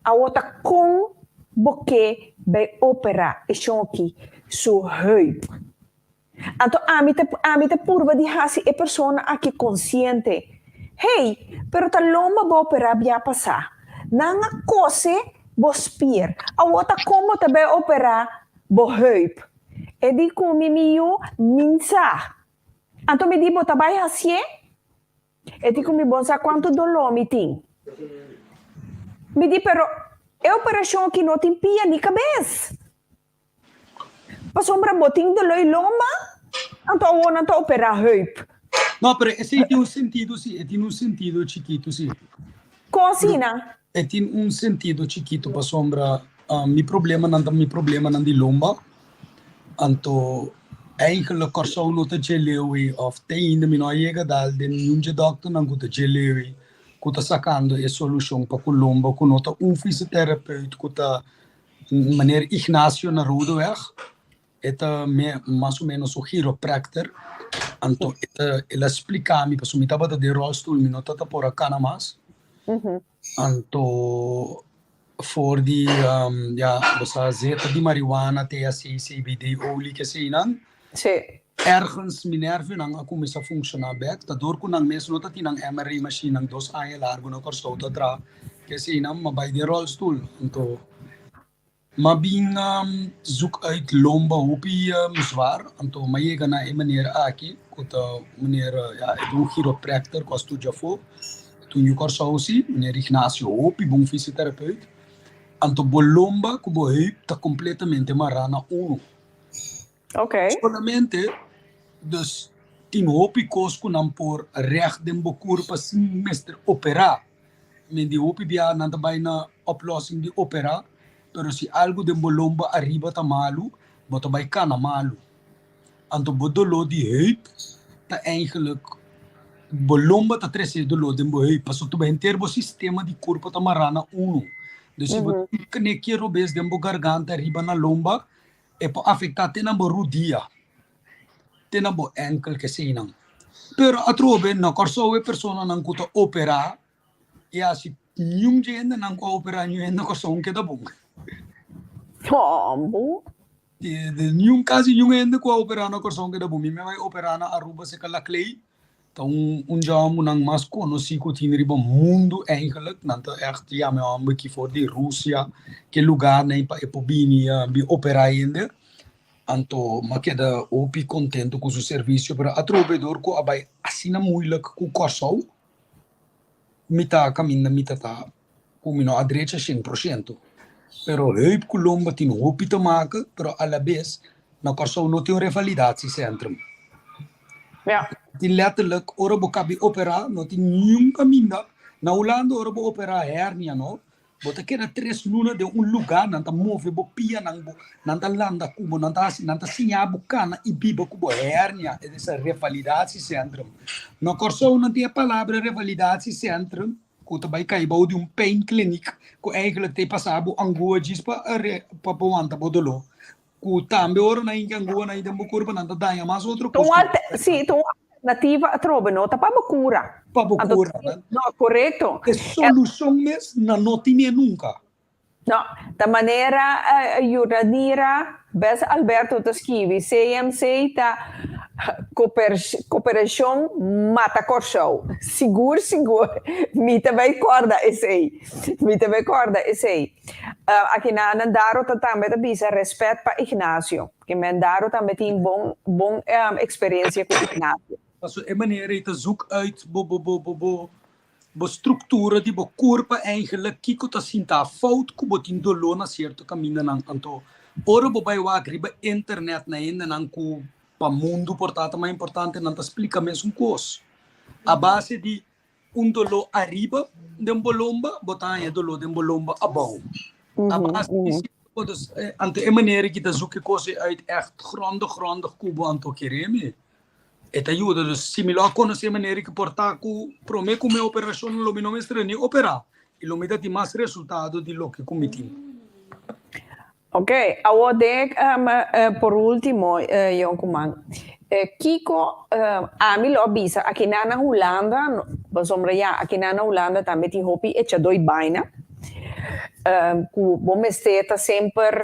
Awor ta kon bo ke bay operá e shon aki su heup? Anto ami ta ami ta purba di hasi e persona aki konsiente, Hey, pero ta lomba bo operá bia pasá. Nan a kose bo spier. Awor ta kon bo ta bay operá bo heup. E di ku mi mi yu min sa. Anto mi di bo ta bai hasié? E di ku mi bon sa kuantu doló mi tin. Mi di pero e operashon aki no tin pia ni kabes. Pasobra bo tin doló i lomba, anto awor nan ta operá heup.
No, pero esei tin un sentido si, e tin un sentido chikitu si.
Kon asina?
E tin un sentido chikitu pasobra mi problemanan ta mi problemanan di lomba, anto eigenlijk Kòrsou no ta dje leu ei òf te ainda mi no a yega dal den niun dje dòkternan ku ta dje leu ei ku ta sakando e solushon pa ku lomba ku no ta un fisioterapeut ku ta meneer Ignacio na Rodeweg. E ta me mas o menos un chiropractor, anto e ta el a splica mi pasobra mi tabata den rolstoel mi no tata por a cana mas, anto for di ya bo sa zeta di marihuana, THC, CBD olie keseinan, ergens mi nervionan a cuminsa funciona bek, ta door cu nan mes no ta tin nan MRI machine nan dos aña largo na Corsou ta traha keseinan, m'a bay den rolstoel, anto. M'a bin zoek uit lomba hopi zwaar, anto m'a yega na e meneer aki ku ta meneer ya e ta un chiropractor ku a studia afó, e ta un yu Kòrsou si, meneer Ignacio hopi bon fisioterapeut, anto bo lomba ku bo heup ta kompletamente mará na unu. Solamente dus tin hopi kos ku nan por règt den bo kurpa sin mester operá. Men di hopi bia nan ta bai na oplossing di operá, pero si algu den bo lomba ariba ta malu, bo ta bai kana malu. Anto bo doló di heup ta eigenlijk bo lomba ta trese doló den bo heup, pasobra bo henter bo sistema di kurpa ta mará na unu. Dus si bo tin knekie robes den bo garganta riba na lomba, e por afektá te na bo rudia, te na bo enkel keseinan. Pero atrobe na Kòrsou e personanan ku ta operá i hasi niun dje hendenan ku a operá niun hende na Kòrsou no keda bon.
Hombo.
Niun kasi niun hende ku a operá na Kòrsou no keda bon. Mi me bai operá na Aruba serka Laclay Ta un un djòmbunan mas konosí ku tin riba mundu eigenlijk. Nan ta ègt yama e hòmber ki for di Rusia, ke lugarnan pa e por bini bin operá hende. Anto m'a keda hopi kontentu ku su servisio, pero atrobe dor ku a bai asina moeilijk ku Kòrsou, mi ta kaminda mi ta ta ku mi no a drecha shen por shento. Pero heup ku lomba tin hopi te maken, pero alabes na Kòrsou no tin un revalidatiecentrum. Tin letterlijk ora bo kabi operá no tin niun kaminda. Na Hulanda ora bo operá hernia no. Bo ta keda tres luna den un lugá, nan ta move bo pianan, bo, nan ta landa ku bo, nan ta hasi, nan ta siña bo kana i biba ku bo hernia. E ta revalidatiecentrum. Na Kòrsou nan tin e palabra revalidatiecentrum ku ta bai kai bou di un pijnkliniek ku eigenlijk ta e pasa bo angua djis pa pa bo wanta bo doló. Ku tambe ora nan hinka angua nan den bo kurpa nan ta daña mas otro kos.
Sí, ta un alternativa atrobe, no ta pa bo kura.
Pa bo kura.
No, korekto.
E solushon mes nan no tine nunka.
No, ta manera Yurdanira Bes Alberto ta skibi, CMC ta Koperashon Mata Kòrsou. Sigur sigur mi ta bai kòrda esei. Mi ta bai kòrda esei. Aki na nan Daro ta tambe ta bisa rèspèt pa Ignacio. Ke men Daro tambe tin bon bon eksperensia ku Ignacio.
Paso e manera ei ta zoek uit bo bo bo bo bo bo struktura di bo kurpa eigenlijk kiko ta sinta fout ku bo tin doló na sierto kamindanan. Anto ora bo bai wak riba internet na hendenan ku pa mundu por ta ta mas importante nan ta splika mesun kos a base di un doló ariba den bo lomba, bo ta haña doló den bo lomba abou. A base di sierto kos, dus anto e manera ki ta zoek e kos ei uit ègt grondig grondig ku bo anto kere mi. E ta yuda, dus si mi lo a konosé e manera ki por ta ku promé ku mi operashon lo mi no mester ni operá i lo mi ta tin mas resultado di loke ku mi tin.
Ok, awor den por ultimo Yonkuman, kiko ami lo a bisa akinan na Hulanda, pasobra ya akinan na Hulanda tambe tin hopi echadó i baina ku bo mester ta semper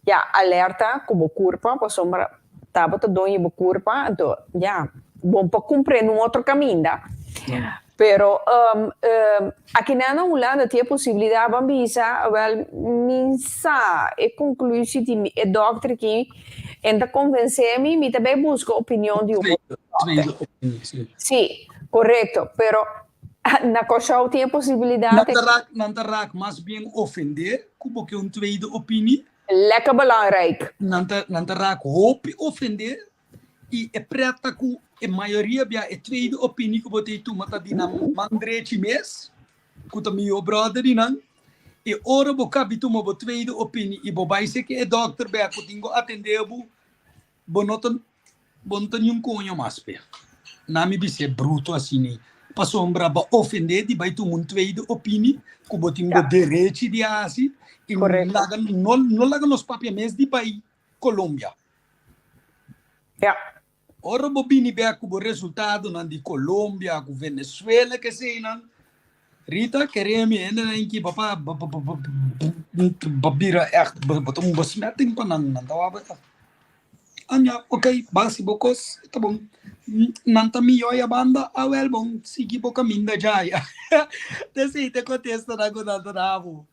ya alerta ku bo kurpa pasobra tabata doño bo kurpa anto ya bo por kumpr'é nun otro kaminda. Pero akinan na Hulanda tin e posibilidad ban bisa, wel mi sa e conclusie di e dokter aki en ta convence mi, mi ta bay busca opinion di un otro dokter. Si, correcto, pero na Kòrsou tin e posibilidad.
Nan ta raak, nan ta raak mas bien ofende ku bo ke un tweede opinie.
Lekker belangrijk.
Nan ta, nan ta raak hopi ofende I e pret ta ku e mayoria bia e tweede opinie ku bo ta tuma ta di nan man drechi mes, ku ta mihó bròder di nan. I ora bo kabi tuma bo tweede opinie i bo bai seki e dòkter bek ku tin ku atendé bo, bo no ta bo no ta niun koño mas p'e. Nan mi bis'é bruto asina ei, pasobra bo a ofendé di bai tuma un tweede opinie ku bo tin bo derechi di hasi i laga no no laga nos papia mes di bai Colombia.
Ja.
Ora bo bini bek ku bo resultadonan di Colombia, ku Venezuela ke eseinan, Rita, kere mi hendenan ki bo pa bo bira ègt, bo ta un besmetting pa nan, nan ta wak ègt. Anja, ok, basi bo kos, ta bon. Nan ta mihó ya banda, awèl bon, sigui bo kaminda djaya. Ta esei ta e kontestanan ku nan ta da bo.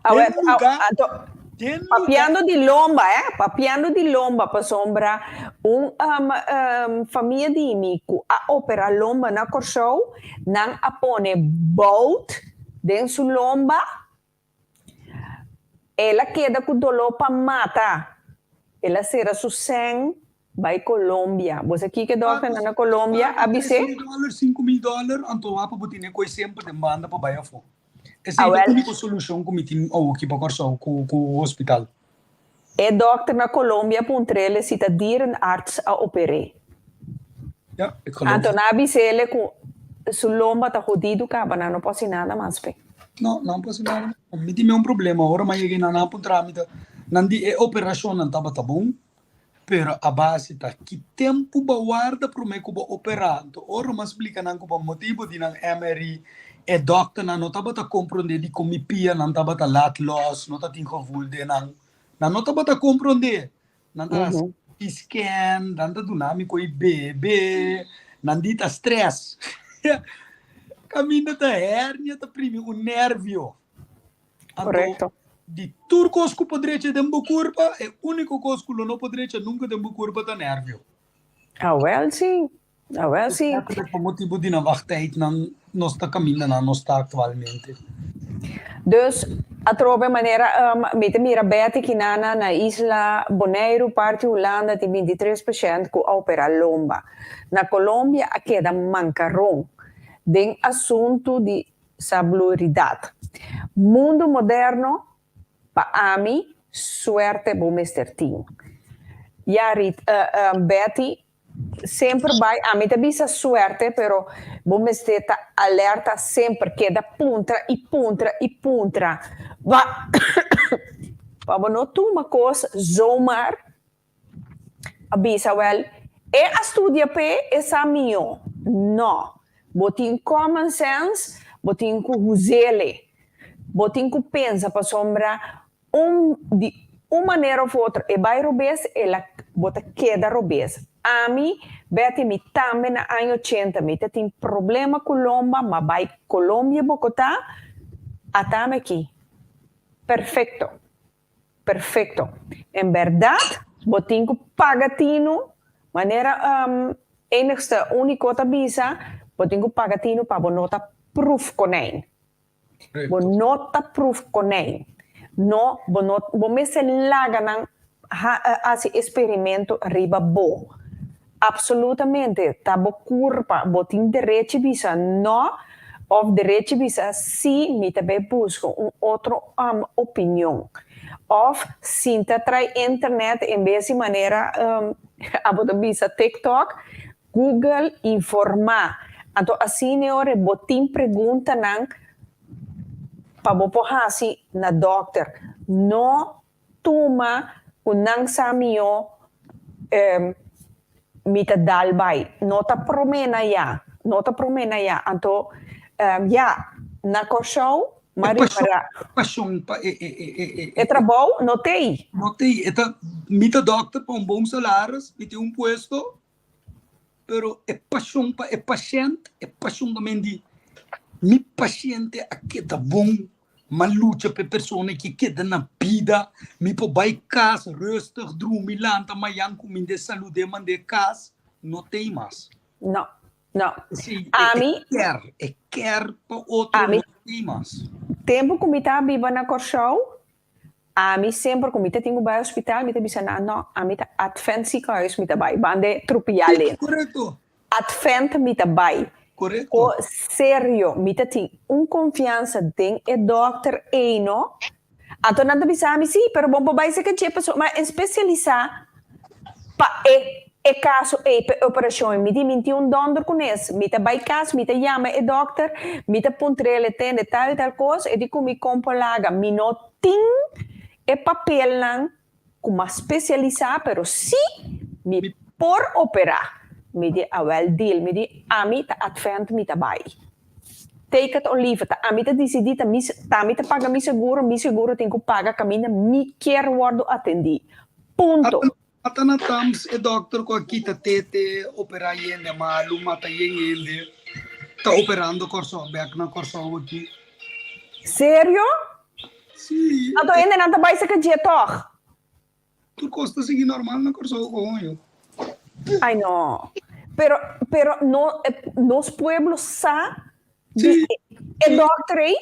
Awe, anto, papiando di lomba, eh, papiando di lomba, pasobra un um, um, famia di mi ku a opera lomba na Kòrsou, nan a pone bout den su lomba, el a keda ku doló pa mata, el a sera su sèn bai Colombia. Bo sa kiko e dòkternan na Colombia a bis'é?
Tres mil dòler, sinku mil dòler, anto wak pa bo tene koi semper den banda pa bai afó. Esei ta úniko solushon ku mi tin awoki pa Kòrsou ku ku hospital.
E dòkter na Colombia puntr'ele si ta dierenarts a oper'é.
Ja, ik geloof
Anto nan a bis'ele ku su lomba ta hodidu kaba, nan no por hasi nada mas p'e.
No, nan no por hasi nada mas. Mi tin un problema, ora mi a yega einan nan a puntra mi ta, nan di e operashonnan tabata bon, pero a base ta ki tempu bo a warda promé ku bo operá. Anto ora mi a splika nan ku pa motibu di nan MRI e dòkternan no tabata komprondé dikon mi pianan tabata lat lòs, no ta tin gevoel den nan. Nan no tabata komprondé. Nan ta hasi scan, nan ta duna mi ko'i bebe, nan di ta strès. Kaminda ta hernia ta primi un nervio. Anto,
Correcto.
di tur kos ku por drecha den bo kurpa, e úniko kos ku lo no por drecha nunka den bo kurpa ta nervio.
Awel si, awel si.
Letterlijk pa motibu di nan wachttijdnan nos ta kaminda nan nos ta aktualmente.
Dus, atrobe manera mi ta mira Betty Kinana na isla Boneiru, parti Hulanda tin 23 pashènt ku a operá lomba. Na Colombia a keda mankaron den asuntu di Sabluridat. Mundu moderno, pa ami, suerte bo mester tin. Ya Rit, Betty, semper bai, ami ta bisa suerte, pero bo mester ta alerta semper, keda puntra i puntra i puntra, pa pa bo no tuma kos zomaar. A bisa wel, e a studia p'e, e sa mihó. No. Bo tin common sense, bo tin cu huzele. Bo tin cu pensa pasobra un di un manera of otro e bai robes, el a bo ta keda robes. Ami, Betty, mi tambe na aña ochenta mi ta tin problema cu lomba, m'a bai Colombia, Bogotá, atame aki. Perfecto. Perfecto. En berdad bo tin cu paga tinu, manera enigste unico ta bisa, bo tin cu paga tinu pa bo no ta proef konijn. Bo no ta proef konijn. No, bo no, bo mester laga nan haci experimento riba bo. Absolutamente, ta bo curpa, bo tin derechi bisa no of derechi bisa si, mi ta bay busca un otro opinion. Of sinta trai internet en bes di manera abo ta bisa TikTok, Google, informa. Anto asina e ora bo tin preguntanan pa bo por haci na dokter. No Tuma ku nan sa mihó mi ta dal bai. No ta promé na ya, no ta promé na ya. Anto ya, na Kòrsou m'a ripará.
E pashon pa e e e e
e. E trabou no t'ei.
No t'ei. E ta, mi ta dòkter pa un bon salaris, mi tin un puesto, pero e pashon pa e pashènt, e pashon ta men di mi pashente a keda bon, m'a lucha pa e persona ki keda na bida, mi por bai kas rustig, drumi, lanta mayan kumind'é, salud'é, mand'é kas, no t'ei mas.
No, no.
Sí, e ker, e ker pa otro no t'ei mas.
Tempu ku mi ta biba na Kòrsou, Ami semper ku mi ta tin ku bai hospital mi ta bisa nan no, ami ta Advent ziekenhuis mi ta bai, banda e Trupial den.
Korekto.
Advent mi ta bai.
Korekto.
Ko serio mi ta tin un konfiansa den e dòkter ei no. Anto nan ta bisa mi si, pero bo por bai serka dje pasobra ma e spesialisá pa e e kaso ei, pa e operashon ei. Mi di mi tin un dònder kunes, mi ta bai kas, mi ta yama e dòkter, mi ta puntr'el e tende tal i tal kos, e di ku mi kon por laga. Mi no tin e papelnan ku mas spesialisá, pero sí mi por operá. Mi di, awèl deal. Mi di, ami ta Advent, mi ta bai. Take it or leave it. Ta ami ta disidí, ta mi, ta ami ta paga mi seguro, mi seguro tin ku paga kaminda mi kier wòrdu atendí. Punto.
Ata na tams e dokter ku a kita tete, operá yende malu, mata yen hende, ta operando Kòrsou bèk na Kòrsou aki.
Serio?
Sí.
Anto hendenan ta bai saka dje tòg?
Tur kos ta sigui normal na Kòrsou koño.
Ai no. Pero, pero no, nos pueblo sa di e dokter ei?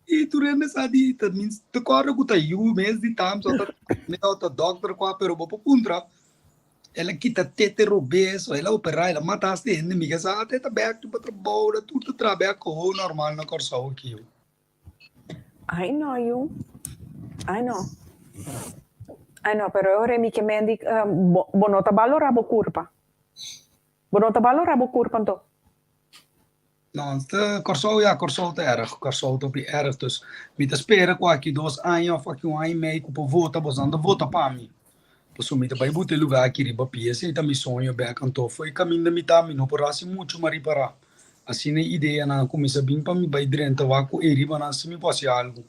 I tur hende sa di ta min ta kòrda ku ta yu mes di tams o ta me o ta dòkter kua pero bo por puntra el a kita tete robes o el a operá el a mata hasta hende mi ke sa te ta bèk pa trabou ta tur ta traha bèk koho normal na Kòrsou aki yu.
Ai no yu, ai no, ai no pero e ora mi ke men di bo no ta balorá bo kurpa, bo no ta balorá bo kurpa anto.
No, ta Kòrsou ya, Kòrsou ta erg, Kòrsou ta hopi erg, dus mi ta spera ku aki dos aña òf aki un aña i mei ku por vota, boso ta vota pa mi, pasobra mi ta bai buta e lugá aki riba pia, esei ta mi soño bèk, anto fo'i kaminda mi ta mi no por hasi muchu, ma ripará asina e ideanan a kuminsá bin pa mi bai drenta wak ku ei riba nan si mi por hasi algu,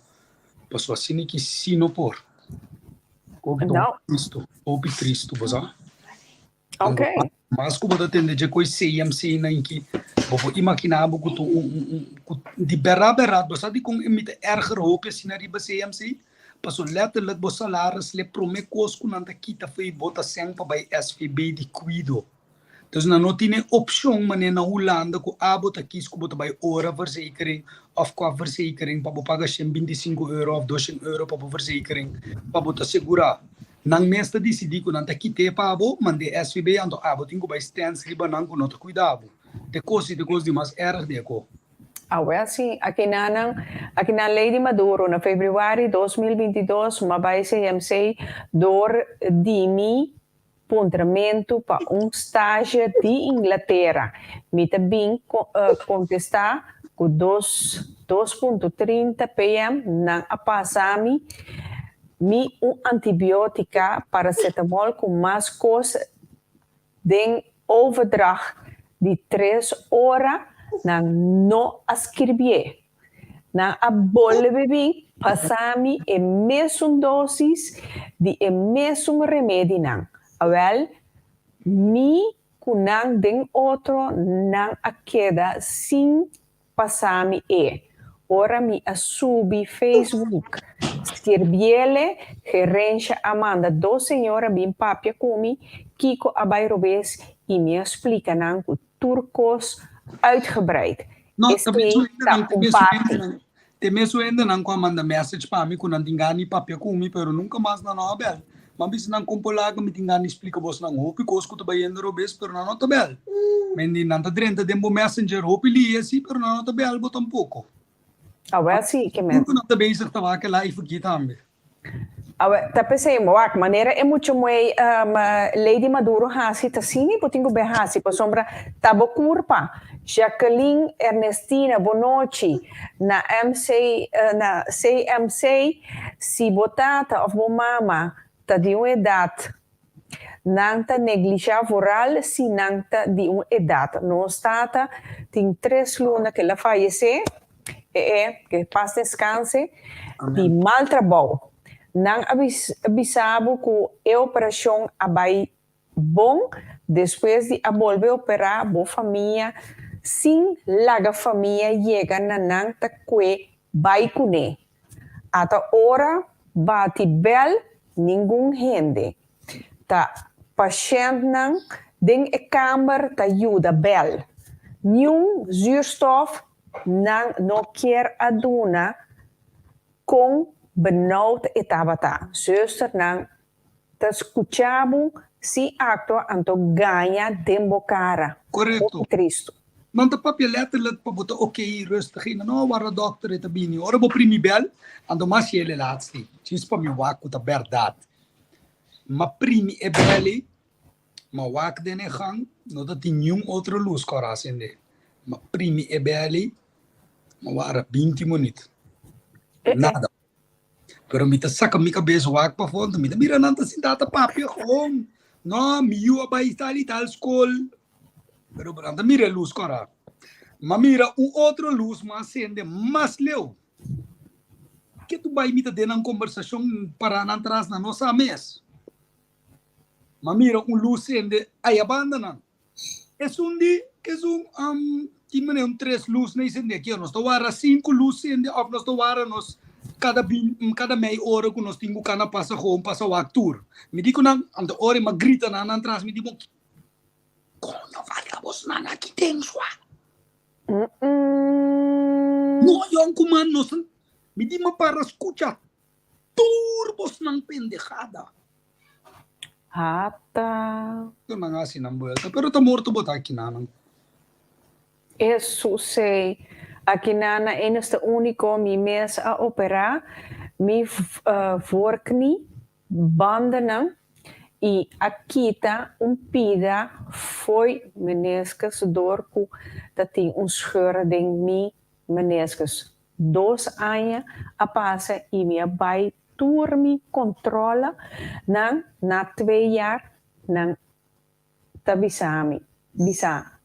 pasobra asina ki si no por, hopi tristu, hopi tristu, bo sa.
Ok.
Mas ku bo ta tende dje koi CMC nan ki, bo por imaginá bo ku ta un un un ku di bèrdat bèrdat bo sa dikon e mi ta erger hopi asina riba CMC? Paso letterlijk bo salaris le promé kos ku nan ta kita fo'i bo ta sèn pa bai SVB di kuido. Dus nan no tin e opshon manera na Hulanda ku abo ta kis ku bo ta bai ora verzekering òf kua verzekering pa bo paga 125 euro òf 200 euro pa bo verzekering pa bo ta segurá. Nan mes ta disidí ku nan ta kit'é pa bo, mand'é SVB, anto abo tin ku bai stèns riba nan ku no ta kuida bo. Te kos i te kos di mas èrg di e ko.
Awel si, akinanan, akinan Lady Maduro na februari 2022 m'a bai CMC dor di mi puntramentu pa un stage di Inglatera. Mi ta bin kontestá ku dos 2.30 pm nan a pasa mi mi un antibiótika paracetamol ku mas kos Den overdracht di tres ora nan no a skirbié. Nan a bolbe bin pasa mi e mesun dosis di e mesun remedinan. Awel, mi ku nan den otro nan a keda sin Pasa mi e ora mi a subi Facebook skirbiele gerensha a manda dos señora bin papia ku mi kiko a bai robes i mi a splika nan ku tur kos uitgebreid
No, ta
esei
mesun
ta
hendenan, ta
un
mesun
parti.
hendenan, ta mesun hendenan ku a manda message pa mi ku nan tin gana di papia ku mi pero nunka mas nan no a bel. M'a bisa nan kon por laga mi tin gana di splika bosnan hopi kos ku ta bayendo robes pero nan no ta bel. Mendi nan ta drenta den bo messenger hopi lia si pero nan no ta bel bo tampoko.
Awel si ke men.
Ku nan ta bezig ta wak e live aki tambe.
Awel ta pesey wak manera e mucha muey Lady Maduro hasi ta asini bo tin ku bay hasi pasobra ta bo kurpa. Jacqueline Ernestina bonochi na MC na CMC si bo tata of bo mama ta di un edat nan ta neglisha vooral si nan ta di un edat nos tata tin tres luna ke la fayese e e ke pas descanse di mal trabou nan a bisa bo ku e operashon a bai Bon, despues di a bolbe operá bo famia sin laga famia yega na nan ta kue bai kuné. Ata ora bati bèl ningun hende. Ta pashèntnan den e kamber ta yuda bèl. Niun zuurstof nan no kier a duna kon benauwd e tabata. Zusternan Ta scucha bo sin actua anto gaña den bo cara.
Correcto.
Hopi tristo.
Nan ta papia letterlijk pa bo ta ok rustig y nan no a warda dokter e ta bini. Ora bo primi bel anto mas yele laatste. Djis pa mi wak cu ta berdad. Ma primi e bel ey ma wak den e gang no ta tin niun otro luz cora asende. Ma primi e bel ey ma wara binti minuut. Nada. Pero mi ta saka mi kabes wak pafó, anto mi ta mira nan ta sintá ta papia gewoon. No, mi yu a bai tal i tal skol. Pero nan ta mira e lus kòrá. M'a mira un otro lus mas sende mas leu. Ke tu bai mi ta den nan kombersashon pará nan tras nan no sa mes. M'a mira un lus sende aya banda nan. Esun di esun tin manera un tres lus na sende aki nos ta wara sinku lus sende of nos ta wara nos kada bin kada mei ora ku nos tin ku kana pasa gewoon pasa wak tur mi di ku nan anto ora e ma grita nan nan tras mi di bo koño valga bosnan aki den sua no yonkuman nos mi di ma para skucha Tur bosnan pendejada.
Ata.
Tur nan a hasi nan buelta, pero ta morto bo ta akinanan.
Hesus ei, akinana e nos ta úniko, mi mes a operá mi vorknie bandanan i a kita un pida fo'i meniscus dor ku ta tin un scheur den mi meniscus. Dos aña a pasa y mi a bay tur mi controla nan na twee jaar nan ta bisa mi bisa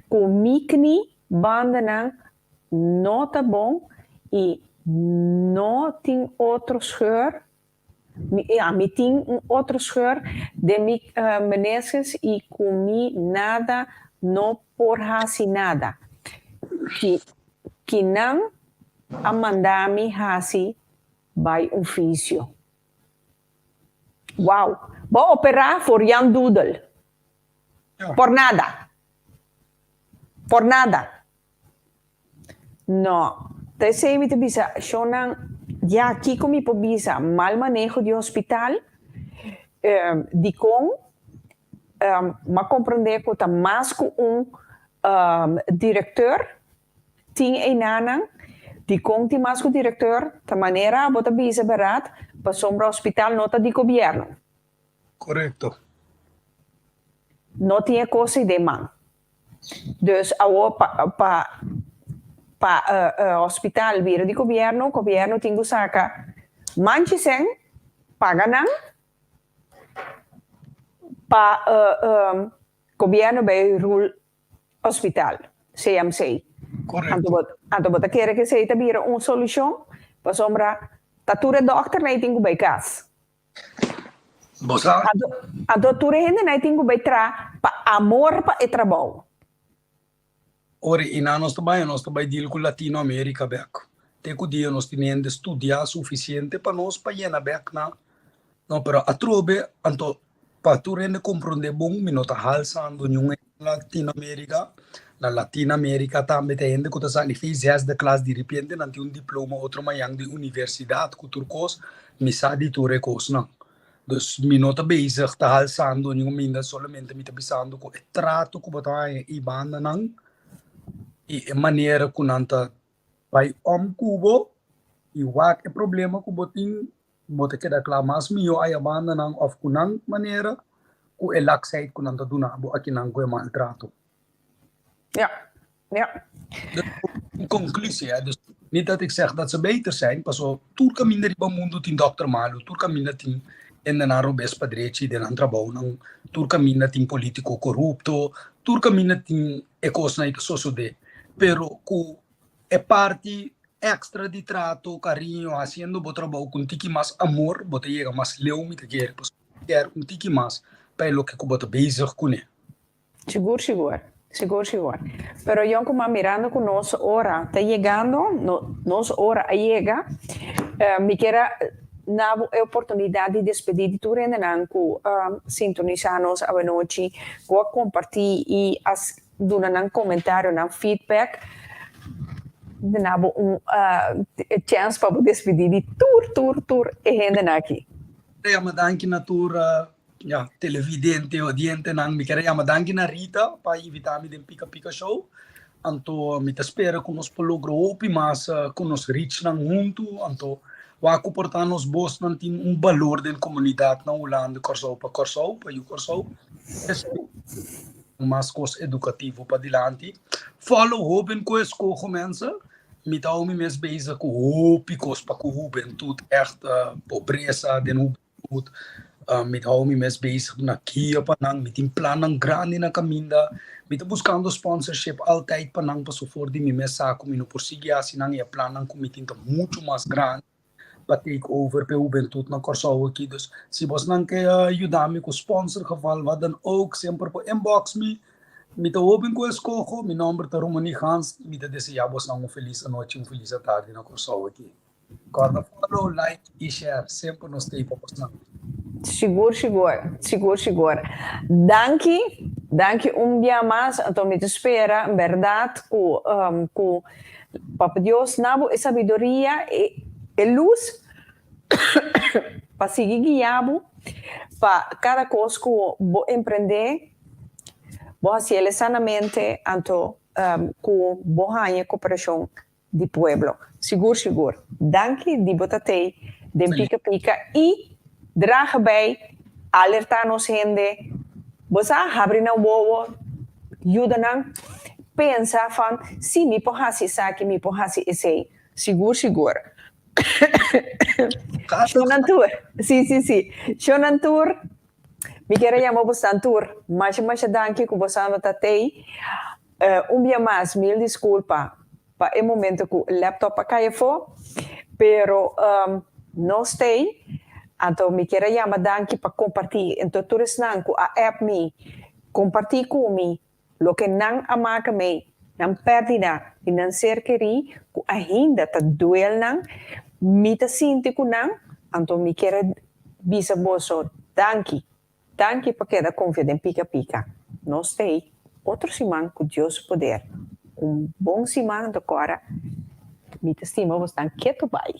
cu mi knie bandanan no ta bon y no tin otro scheur mi ya mi tin un otro scheur den mi meniscus y cu mi nada no por haci nada ki ki nan a manda mi haci bay un fisio. Wow! Bo a opera for Jan Doedel. Por nada. Por nada. No. Ta esei mi ta bisa, shownan, ya kiko mi por bisa? Mal maneho di hospital, dikon m'a komprendé ku ta mas ku un direkteur. tin einanan, dikon tin mas ku direkteur, ta manera bo ta bisa bèrdat, pasobra hospital no ta di gobièrnu.
Korekto.
No tin e kos ei den man. Dus awor pa pa pa hospital bira di gobièrnu, gobièrnu tin ku saka manchi sèn paga nan pa gobièrnu bai rul hospital, CMC.
Korekto.
Anto bo ta kere ku esei ta bira un solushon? Pasobra ta tur e dòkternan ei tin ku bai kas.
Bo sa.
Anto tur e hendenan ei tin ku bai traha pa amor pa e trabou.
Ora i nan nos ta bai, nos ta bai deal ku Latino Amerika bek. Te ku dia nos tin hende studiá sufisiente pa nos pa yena bek na. No, pero atrobe, anto pa tur hende komprondé bon, mi no ta halsando niun hende na Latino Amerika. Na Latino Amerika tambe ta hende ku ta sali fei zesde klas, diripiente nan tin un diploma otro mañan di universidat ku tur kos, mi sa di tur e kosnan. Dus mi no ta bezig ta halsando niun minda, solamente mi ta bisando ku e trato ku bo ta haña ei bandanan i e manera ku nan ta bai om ku bo i wak e problema ku bo tin, bo ta keda kla mas mihó aya bandanan òf ku nan manera ku e laksheid ku nan ta duna bo akinan ku e maltrato.
Ja, ja.
In conclusie, hè, dus niet dat ik zeg dat ze beter zijn, paso tur kaminda riba mundu tin dòkter malu, tur kaminda tin hendenan robes pa drechi den nan trabounan, tur kaminda tin politico corupto, tur kaminda tin e kosnan ei ta sosodé, pero ku e parti extra di trato, cariño, haciendo bo trabou ku un tiki mas amor, bo ta yega mas leu mi ta kere, pasobra bo kier un tiki mas pa e loke ku bo ta bezig kuné.
Sigur sigur, sigur sigur. Pero yonkuman mirando ku nos ora ta yegando, no nos ora a yega, mi kier a na bo e oportunidat di despedí di tur hendenan ku a sintonisá nos awenochi, ku a kompartí i a duna nan komentario, nan feedback. Na bo un chèns pa bo despedí di tur tur tur e hendenan aki.
Yama danki na tur Ya, televidente, odientenan, mi kere yama danki na Rita pa invita mi den Pika Pika Show. Anto mi ta spera ku nos por logra hopi mas ku nos reachnan huntu. Anto wak ku por ta nos bosnan tin un balor den komunidat na Hulanda, Kòrsou pa Kòrsou, pa yu Kòrsou. Mas kos edukativo padilanti. Follow Hoben ku Eskoho mensen. Mi ta hou mi mes bezig ku hopi kos pa ku hubentut, ègt pobresa den hubentut. Goed, mi ta hou mi mes bezig na guia pa nan, mi tin plannan grandi na kaminda, mi ta buskando sponsorship altijd pa nan paso for di mi mes sa ku mi no por sigui hasi nan i e plannan ku mi tin ta muchu mas grandi pa take over pa e hubentut na Kòrsou aki. Dus si bosnan ke yuda mi ku sponsor geval wat dan ook semper por inbox mi, mi ta hoben ku eskoho, mi nòmber ta Romanie Gans i mi ta deseá bosnan un felis anochi, un felis atardi na Kòrsou aki. Kòrda follow, like i share. Semper nos ta ei pa bosnan.
Sigur sigur, sigur sigur. Danki, danki un bia mas. Anto mi ta spera bèrdat ku ku Papa Dios na bo e sabiduria, e e lus pa sigui guia bo pa kada kos ku bo emprendé, bo hasiel sanamente anto ku bo haña koperashon di pueblo. Sigur sigur. Danki di bo ta tei den Pika Pika y draga bay alerta nos hende. Bo sa habri nan wowo, yuda nan pensa van si mi por haci esaki, mi por haci esey. Sigur sigur. Shonan tur. Si si si. Shonan tur. Mi kier a yama bosnan tur. Masha masha danki ku bosan ta tei. Un bia mas mil disculpa pa e momento cu laptop a cay afo, pero nos t'ey, anto mi kier a yama danki pa comparti ento tur esnan cu a app mi, comparti cu mi loke nan a maka mey, nan perdida di nan ser keri cu ainda ta duel nan, mi ta sinti cu nan, anto mi kier a bisa boso danki. Danki pa keda konfia den Pika Pika. Nos ta ei otro siman ku Dios su poder. Un bon siman anto kora mi ta stima bosnan ketu bai.